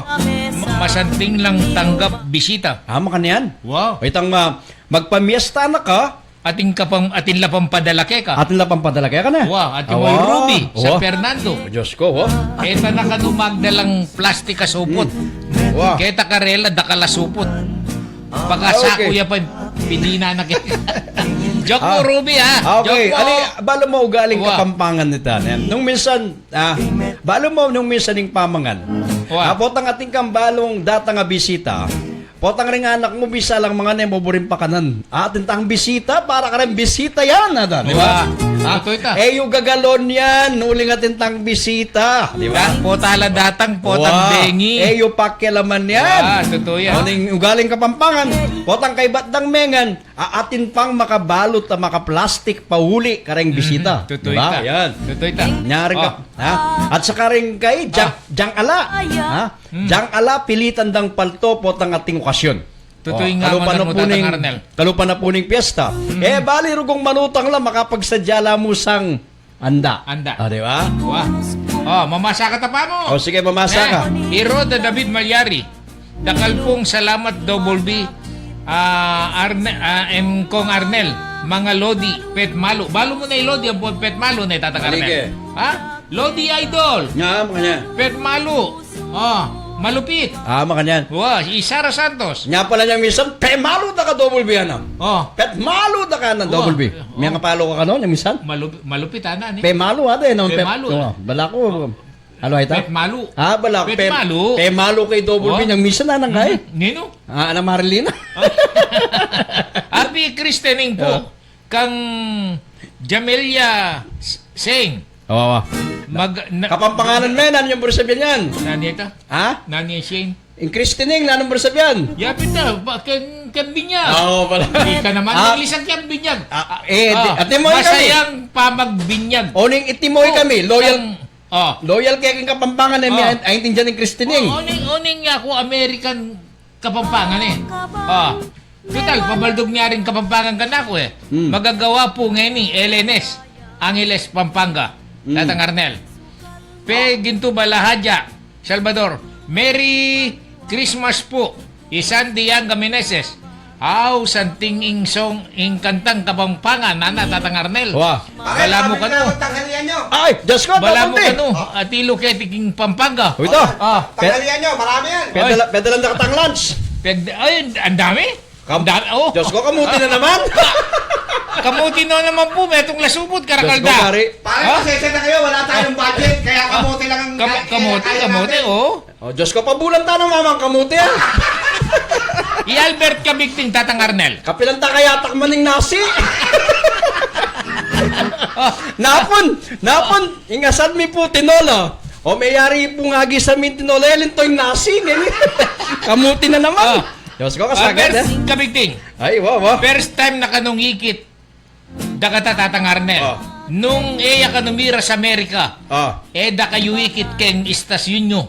Ma-, masanting lang tanggap bisita. A, makanyan? Wa. Itang ma-, magpamiesta na ka, atin ka pang, atin la pampadala keka. Atin la pampadala keka na? Wa, atin mo ing Ruby, San Fernando. Diyos ko, wa. Keta na kanu magdalang plastik a supot. Wa. Keta karela, dakal a supot. Pakasaku ya pa, pininan na keka. Joke mu, Ruby, ha? Okay, joke mu. Ali, balu mu ugaling Kapampangan nita. Nung minsan, a, balu mu nung minsan ing pamangan. Wa. A, potang atin kang balung datang a bisita. Potang ring anak mu, bisa lang mangan e mu buring pakanan. Atin tang bisita, para kareng bisita yan, ada, di ba? Wa. Ha? Tutu ita. E yu gagalon yan, uling atin tang bisita, di ba? Potang datang, potang bengi. E yu pakialaman yan. Wa, tutu yan. Uling ugaling Kapampangan, potang kaybat dang mengan, a-, atin pang makabalut a makaplastik pauli kareng bisita. Tutu ita. Di ba? Yan. Tutu ita. Nyari ka, ha? At saka ring kay, jang, jang ala. Ha? Jang ala pilitan dang palto potang ating okasyon. Tutu ing kalupa na pu ning, kalupa na pu ning piyesta. E bali rugong manutang la, makapagsadya la mu sang anda. Anda. O, di ba? Wa. O, mamasa ka ta pa mu. O, sige, mamasa ka. I Roda David Malyari. Dakal pung salamat, Double B. A, Arne-, a, em, Kong Arnel, mga lodi, pet malu. Balu mu ne i lodi ampong pet malu ne, Tatang Arnel. Ha? Lodi Idol. Nga, makanyan. Pet malu. O, malupit. A, makanyan. Wa, i Sara Santos. Nya pala nyang minsan, pemalu da ka, Double B, anam. O. Pet malu da ka, anam, Double B. Miyang apalo ka kanu, nyang minsan? Malup-, malupit, ana, ni? Pemalu, ada, e, nung pet-, pemalu. O, bala ku, ano ita? Pet malu. A, bala ku, pet malu. Pemalu kay Double B, nyang minsan, anang kay? Nino? A, anang Marilina. Happy christening pu kang Jamelia S-, Singh. Wa, wa. Mag-, na- Kapampanganan me, nanu yang buri sabian yan? Nanu ita? Ha? Nanu yang Singh? Ing christening, nanu buri sabian? Ya, pita, ba, keng, keng binyag. O, pala. Ika naman, a, English ang keng binyag. A, e, di, atimuy kami. Masayang pamagbinyag. Oning itimuy kami, loyal, loyal keng Kapampangan, e, mi, a, aintindian ing christening. O, oning, oning aku American Kapampangan, e. A. Tutal, pabaldug ne ring Kapampangan kanaku, e. Magagawa pu ngeni, L N S, Angeles, Pampanga. Tatang Arnel. Pe gintu bala hadya, Salvador. Merry Christmas pu. I Sandy Yanga Meneses. Aw, santing ing song, ing kantang Kapampangan, nana, Tatang Arnel. Wa. Bala mu kanu. Ay, Diyos ko, Bala mu kanu. Atilu keti king Pampanga. O, ita. A. Tanghalian nyo, marami yan. Pwede la-, pwede lang nakatang lunch. Pwede, ay, ang dami. Kam-, Diyos ko, kamuti na naman. Kamuti na naman pu, metung lasubut, karakal da. Diyos ko, pare. Pare, pasensya na kayo, wala tayong budget, kaya kamuti lang ang kaya kamuti, kamuti, o. O, Diyos ko, pabulan ta ng mamang kamuti, a. I Albert Kabigting, Tatang Arnel. Kapilan ta kaya takman ning nasi? Napun, napun, ing asal mi pu tinola. O, meyari pung agisa mi tinola, e linto ing nasi, ngeni. Kamuti na naman. Diyos ko, kasagat, e. Kabigting. Ay, wa, wa. First time na kanung ikit da kata, Tatang Arnel. Nung e ya kanu miras Amerika, e da kayu ikit keng istasyun yu.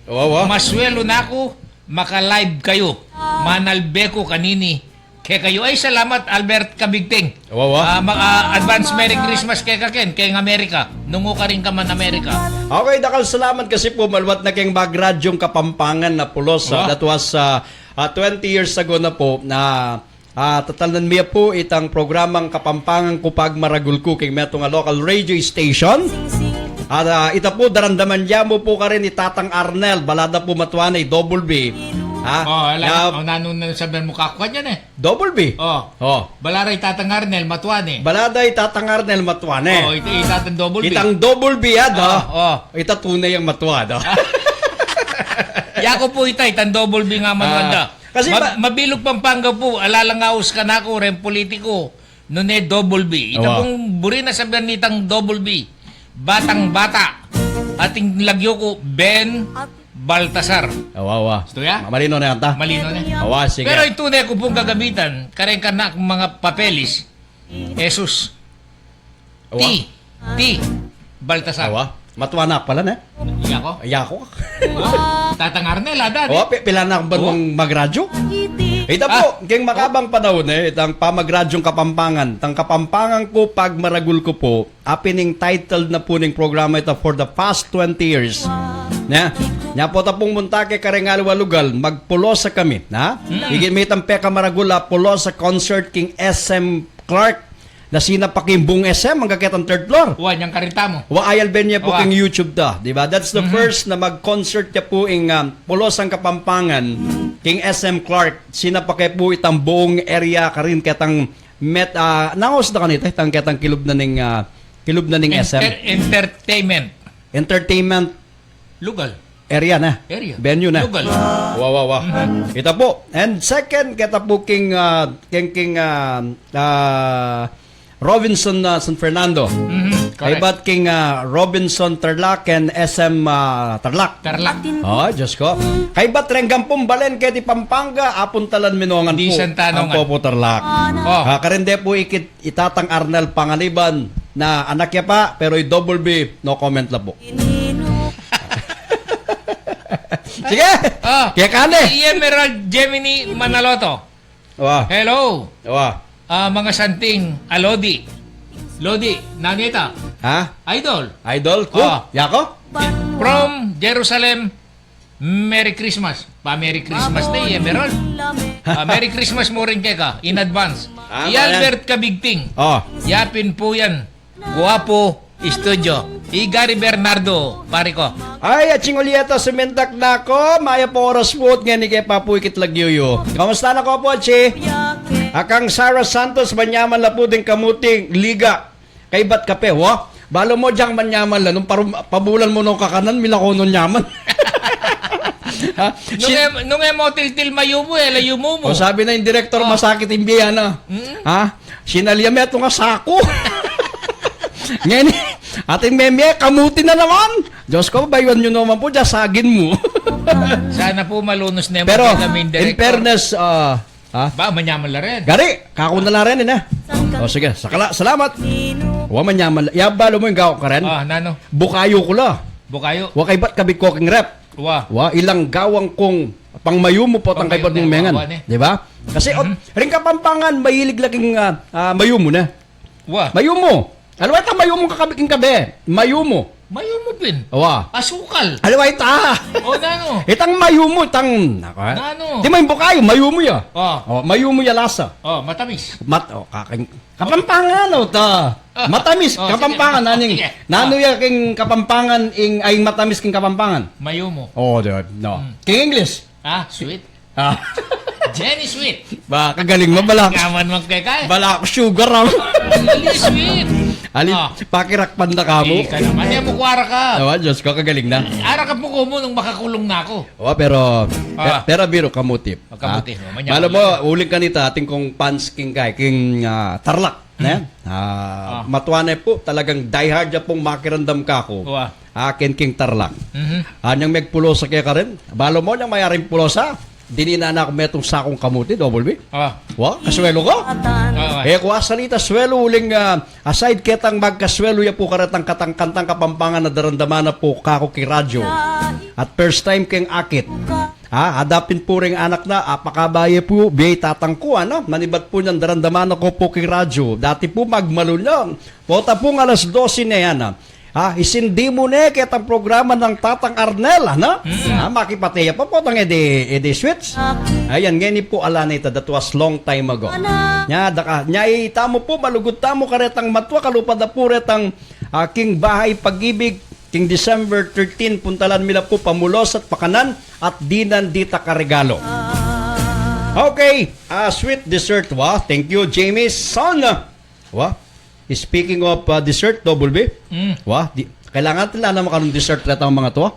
Wa, wa. Maswelu na ku, maka-live kayu. Manalbe ku kanini kekayu. Ay, salamat, Albert Kabigting. Wa, wa. A, ma-, a, advance Merry Christmas keka ken, keng Amerika. Nung ukarin ka man Amerika. Okay, dakal salamat kasi pu, maluat na keng magradyung Kapampangan na pulos, a, that was, a, a, twenty years ago na pu, na A, tatalnan mi ya pu itang programang Kapampangan ku Pagmaragul Ku keng metung a local radio station. At, a, ita pu, daramdaman ya mu pu karin i Tatang Arnel, bala da pu matua ne i Double B. Ha? O, ala, o, nanu na sabian mu kaku kanyan e? Double B. O. O. Bala da i Tatang Arnel, matua ne. Bala da i Tatang Arnel, matua ne. O, ita, i Tatang Double B. Itang Double B, ada. O, o. Ita tune yang matua, da. Yaku pu ita, itang Double B nga matua da. Kasi ma-, mabilug Pampanga pu, ala lang aus kanaku reng pulitiku, nune Double B. Ita pung buri na sabian nitang Double B, batang bata. Ating lagyu ku, Ben Baltasar. Awa, awa. Istu ya? Ma-, malino ne ata? Malino ne. Awa, sige. Pero itu ne ku pung gagamitan, kareng kanakung mga papelis, Jesus. Awa. T. T. Baltasar. Awa. Matua na pala, ne? Yaku? Yaku. O, Tatang Arnel, ada, ne? Awa, pi-, pila na kung banwang magradyo? Ita pu, keng makabang panaun, e, itang pamagradyung Kapampangan, itang Kapampangan ku Pagmaragul Ku pu, apin ing title na pu ning programa ita for the past twenty years. Ne? Nya pu ta pung munta ke kareng aliwang lugal, magpulosa kami, ha? Igit mi itang pekamaragul a pulosa concert king S M Clark, na sinapak ing buung S M angga ketang third floor. Wa, nyang karita mu. Wa, ayalbe ne pu king YouTube da. Di ba? That's the first na mag-concert ya pu ing, um, pulosang Kapampangan king S M Clark. Sinapak ya pu itang buung area karin ketang met-, a, nangaus da kanita, itang ketang kilub na ning, a, kilub na ning S M. Enter-, entertainment. Entertainment. Lugal. area na. Area. Venue na. Lugal. Wa, wa, wa. Mhm. Ita pu. And second, keta pu king, ah, king, king, ah, ah, Robinson, ah, San Fernando. Mhm, correct. Kaybat king, ah, Robinson Tarlac and S M, ah, Tarlac. Tarlac. Oh, Diyos ko. Kaybat reng gampung balen keti Pampanga, apuntalan minongan pu. Di Santa Nongan. Ampo pu Tarlac. Oh. Ah, karende pu ikit itatang Arnel Panganiban na anak ya pa, pero i Double B, no comment la pu. Sige! Ah, kaya ka na eh. I Emerald Gemini Manaloto. Wa. Hello. Wa. Ah, mga santing, ah, Lodi. Lodi, nanita. Ha? Idol. Idol? Ku? Ah. Yako? From Jerusalem, Merry Christmas. Pa Merry Christmas na, Emerald. Ah, Merry Christmas mu rin keka, in advance. Ah, I Albert Kabigting. Oh. Yapin pu yan. Guapo Studio. I Gary Bernardo, pare ko. Ay, at singulyeto, sumindak na ko. Mayap a oras pu, ngeni ke pa pu ikit lagyu yu. Kamusta na ko pu, Chi? Akang Sarah Santos, manyaman la pu ding kamuting liga. Kaybat kape, wa? Balu mu diyang manyaman la, nung parum-, pabulan mu nung kakanan, milako nung nyaman. Ha? Nung Si- em, nung em mo tiltil mayumu, eh, layumu mu. O, sabi na ing direktor, Oh. masakit ing bie, ano? Mm. Ha? Sinalya me tung asaku. Ngeni, ating memie, kamuti na naman. Diyos ko, bayuan yu naman pu, diyang sagin mu. Sana pu malunus na yung Pero, mga kami, in Director. fairness, ah, ha? Ba, manyaman la rin. Gari, kaku na la rin, eh, na. O, sige, sakala, salamat. Wa, manyaman la. Yaba, lu mu yung gawang ka rin? Ah, nanu? Bukayu ku la. Bukayu. Wa, kaybat kabig ko king rep. Wa. Wa, ilang gawang kung pangmayumu potang Pangmayumu kaybat mung mengan. Wa, wa, ne. Di ba? Kasi, ot, Mhm. ring Kapampangan, mahilig la king, ah, ah, mayumu na. Wa. Mayumu. Aliwa itang mayumu kakabit king kabe. Mayumu. Mayumu pin. Wa. Asukal. Aliwa ita. O, nanu? Itang mayumu, itang, nako, eh. Nanu? Di mo yung bukayu, mayumu ya. O. O, mayumu ya lasa. O, matamis. Mat-, o, kaking, Kapampangan, o, ta. Ah. Matamis, O, sige. Kapampangan, naning, Sige. nanu Ah. ya king Kapampangan, ing, ay, matamis king Kapampangan. Mayumu. O, di, no. Hmm. King English. Ah, sweet. Ah. Jenny Sweet. Ba, kagaling mo, bala. Ngaman magkekay. Bala ku sugar, ah. Really sweet. Ali, Ah. pakirakpan na ka mu. Ika naman, eh, mukwara ka. Awa, Diyos ko, kagaling na. Ara ka pu kumu nung makakulung na ku. Awa, pero, Ah. pe-, pero biru ka mu, Tip. Magkabuti, Ah. oh, manyaman Bala mo, lang. uling kanita, atin kung fans king kay, king, ah, Tarlac. Hmm. Ne? Ah, Ah. matua ne pu, talagang diehard ya pung makiramdam kaku. Wa. Akin king Tarlac. Mhm. Ah, niyang megpulosa keka rin. Bala mo niyang mayaring pulosa. Dinina na ku metung sakung kamuti, Double B. Ah. Wa, kaswelu ko? Ah, ah. E ku asalita swelu uling, ah, aside ketang magkaswelu ya pu karetang katang kantang Kapampangan a daramdaman na pu kaku king radyo. At first time keng akit. Ha, adapin pu ring anak na, apakabaye pu, bie tatang ku, ano? Manibat pu niyang daramdaman na ku pu king radyo. Dati pu magmalul ya. Pota pung alas dose ne, ano? Ha, isindi mu ne ketang programa nang Tatang Arnel, ano? Mm. Ha, makipate ya pa potang edi, edi switch. Ayan, ngeni pu ala na ita, that was long time ago. Nya, daka, nya ita mu pu, malugud tamu karetang matua, kalupa da pu retang, ah, king Bahay Pag-ibig, king December thirteen, puntalan mi la pu pamulos at pakanan at dinan dita karegalo. Okay, ah, sweet dessert, wa. Thank you, Jamie Son. Wa, speaking of, ah, dessert, Double B. Mm. Wa, di, kailangan tila na makanung dessert retang mga to.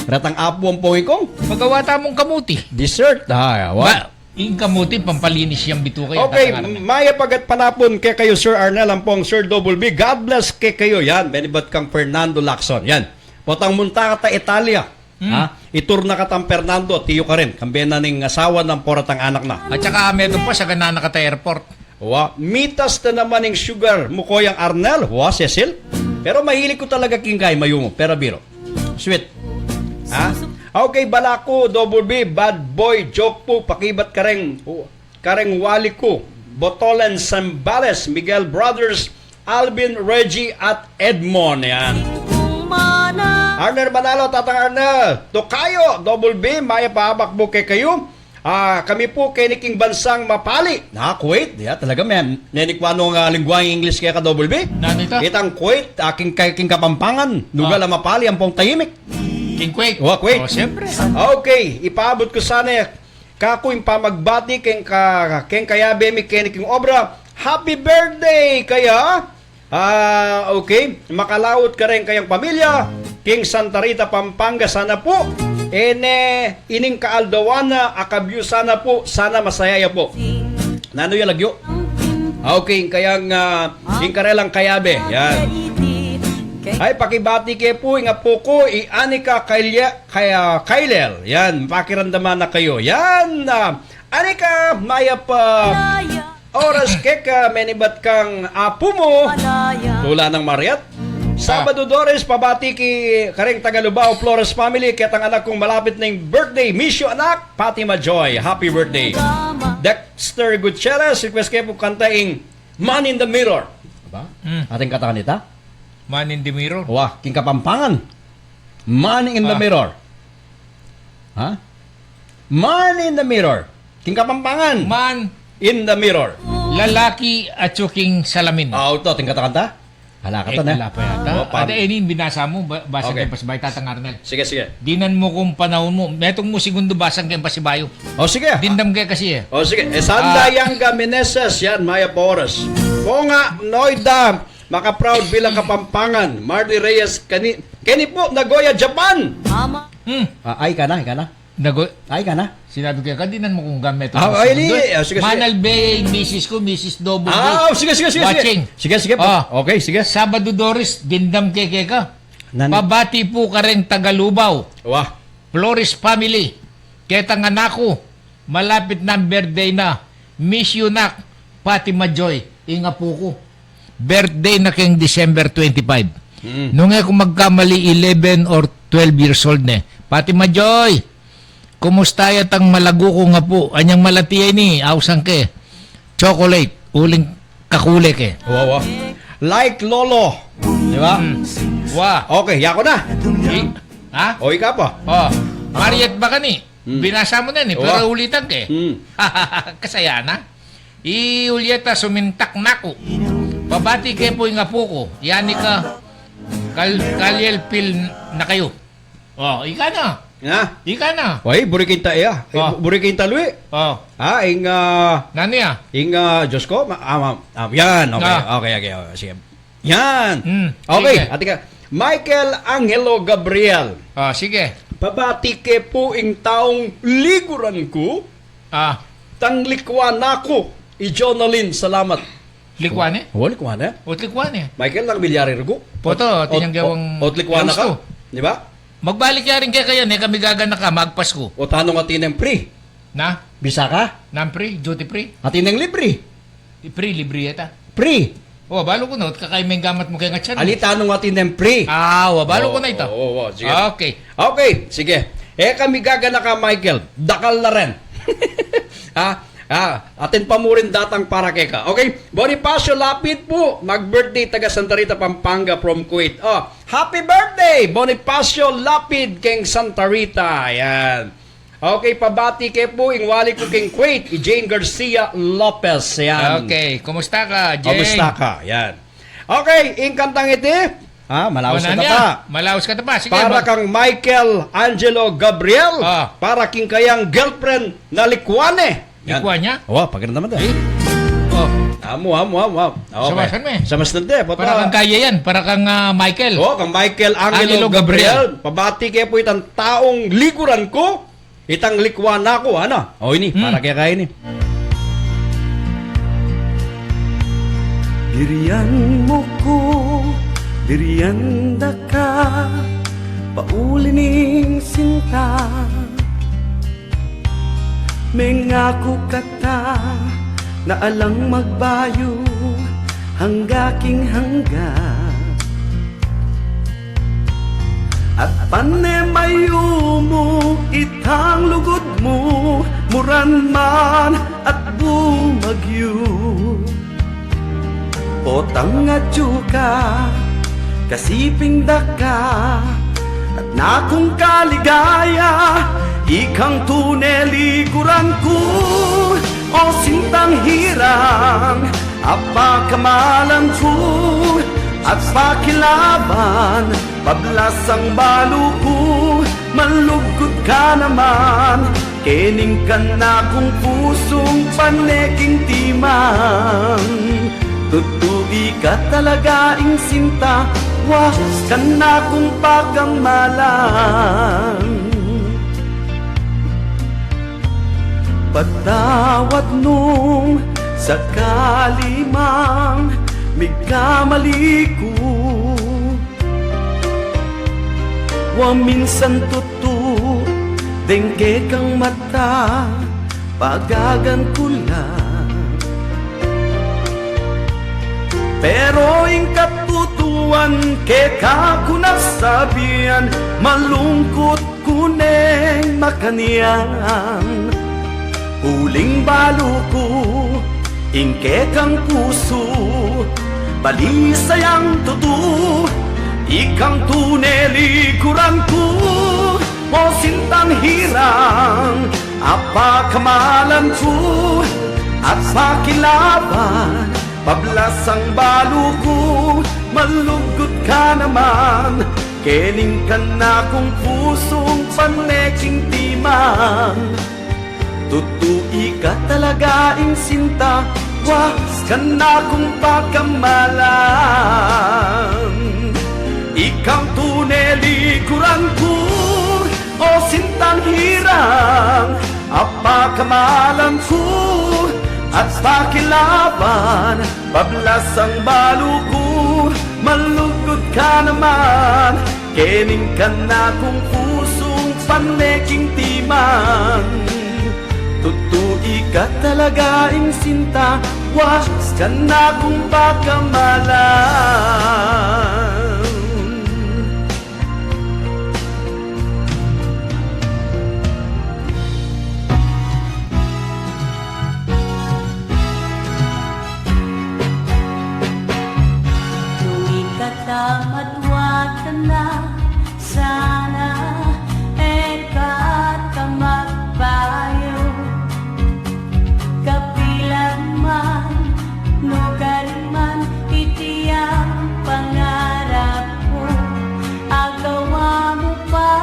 Retang apu ang pongikong. Magawa tamung kamuti. Dessert, ha, wa. Ba, ing kamuti, pampalinis yang bituka yan, Okay, tatang Arnel. mayap a gatpanapun kekayu, Sir Arnel, ampong Sir Double B. God bless kekayu. Yan, menibat kang Fernando Lacson. Yan. Potang munta ka ta Italia. Hmm. Ha? Itur na ka tang Fernando, tiyu ka rin. Kambe na ning asawa nang poratang anak na. At saka, metung pa, sagana na ka ta airport. Wa, mitas na naman ing sugar mu, Koyang Arnel. Wa, Cecil. Pero mahilig ku talaga king kay mayumu. Pero biro. Sweet. Ha? Okay, bala ku, Double B, bad boy, joke pu, pakibat kareng, kareng wali ku, Botolan Zambales, Miguel Brothers, Alvin, Reggie, at Edmond. Yan. Arnel Manalo, Tatang Arnel, Tokayo, Double B, mayap a abak pu kekayu. Ah, kami pu keni king bansang Mapali. Na, Kuwait. Ya, talaga, men. Neni ku anu nga lingwang English keka, Double B? Nanu ita? Itang Kuwait, ah, king, king Kapampangan. Lugal Ah. a mapali, ampong tahimik. King Kuwait? Wa, Kuwait. Oh, siyempre. Okay, ipaabut ku sana kaku ing pamagbati keng ka-, keng kayabe mi keni king obra. Happy birthday kaya. Ah, okay. Makalaut kareng kayang pamilya. king Santa Rita, Pampanga. Sana pu, e ne ining kaaldawan na, akabyu sana pu, sana masaya ya pu. Nanu ya lagyu? Okay, kayang, ah, ing karelang kayabe. Yan. Ay, pakibati ke pu ing apu ku, i Anika Kailya-, Kaya-, Kailel. Yan, pakiramdaman na kayu. Yan, ah, Anika, mayap a oras keka, menibat kang apu mu. Tula nang Mariat. Sabado, Doris, pabati ki kareng taga Lubao, Flores family, ketang anak kung malapit na ing birthday. Miss you, anak. Fatima Joy, happy birthday. Dexter Gutierrez, request ke pu kanta ing Man in the Mirror. Aba? Mm. Atin kanta kanita? Man in the Mirror. Wa, king Kapampangan. Man in the Ah. Mirror. Ha? Man in the Mirror. King Kapampangan. Man. In the Mirror. Lalaki atyu king salamin. Ah, uto, atin kanta-kanta? Ala ka Eh, to na. Ala pa yata. Oh, pan- Ate, ini binasa mu, ba-, basa Sige. Keng pasibayu, Tatang Arnel. Sige, sige. Dinan mu kung panahun mu. Metung mu segundo, basang keng pasibayu. Oh, sige. Dimdam ke kasi eh. Oh, sige. Eh, Sanda Ah. Yanga Meneses, yan, mayap a oras. Ponga Noida, maka-proud bilang Kapampangan. Marley Reyes, keni, keni pu, Nagoya, Japan. Hmm. Ah, ay ka na, ay ka na. Nago- Ay ka na. Sinabi ke, kadinan mu kung gamit Ah, ako ay, sa di, mundo. Ah, sige, sige. Manal Bey, misis ku, misis Dobo Ah, Bey. Oh, sige, sige, sige, sige. Watching. Sige, sige, pa- Ah. Okay, sige. Sabado, Doris, dimdam ke keka. Nan- Pabati pu kareng taga Lubao. Wah. Flores family. Ketang anak ku, malapit nang birthday na. Miss you, nak. Fatima Joy, ing apu ku. Birthday na keng December twenty-five. Mm. Nung e ku magkamali, eleven or twelve years old ne. Fatima Joy, kumusta ya tang malagu kung apu? Anyang malati ya ini, ausan ke. Chocolate, uling kakule ke. Wa, wa. Like Lolo. Di ba? Hmm. Wa. Okay, yaku na. I-, ha? O, ika pa. Oh, Mariet ba kani? Hmm. Binasa mu na ni, Wa. Pero ulitan ke. Hmm. Kasaya na. I Julieta, sumintak na ku. Pabati ke pu ing apu ku. Yani ka, Kal-, Kaliel Pil na kayu. Oh, ika na. Ha? Ika na. Ay, buri king ta-, iya. Eh, Oh. bu-, buri king talui. Oh. Ha, ing, ah, Nani ya? Ing, ah, Diyos ko, ma-, ah, ma-, ah, yan, okay, Ah. okay, okay, okay, sige. Yan. Hmm, Okay, sige. Ate ka, Michael Angelo Gabriel. Ah, sige. Pabati ke pu ing taung liguran ku, Ah. tang likwa na ku, i Jonalyn, salamat. Likwa ne? O, likwa ne. O, likwa ne. Michael, nang bilyari rugu. Poto, Ot-, atin yang ot-, gawang ot-, likwa na ka? Di ba? Magbalik ya rin kaya, ne kami gaganaka, magpas ku. O, tanung atin yang free. Na? Bisa ka? Nang free, duty free? Atin yang libre. Free, libre yata. Free. O, balu ku na, ot kakaimeng gamat mu keng atyan. Ali, tanung atin yang free. Ah, o, balu ku na ita. O, o, o, sige. Okay. Okay, sige. E kami gaganaka, Michael. Dakal na rin. Ha? Ah, atin pa mu rin datang para keka. Okay? Bonifacio Lapid pu, mag-birthday, taga Santa Rita, Pampanga, from Kuwait. O, happy birthday, Bonifacio Lapid, keng Santa Rita. Yan. Okay, pabati ke pu ing wali ku keng Kuwait, i Jane Garcia Lopez. Yan. Okay, kumusta ka, Jane? Kumusta ka? Yan. Okay, ing kantang iti. Ah, malaus ka na pa. Malaus ka na pa. Sige, Para mag- kang Michael Angelo Gabriel, Ah. para king kayang girlfriend na likwa ne. Yan. Likwa ne? Wa, pakiramdaman ta. Eh? O. Amu, amu, amu, amu. Okay. Sawasan me. Samas nante, Para kang kaya yan, para kang, ah, Michael. O, kang Michael Angelo Angelo Gabriel. Gabriel. Pabati ke pu itang taung liguran ku. Itang likwa na ku, ana? O, ini, Hmm. para keka ini. Birian mu ku, birian da ka, pauli ning sinta. Mengaku kata na alang magbayu, angga king angga. At pane mayu mu itang lugud mu, muran man at bumagyu. Potang atyu ka, kasiping da ka, at nakung kaligaya, ikang tune liguran ku, o sintang hirang, apa kamalan ku, at pakilaban, pablasang balu ku, malugud ka naman, kening kanakung pusung pane king timan. Tutu ika talaga ing sinta, Wa, kanakung pakamalan. Patawad nung sakali mang mikamali ku. Wa, minsan tutu deng kekang mata, pagagan ku la. Pero ing katutuan keka ku na sabian, malungkut ku neng makanyan. Uling balu ku ing kekang pusu, bali sa yang tutu, ikang tune likuran ku, o sintang hirang, a pakamalan ku at pakilaban, pablasang balu ku, malugud ka naman, kening kanakung pusung paneking timan. Tutu ika talaga ing sinta, wa, kanakung pakamalan. Ikang tune likuran ku, o sintang hirang, a pakamalan ku at pakilaban, pablasang balu ku, malugud ka naman, kening kanakung pusung paneking timan. Tutu ika talaga ing sinta, wa, kanakung pakamalan. Nung ikatamat wa ka na, sana e ka ta magbayu. Kapilan man, nukarin man, iti ang pangarap ku. Agawa mu pa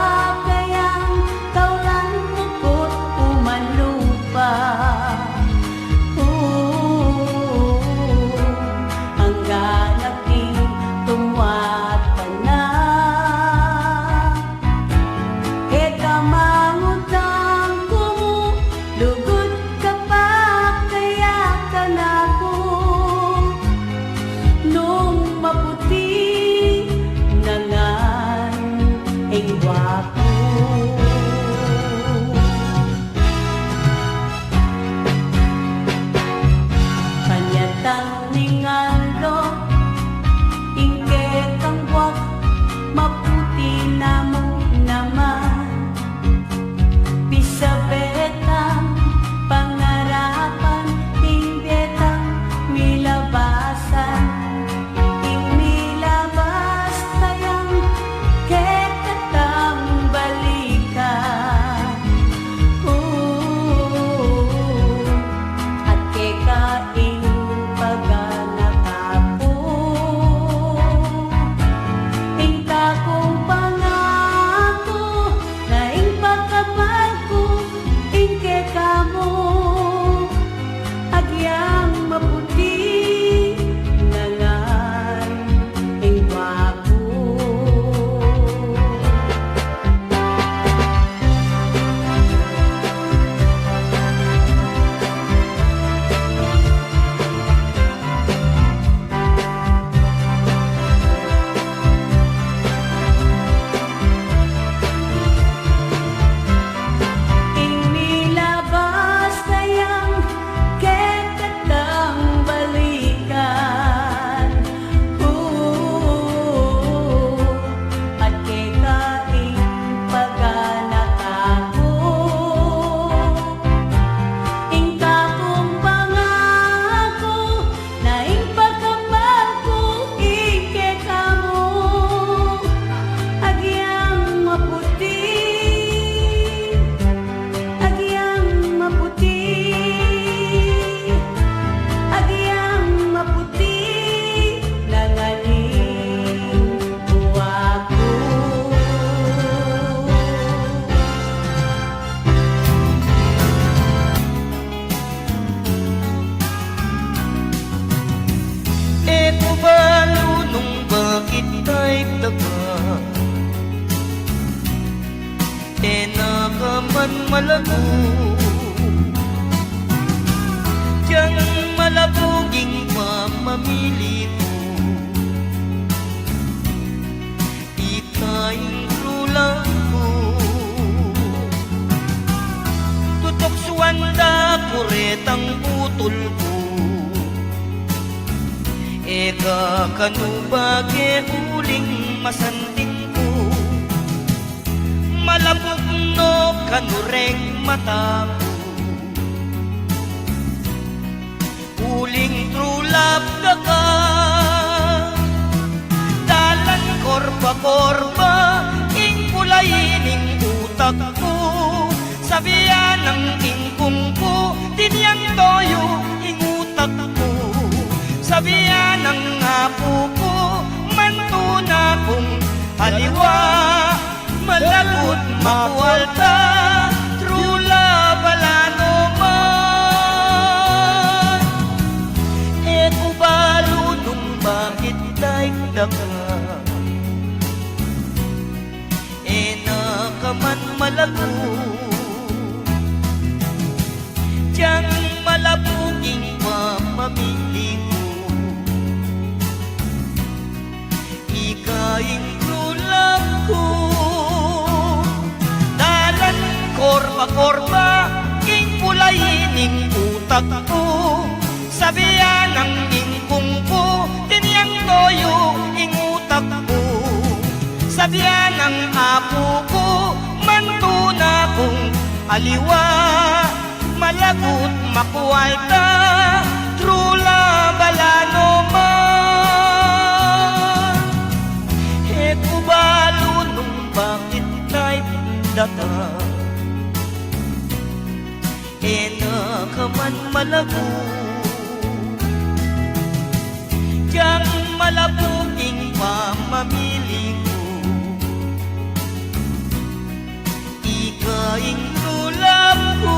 kayang taulan mu ku umalupa. Ooh, anggang aking tumwad ka na. Keka mangutang ku mu, lugud ka pa kaya kanaku? No malago. Dyang malabuging pamamili ku, ika ing true love ku. Tutukswan da ku retang butul ku, e ka kanu bage uling masanting ku. Malabug no kanu reng mata ku, uling true love da ka. Dalan korba-korba ing kulay ning utak ku. Sabian nang ingkung ku, tinyang toyu ing utak ku. Sabian nang apu ku, mantu na kung aliwa. Malagu't makualta, true love ala no man. E ku balu nung bakit type da ka. E na ka man malagu. Dyang malabuging pamamili ku, ika ing true love ku. Dalan korba-korba ing kulay ning utak ku. Sabian nang ingkung ku, tinyang toyu ing utak ku. Sabian nang apu ku, mantu na kung aliwa. Malagu't makualta, true love ala no man. E ku balu nung bakit type da ka. E na ka man malagu. Dyang malabuging pamamili ku, ika ing true love ku.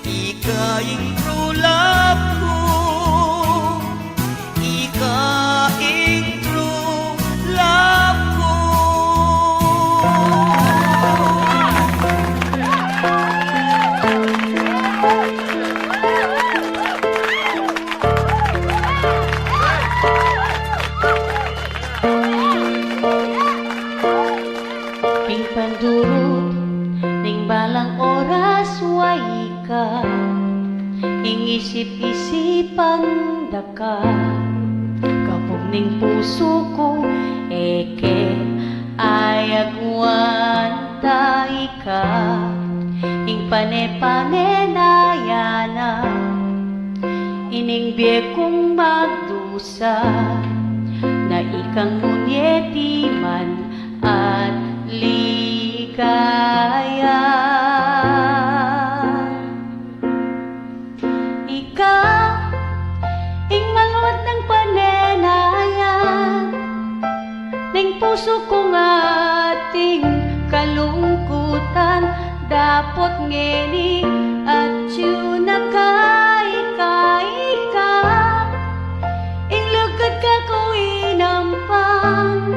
Ika ing true love ku. Ika ing true love ku. King pandurut ning balang oras wa ika, ing isip-isipan da ka. Kabug ning pusu ku, e ke ayagwan ta ika. Ing pane-pane na ya na, ining bie kung magdusa, na ikang munye timan at ligaya. Ika ing maluat nang panenayan ning pusu kung ating kalungkutan. Dapot ngeni atyu na ka, ika, ika, ing lugud ka ku inampang,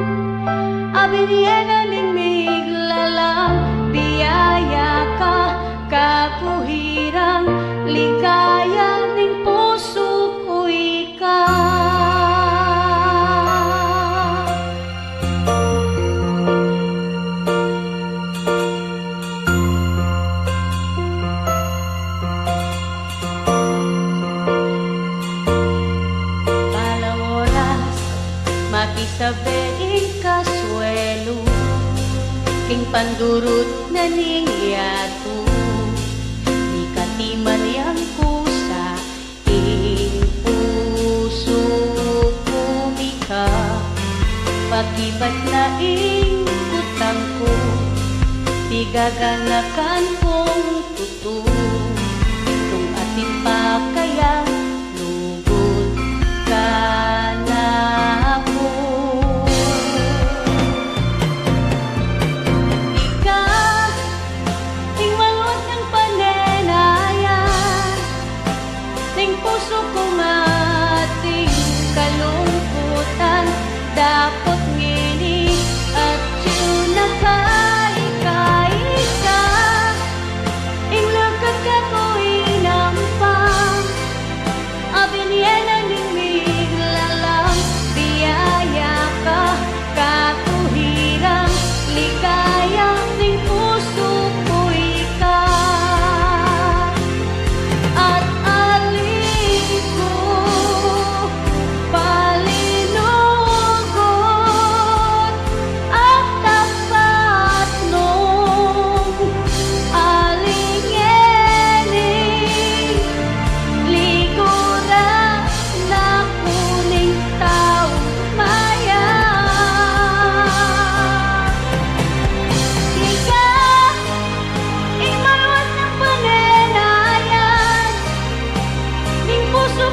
a binye na ning miglalang biyaya ka. Kaku hirang ligaya ning pusu ku ika. Balang oras makisabe ing kasuelu king pandurut na ning yatu. Ika timan yang kusa ing pusu ku, ika pakibat na ing kutang ku. Pigaganakan kung tutu, nung atin pa kayang lugud ka na ku. Ika ing maluat nang panenayan ning pusu kung ating kalungkutan. Dapot ngeni atyu na ka,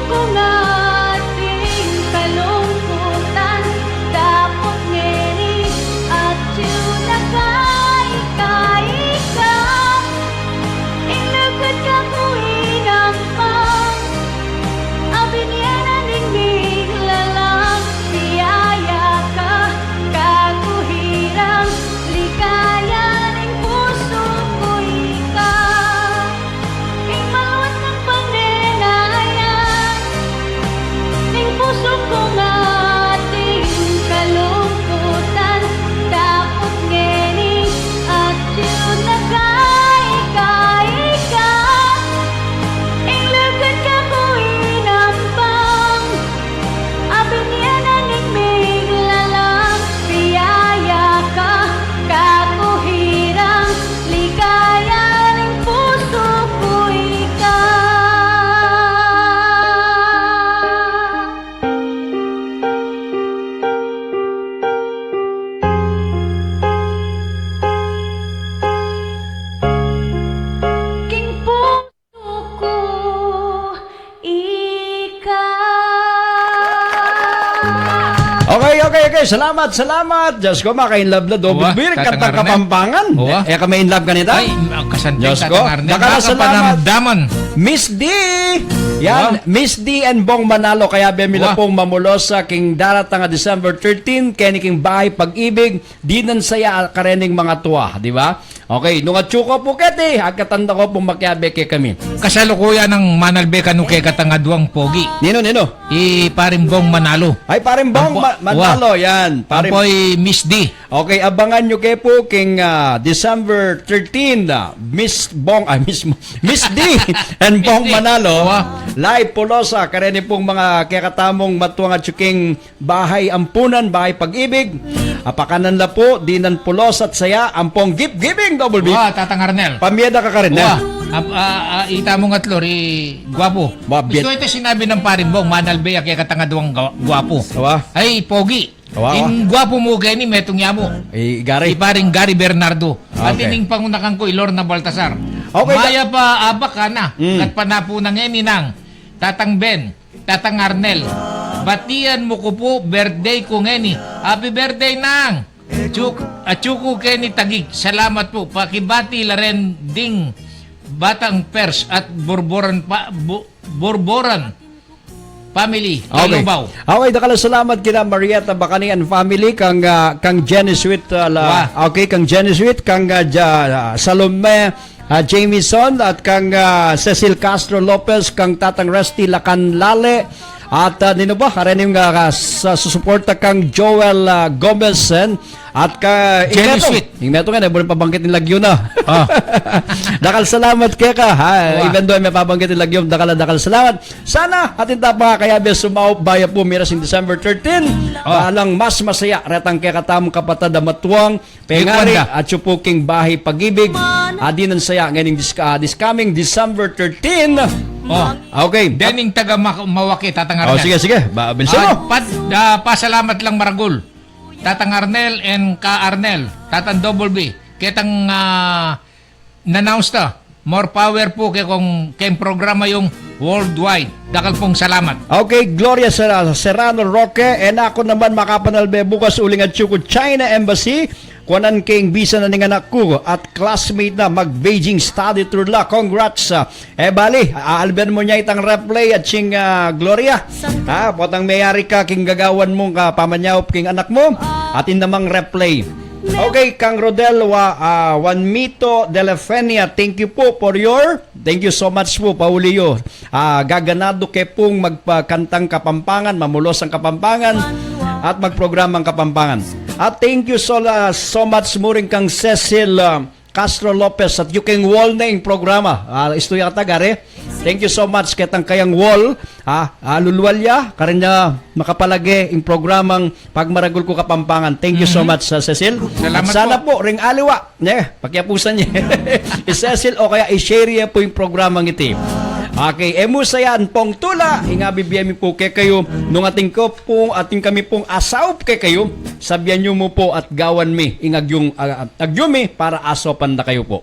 Kung ating kalungkutan, dapot ngeni, atiu na ka, ika, ika. Ing lugud kaku inampang, abinyanan ning miglalang, biyaya ka, kaku hirang, ligaya ning pusu ku ika. Ing maluat nang pangenayan ning pusu kung ating kalungkutan, dapot ngeni, atiu na ka, ika, ika. Ing lugud kaku inampang, abinyanan ning miglalang, biyaya ka, kaku hirang, ligaya ning pusu ku ika. King pusu ku ika. Okay, okay, okay. Salamat, salamat. Diyos ko, maka-in love na double Uwa, beer, Tatang kantang Arnel. Kapampangan. Uwa. E, e ka ma-in love kanita? Ay, ang kasanting Diyos ko. Tatang Arnel. Dakal a salamat. Nakapanamdaman. Miss D. Yan, Uwa. Miss D and Bong Manalo. Kaya bemila Uwa. Pong mamulos sa king daratang a December thirteen, keni king Bahay Pag-ibig, dinan saya karening mga tua, di ba? Okay, nung atyu ko pu keti, agkatan da ko pung makiabe kekami. Kasalukuyan nang manalbe kanu kekatang aduang pogi. Ninu, ninu? I Paring Bong Manalo. Ay, Paring Bong Ampo, Ma-, Manalo, wa. Yan. Paring Ampo i Miss D. Okay, abangan yu ke pu king, ah, December thirteen, ah, Miss Bong, ay, Miss, Miss D and Bong Miss D. Manalo. Wa. Live pulos, ah, kareni pung mga kekatamung matuang atyu king Bahay Ampunan, Bahay Pag-ibig. Apakanan la pu, dinan pulos at saya, ampong gift giving, double B. Wa, Tatang Arnel. Pamiyada ka karin, Wa, eh? ap-, a, a, ita mung atlo, ri gwapu. Wa, bit- Isto ita sinabi nang Paring Bong, manalbe ya kekatang aduang gwa-, gwapu. Wa. Ay, pogi. Wa, wa. Ing gwapu mu keni, metung ya mu. I Gary. I Paring Gary Bernardo. At Okay. ining pangunakan ku, i Lorna Baltasar. Okay, Maya pa, abak ka na. Mm. At panapu na ngeni nang Tatang Ben. Tatang Arnel, batian mu ku pu, birthday ku ngeni. Happy birthday, Nang! Atyu, atyu ku keni Taguig. Salamat pu. Pakibati la ren ding Batang Pers at Borboran pa, Bu-, Borboran family, Okay. Lubao. Okay, dakal a salamat kina Marietta Bacani and family, kang, ah, kang Jenny Sweet, ah, la, Wa. okay, kang Jenny Sweet, kang, ah, Ja-, ah, Salome, ah, Jameson, at kang, ah, Cecil Castro Lopez, kang Tatang Rusty Lacanlale, at, ah, ninu ba? Kareni yung, ah, sa susuporta kang Joel, ah, Gomez, eh, at ka, Jenny ing metung, Sweet. Ing metung nga, e mu rin pabangkit ing lagyu na. Ah. Dakal salamat keka, ha? Wa. Even though e me pabangkit ing lagyu, dakal, dakal salamat. Sana, atin ta pa nga kaya be sumaup baya pu miras ing December thirteen, Ah. balang mas masaya, retang kekatamung kapatad a matuang, Pengari, Ikuan da. Atyu pu king Bahay Pag-ibig, a dinan saya ngeni ing dis-, ah, this coming December thirteen. Oh. Okay. Dening taga Ma-, Mawake, Tatang Oh, Arnel. sige, sige. Ba, Benson. Ah, pad-, ah, pasalamat lang maragul. Tatang Arnel and ka Arnel, Tatang Double B. Ketang, ah, nanausta. More power pu kekong, keng programa yung worldwide. Dakal pung salamat. Okay, Gloria Sera-, Serrano Roque, e na ku naman makapanalbe bukas uling atyu ku China Embassy. Kuanan keng bisa na ning anak ku at classmate na, mag-Beijing study tour la. Congrats, ah. E bali, aalben mu ne itang replay at sing, ah, Gloria. Ha, potang meyari ka king gagawan mung kapamanyaup king anak mu. Atin namang replay. Okay, kang Rodel Wa-, ah, Juanmito de la Fenia, thank you po for your, thank you so much po, pauli yu. Ah, gaganadu ke pung magpakantang Kapampangan, mamulos ang Kapampangan, at magprogramang Kapampangan. At thank you so, ah, so much mu rin kang Cecil, ah, Castro Lopez at yu keng wall na ing programa. Ah, istu yata, Gare? Thank you so much ketang kayang wall. Ah, ah, lulwal ya, karin ya makapalage ing programang Pagmaragul ku Kapampangan. Thank you so Mhm. much, ah, Cecil. Salamat At sana po. po, ring aliwa, ne, pakiapusan ye. I-Cecil o kaya i-share ye pu ing programang iti. Okay, e mu sayan pung tula, ing abibie mi pu kekayu, nung atin ko pu, atin kami pung asaup kekayu, sabian yu mu pu at gawan mi, ing agyung, ah, agyu mi para asaupan da kayu pu.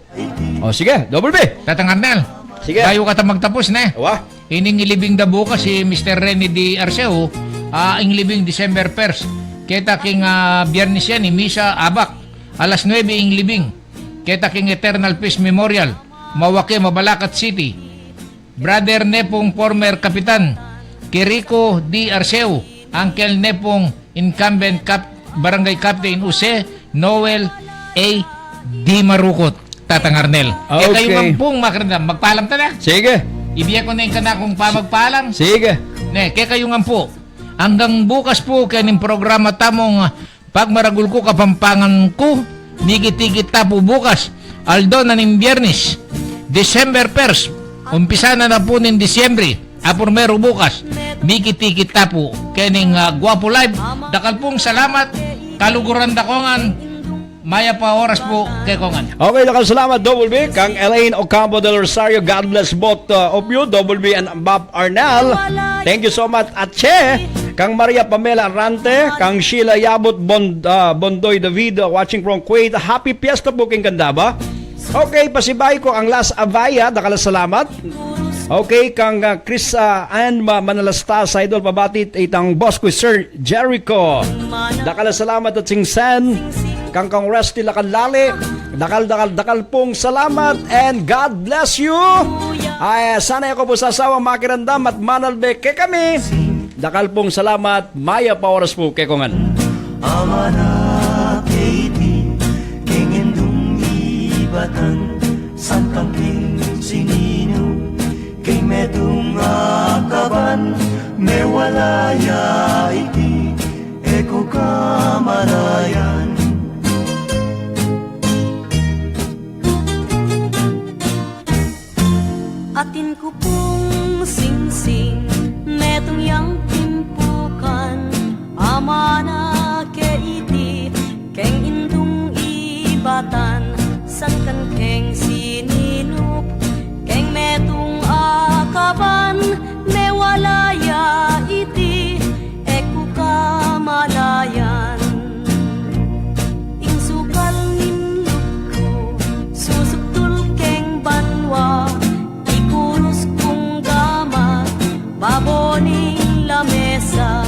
O, sige, Double B. Tatang Arnel, Sige. bayu kata magtapus, ne? Wa? Ining ilibing da bukas i Mister Rene D. Arceo, ah, ing libing December first. Keta king, ah, Biernes yan, i misa abak alas nuebe ing libing. Keta king Eternal Peace Memorial, Mawake, Mabalacat City. Brother Nepong, former kapitan Kirico D. Arceo, Uncle Nepong, incumbent cap-, barangay captain Jose Noel A. D. Marukot, Tatang Arnel. E kayu Okay. ngan pung makiramdam, magpalam ta na. Sige. Ibie ku na ing kanakung pamagpalam. Sige. Ne, kekayu ngan pu. Anggang bukas pu, kening programa tamung, ah, Pagmaragul ku Kapampangan ku, mikit-ikit ta pu bukas, aldo na ning Biernes, December first, umpisa na na pu ning Disyembre, a purmeru bukas, mikit-ikit ta pu kening, ah, Guapo Live, dakal pung salamat, kaluguran da ko ngan, mayap a oras pu kekongan. Okay, dakal salamat, Double B, kang Elaine Ocampo del Rosario, God bless both, uh, of you, Double B and Bob Arnal. Thank you so much, Ache. Kang Maria Pamela Arante, kang Sheila Yabut Bon-, ah, Bondoy David, uh, watching from Kuwait. Happy Fiesta pu king kanda ba. Okay, pasibayu ku kang Las Avaya, dakal a salamat. Okay, kang, ah, Chris, ah, and Ma-, Manalastas, idol, pabati itang boss ku, Sir Jericho. Dakal a salamat at singsen. Kang, kang Rusty Lakalali, dakal, dakal, dakal pung salamat and God bless you. Ay, sana e ku pu sasawang makiramdam at manalbe kekami. Dakal pung salamat, mayap a oras pu kekongan. Amana ke iti, keng indung ibatan, sangkan keng sininu, keng metung a kaban, mewala ya iti, e ku kamalayan. Atin ku pung singsing, metung yang timpukan, amana ke iti, keng indung ibatan, sangkan keng sininup, keng metung a kaban, mewala ya iti, e ku kamalayan. Ing sukal ning lub ku, susuktul keng banua, ikurus kung gama, babo ning lamesa,